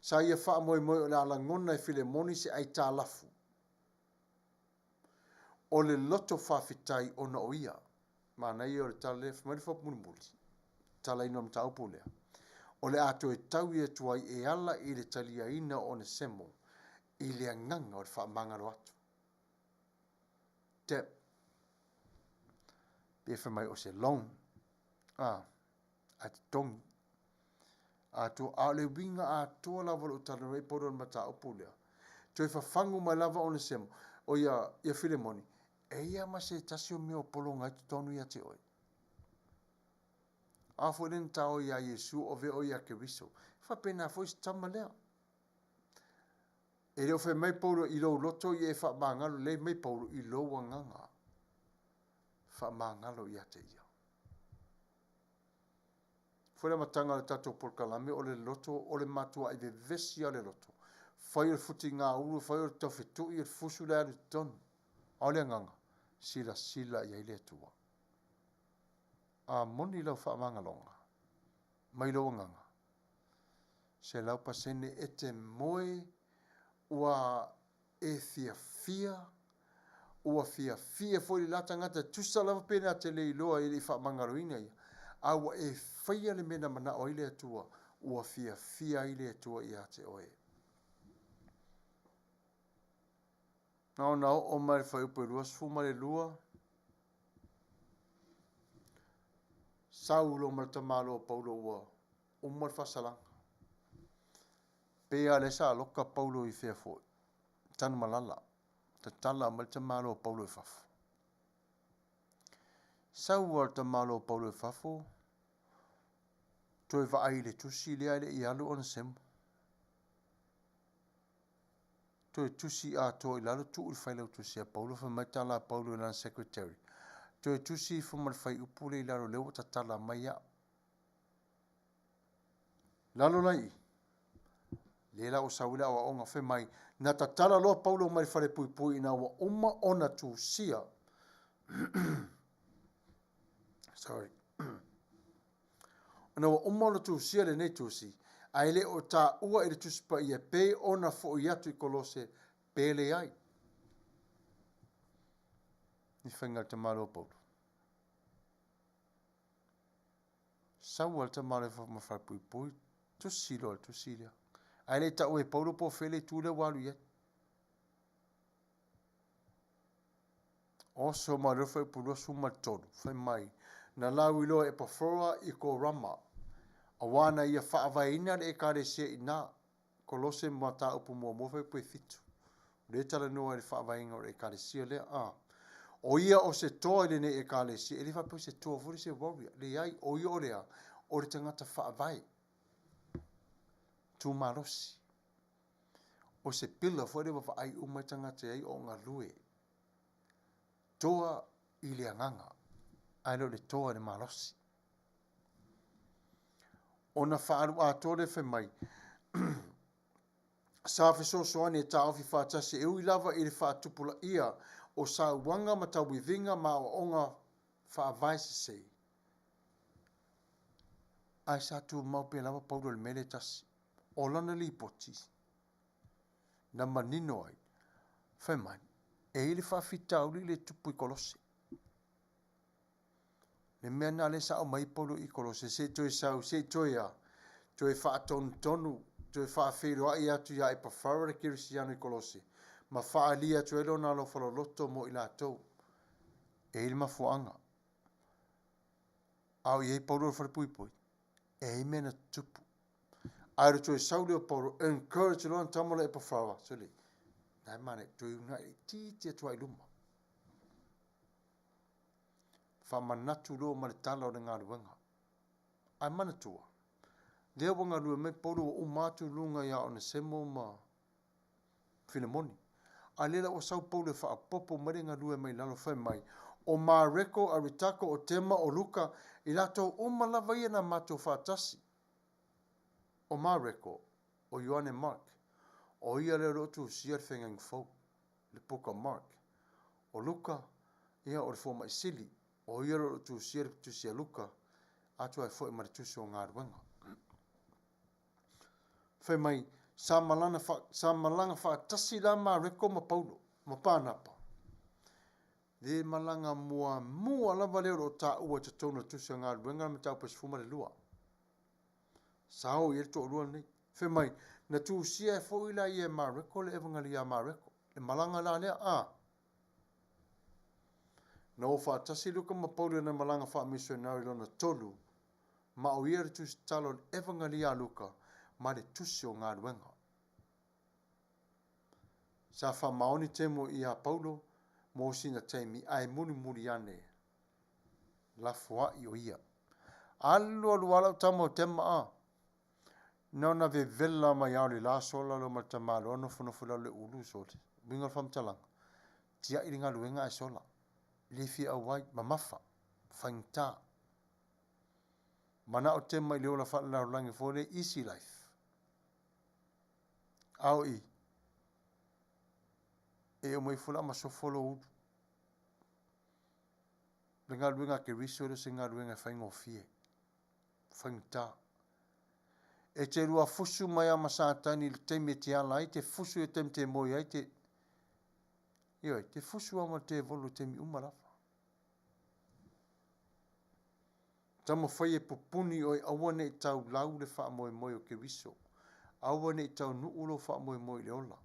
sa ia faamoemoe o le a lagona e Filemoni se aitalafu o le loto faafetai ona o ia. Manaia o le tala lea, fai mai le fuapu mulimuli, talaina o le mataupu lea, o le a toe taui atu ai e ala i le taliaina o Onesemo i le agaga o le faamagalo atu. Debt. Pe fai mai o se loan. A, ae totogi. Atoa, a o le uiga atoa lava o lou talanoa ai Paulo i le mataupu lea. Toe fafagu mai lava Onesemo, o ia, ia Filemoni, e i ai ma se tasi o mea o pologa ai totonu ia te oe. A foi lea na tao iā Iesu o avea oe ia Keriso. E faapena foi si tama lea. E le o fai mai Paulo i lou loto ia e faamagalo, leai mai Paulo i lou agaga faamagalo ia te ia. Foi le amataga o le tatou polokalame o le loto o le matuai vevesi lava o le loto. Fai o le futigaulu, fai o le taufetui, o le fusu la e alu i totonu. A o le agaga, silasila i ai le Atua. A moni lau faamagaloga mai lou agaga, 100% e te moe ua e fiafia, ua fiafia foi le la tagata, tusa lava pe na te le iloa e le i faamagaloina ia, a ua e faia le mea na manao ai le Atua, ua fiafia ai le Atua ia te oe. Na ona oo mai le fuaiupu e 22. Saulo ma le tamaloa Paulo ua uma le faasalaga. Pei lava o lea sa loka Paulo i fea foi, Tanumalala, tatala mai le tamaloa Paulo i fafo. Sau lava le tamaloa Paulo i fafo, toe vaai i le tusi lea ae le i alu Onesemo. Toe tusi atoa i lalo, tuu i le failautusi a Paulo, fai mai tala a Paulo i lana secretary, toe tusi ifo ma le fuaiupu lea i lalo lea ua tatala mai au. Lalo la i i, lea la ua sau ai le aoaoga, fai mai, na tatala loa Paulo mai le falepuipui ina ua uma ona tusia sorry ona ua uma ona tusia lenei tusi, ae le o taua i le Tusi Paia pe ona foi atu i Kolose pe leai. Ni faiga a le tamaloa Paulo. Sau a le tamaloa i fafo ma falepuipui, tusi loa le tusi lea. Ae le i taua e Paulo po o fea le itu lea ua alu i ai. Oso mai loa le fuaiupu 23, fai mai, na lauiloa e Epafora i ko Rama, auā na ia faavaeina le ekalesia i ina. Kolose mataupu muamua fuaiupu e 7. O lea e talanoa i le faavaeina o le ekalesia lea. A. O ia o se toa i lenei ekalesia, e le faapea o se toa foi lea se warrior. Leai, o ia o le a? O le tagata faavae, tumalosi. O se pillar foi lea ua vaai uma ai tagata i ai o galue. Toa i le agaga, ae le o le toa i le malosi. Ona faaalu atoa lea fai mai, sa fesoasoani e taofi faatasi e ui lava i le faatupulaia o sauaga ma tauiviga ma aoaoga faavae sese. Ae sa tumau pea lava Paulo i le mea lea e tasi. O lana lipoti na manino ai, fai mai, e i ai le faafitauli lea e tupu i Kolose. Le mea lena lea sa aumai ai Paulo i Kolose, se i toe sau, se i toe a, toe faatonutonu, toe faafeiloai atu ia Epafara le kerisiano i Kolose, ma faaalia atu ai lona alofa loloto mo i latou. E i ai le mafuaaga. A o i ai Paulo i le falepuipui, e i ai mea na tutupu. Ae o le toe sau lea o Paulo, encourage loa lana tama lea Epafara, sole, na e manaia, toe uunai itiiti atu lava i luma. Faamanatu loa ma le tala o le galuega. Ae manatua, lea ua galue mai Paulo ua uma atu luga ia Onesemo ma Filemoni. A lea la ua sau Paulo e faaopoopo mai le galue mai lalo fai mai, o Mareko, Aritako, o Tema, o Luka, i latou uma lava ia na matou faatasi. O Mareko, o Ioane Mark, o ia lea o lo o tusia le Feagaiga Fou, le Book of Mark. O Luka, ia o le fomai sili, o ia o lo o tusia le tusi a Luka, atu ai foi ma le tusi o galuega. Fai mai, sa malaga, fa, sa malaga faatasi la Mareko ma Paulo, ma Pānapa. Le malaga muamua lava lea o lo o taua i totonu o le tusi o galuega le mataupu e 12. Sa o i ai le toalua lenei. Fai mai, na tusia ai foi la ia e Mareko le Evangelia a Mareko. Le malaga la lea, a. Na o faatasi Luka ma Paulo i lana malaga faamisionari lona tolu, ma o ia le tusitala o le Evangelia a Luka ma le tusi o galuega. Sa faamaoni Temo iā Paulo mo sina taimi ae mulimuli ane lafoai o ia. Alu alu lava lau tama o Tema a. Na ona vevela mai lava o le la sola loa ma le tamaloa nofonofo i lalo o le ulu sole. Uiga o le faamatalaga, tiai le galuega ae sola. Le fia auai, mamafa, faigata. Manao Tema i le ola faalelalolagi foi lea easy life. A o i, e uma ifo la ma sofo lou ulu. Le galuega a Keriso e le o se galuega e faigofie, faigata. E te lua fusu mai lava ma Satani i le taimi e te ala ai, te fusu i le taimi e te moe ai, te, ioe, te fusu lava ma le tevolo i taimi uma lava. Taumafai e pupuni oe aua ne i taulau le faamoemoe o Keriso. Aua ne i taunuu lou faamoemoe i le ola.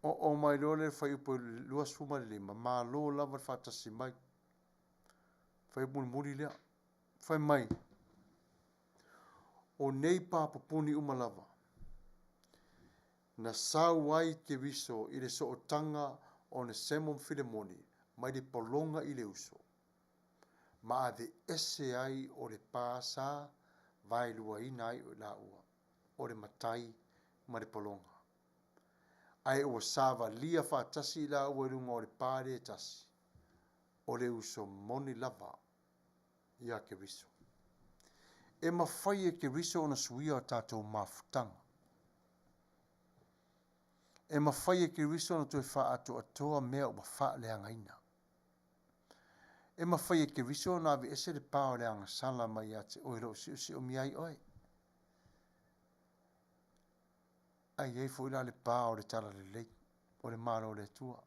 Oo mai loa lea i le fuaiupu e 25, malo lava le faatasi mai. Fuaiupu mulimuli lea. Fai mai, O nei pā pupuni uma lava, na sau ai Keriso i le sootaga o Onesemo ma Filemoni mai le pologa i le uso, ma aveese ai o le pā sa vaeluaina ai lāua, o le matai ma le pologa. Ae ua savalia faatasi i lāua i luga o le pā lea e tasi, o le uso moni lava ia Keriso. E mafai e Keriso ona suia o tatou mafutaga. E mafai e Keriso ona toe faaatoatoa mea ua faaleagaina. E mafai e Keriso ona aveese le pa o le agasala mai ia te oe o lo o siosiomia ai oe. Ae i ai foi la le pa o le talalelei o le Malo o le Atua.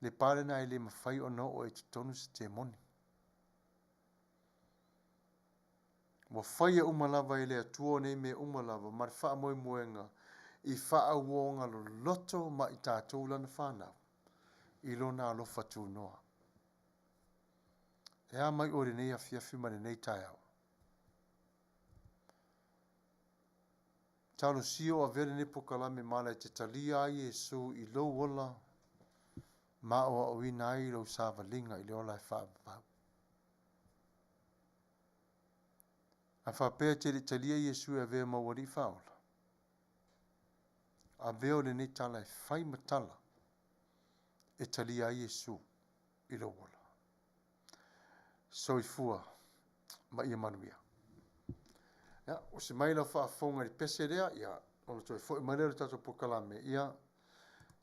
Le pa lena e le mafai ona oo ai i totonu se temoni. Ua faia uma lava e le Atua nei mea uma lava ma le faamoemoega i faauoga loloto ma i tatou lana fanau i lona alofa tunoa. E a mai oe i lenei afiafi ma lenei taeao? Talosia o avea lenei polokalame ma ala e te talia ai Iesu i lou ola ma aoaoina ai lou savaliga i le ola e faavavau. A faapea e te le i talia Iesu e avea ma ou alii faaola, avea o lenei tala e fai ma tala e talia ai Iesu i lou ola. Soifua ma ia manuia. Ia, osi mai lau faafofoga i le pese lea, ia, ona toe foi mai lea o le tatou polokalame, ia,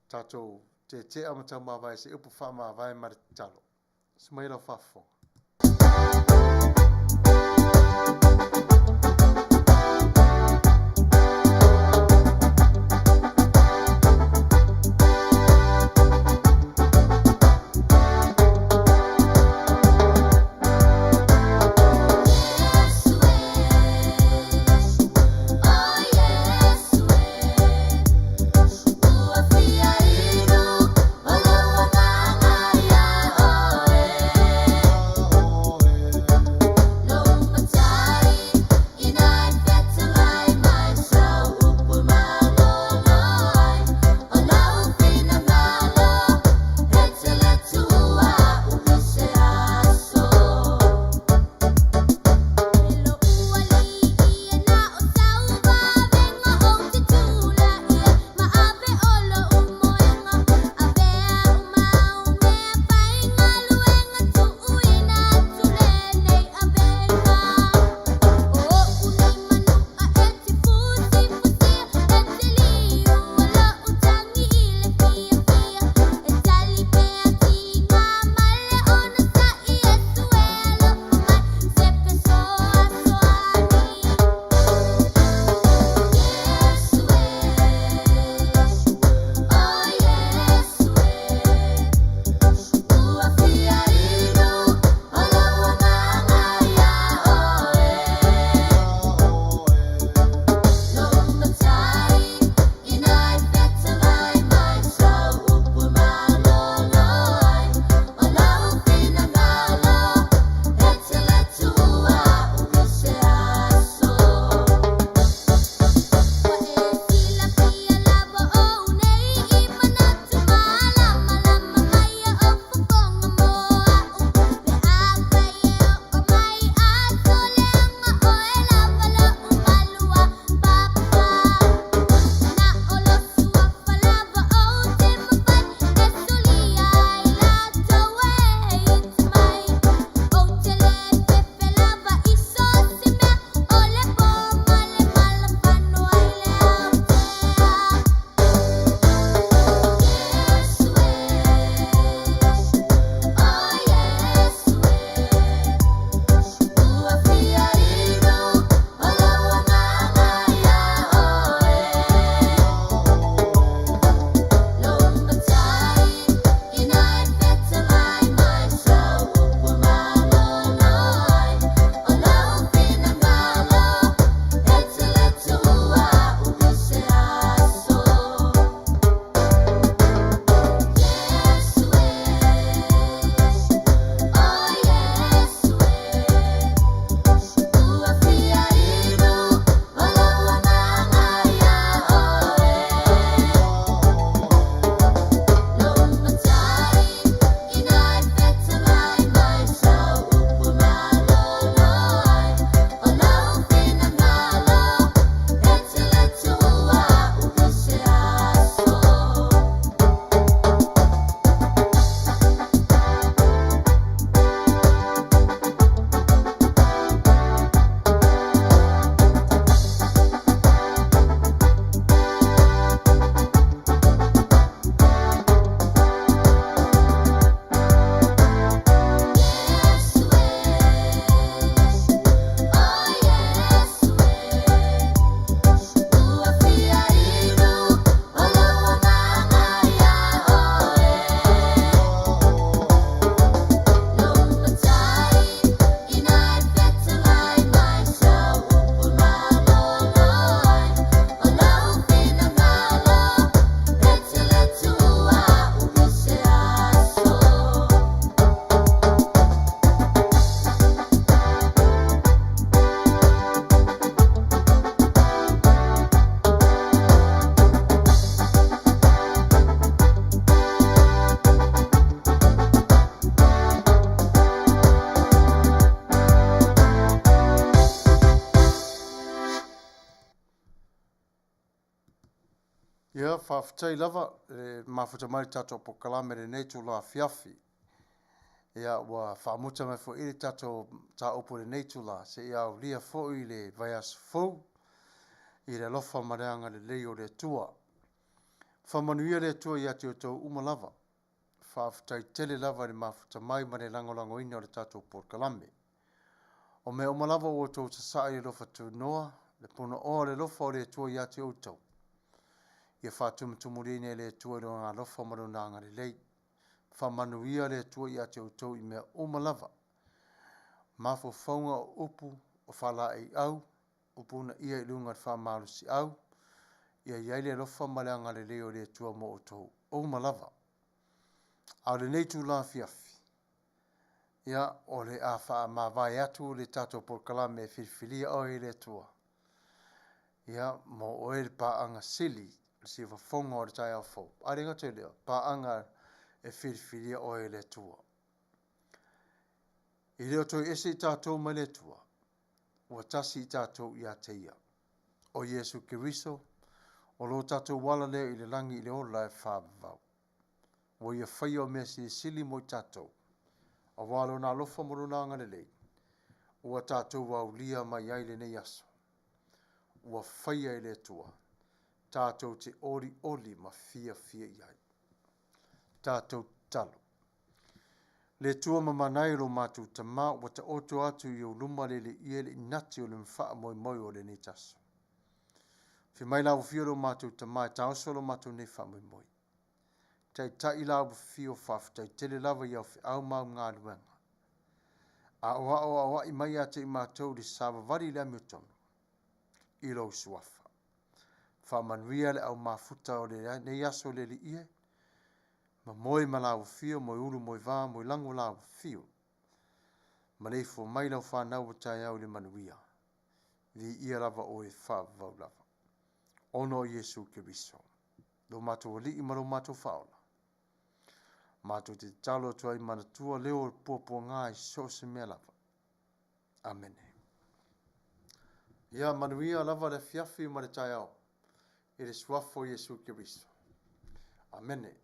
tatou tetea ma taumavae se upu faamavae ma le tatalo. Osi mai lau faafofoga. Ia, faafetai lava le mafuta mai le tatou polokalame lenei itula afiafi. Ia, ua faamuta mai foi i le tatou mataupu i lenei itula, seia aulia foi le vaiaso fou i le alofa ma le agalelei o le Atua. Faamanuia le Atua ia te outou uma lava. Faafetai tele lava i le mafuta mai ma le lagolagoina o le tatou polokalame. O mea uma lava ua outou sasaa i le alofa tunoa, le punooa o le alofa o le Atua ia te outou. Ia faatumutumuliaina e le Atua i lona alofa ma lona agalelei. Faamanuia le Atua ia te outou i mea uma lava. Mafaufauga o upu o faalaeiau, upu uunaia i luga o le faamalosiau, ia i ai le alofa ma le agalelei o le Atua mo outou uma lava. A o lenei itula afiafi, ia, o le a faamavae atu le tatou polokalame e filifilia oe e le Atua. Ia, mo oe le paaga sili, le siufofoga o le taeao fou. A le gata i lea, paaga e filifilia oe e le Atua. E le o toe ese i tatou mai le Atua, ua tasi i tatou ia te ia. O Iesu Keriso, o lo tatou ala lea i le lagi i le ola e faavavau. Ua ia faia o mea silisili mo i tatou, aua lona alofa ma lona agalelei, ua tatou aulia mai ai lenei aso. Ua faia e le Atua, tatou te olioli ma fiafia i ai. Tatou tatalo. Le Atua mamanai o lo matou Tama, ua taoto atu i ou luma le leia le inati o le faamoemoe o lenei taso. Fai mai la ua lo matou Tama e taoso lo matou nei faamoemoe. Taitai la ua fio faafetai tele lava i au feau ma au galuega. Aoao aoai mai ia te i matou le savavali le amiotonu i lou suafa. Faamanuia le au mafuta o lenei aso le Alii e, ma moe ma lau afio, moe ulu, moe va, moe lago lau afio. Maleifua mai lau whanau o taeao i le manuia. Viia lava oe faavavau lava. Ona o Iesu Keriso. Lo matou Alii ma lo matou Faaola. Matou te tatalo atu ai manatua leo o le puapuaga i so o se mea lava. Amene. Ia manuia lava le afiafi ma le taeao i le suafa o Iesu Keriso. Amene.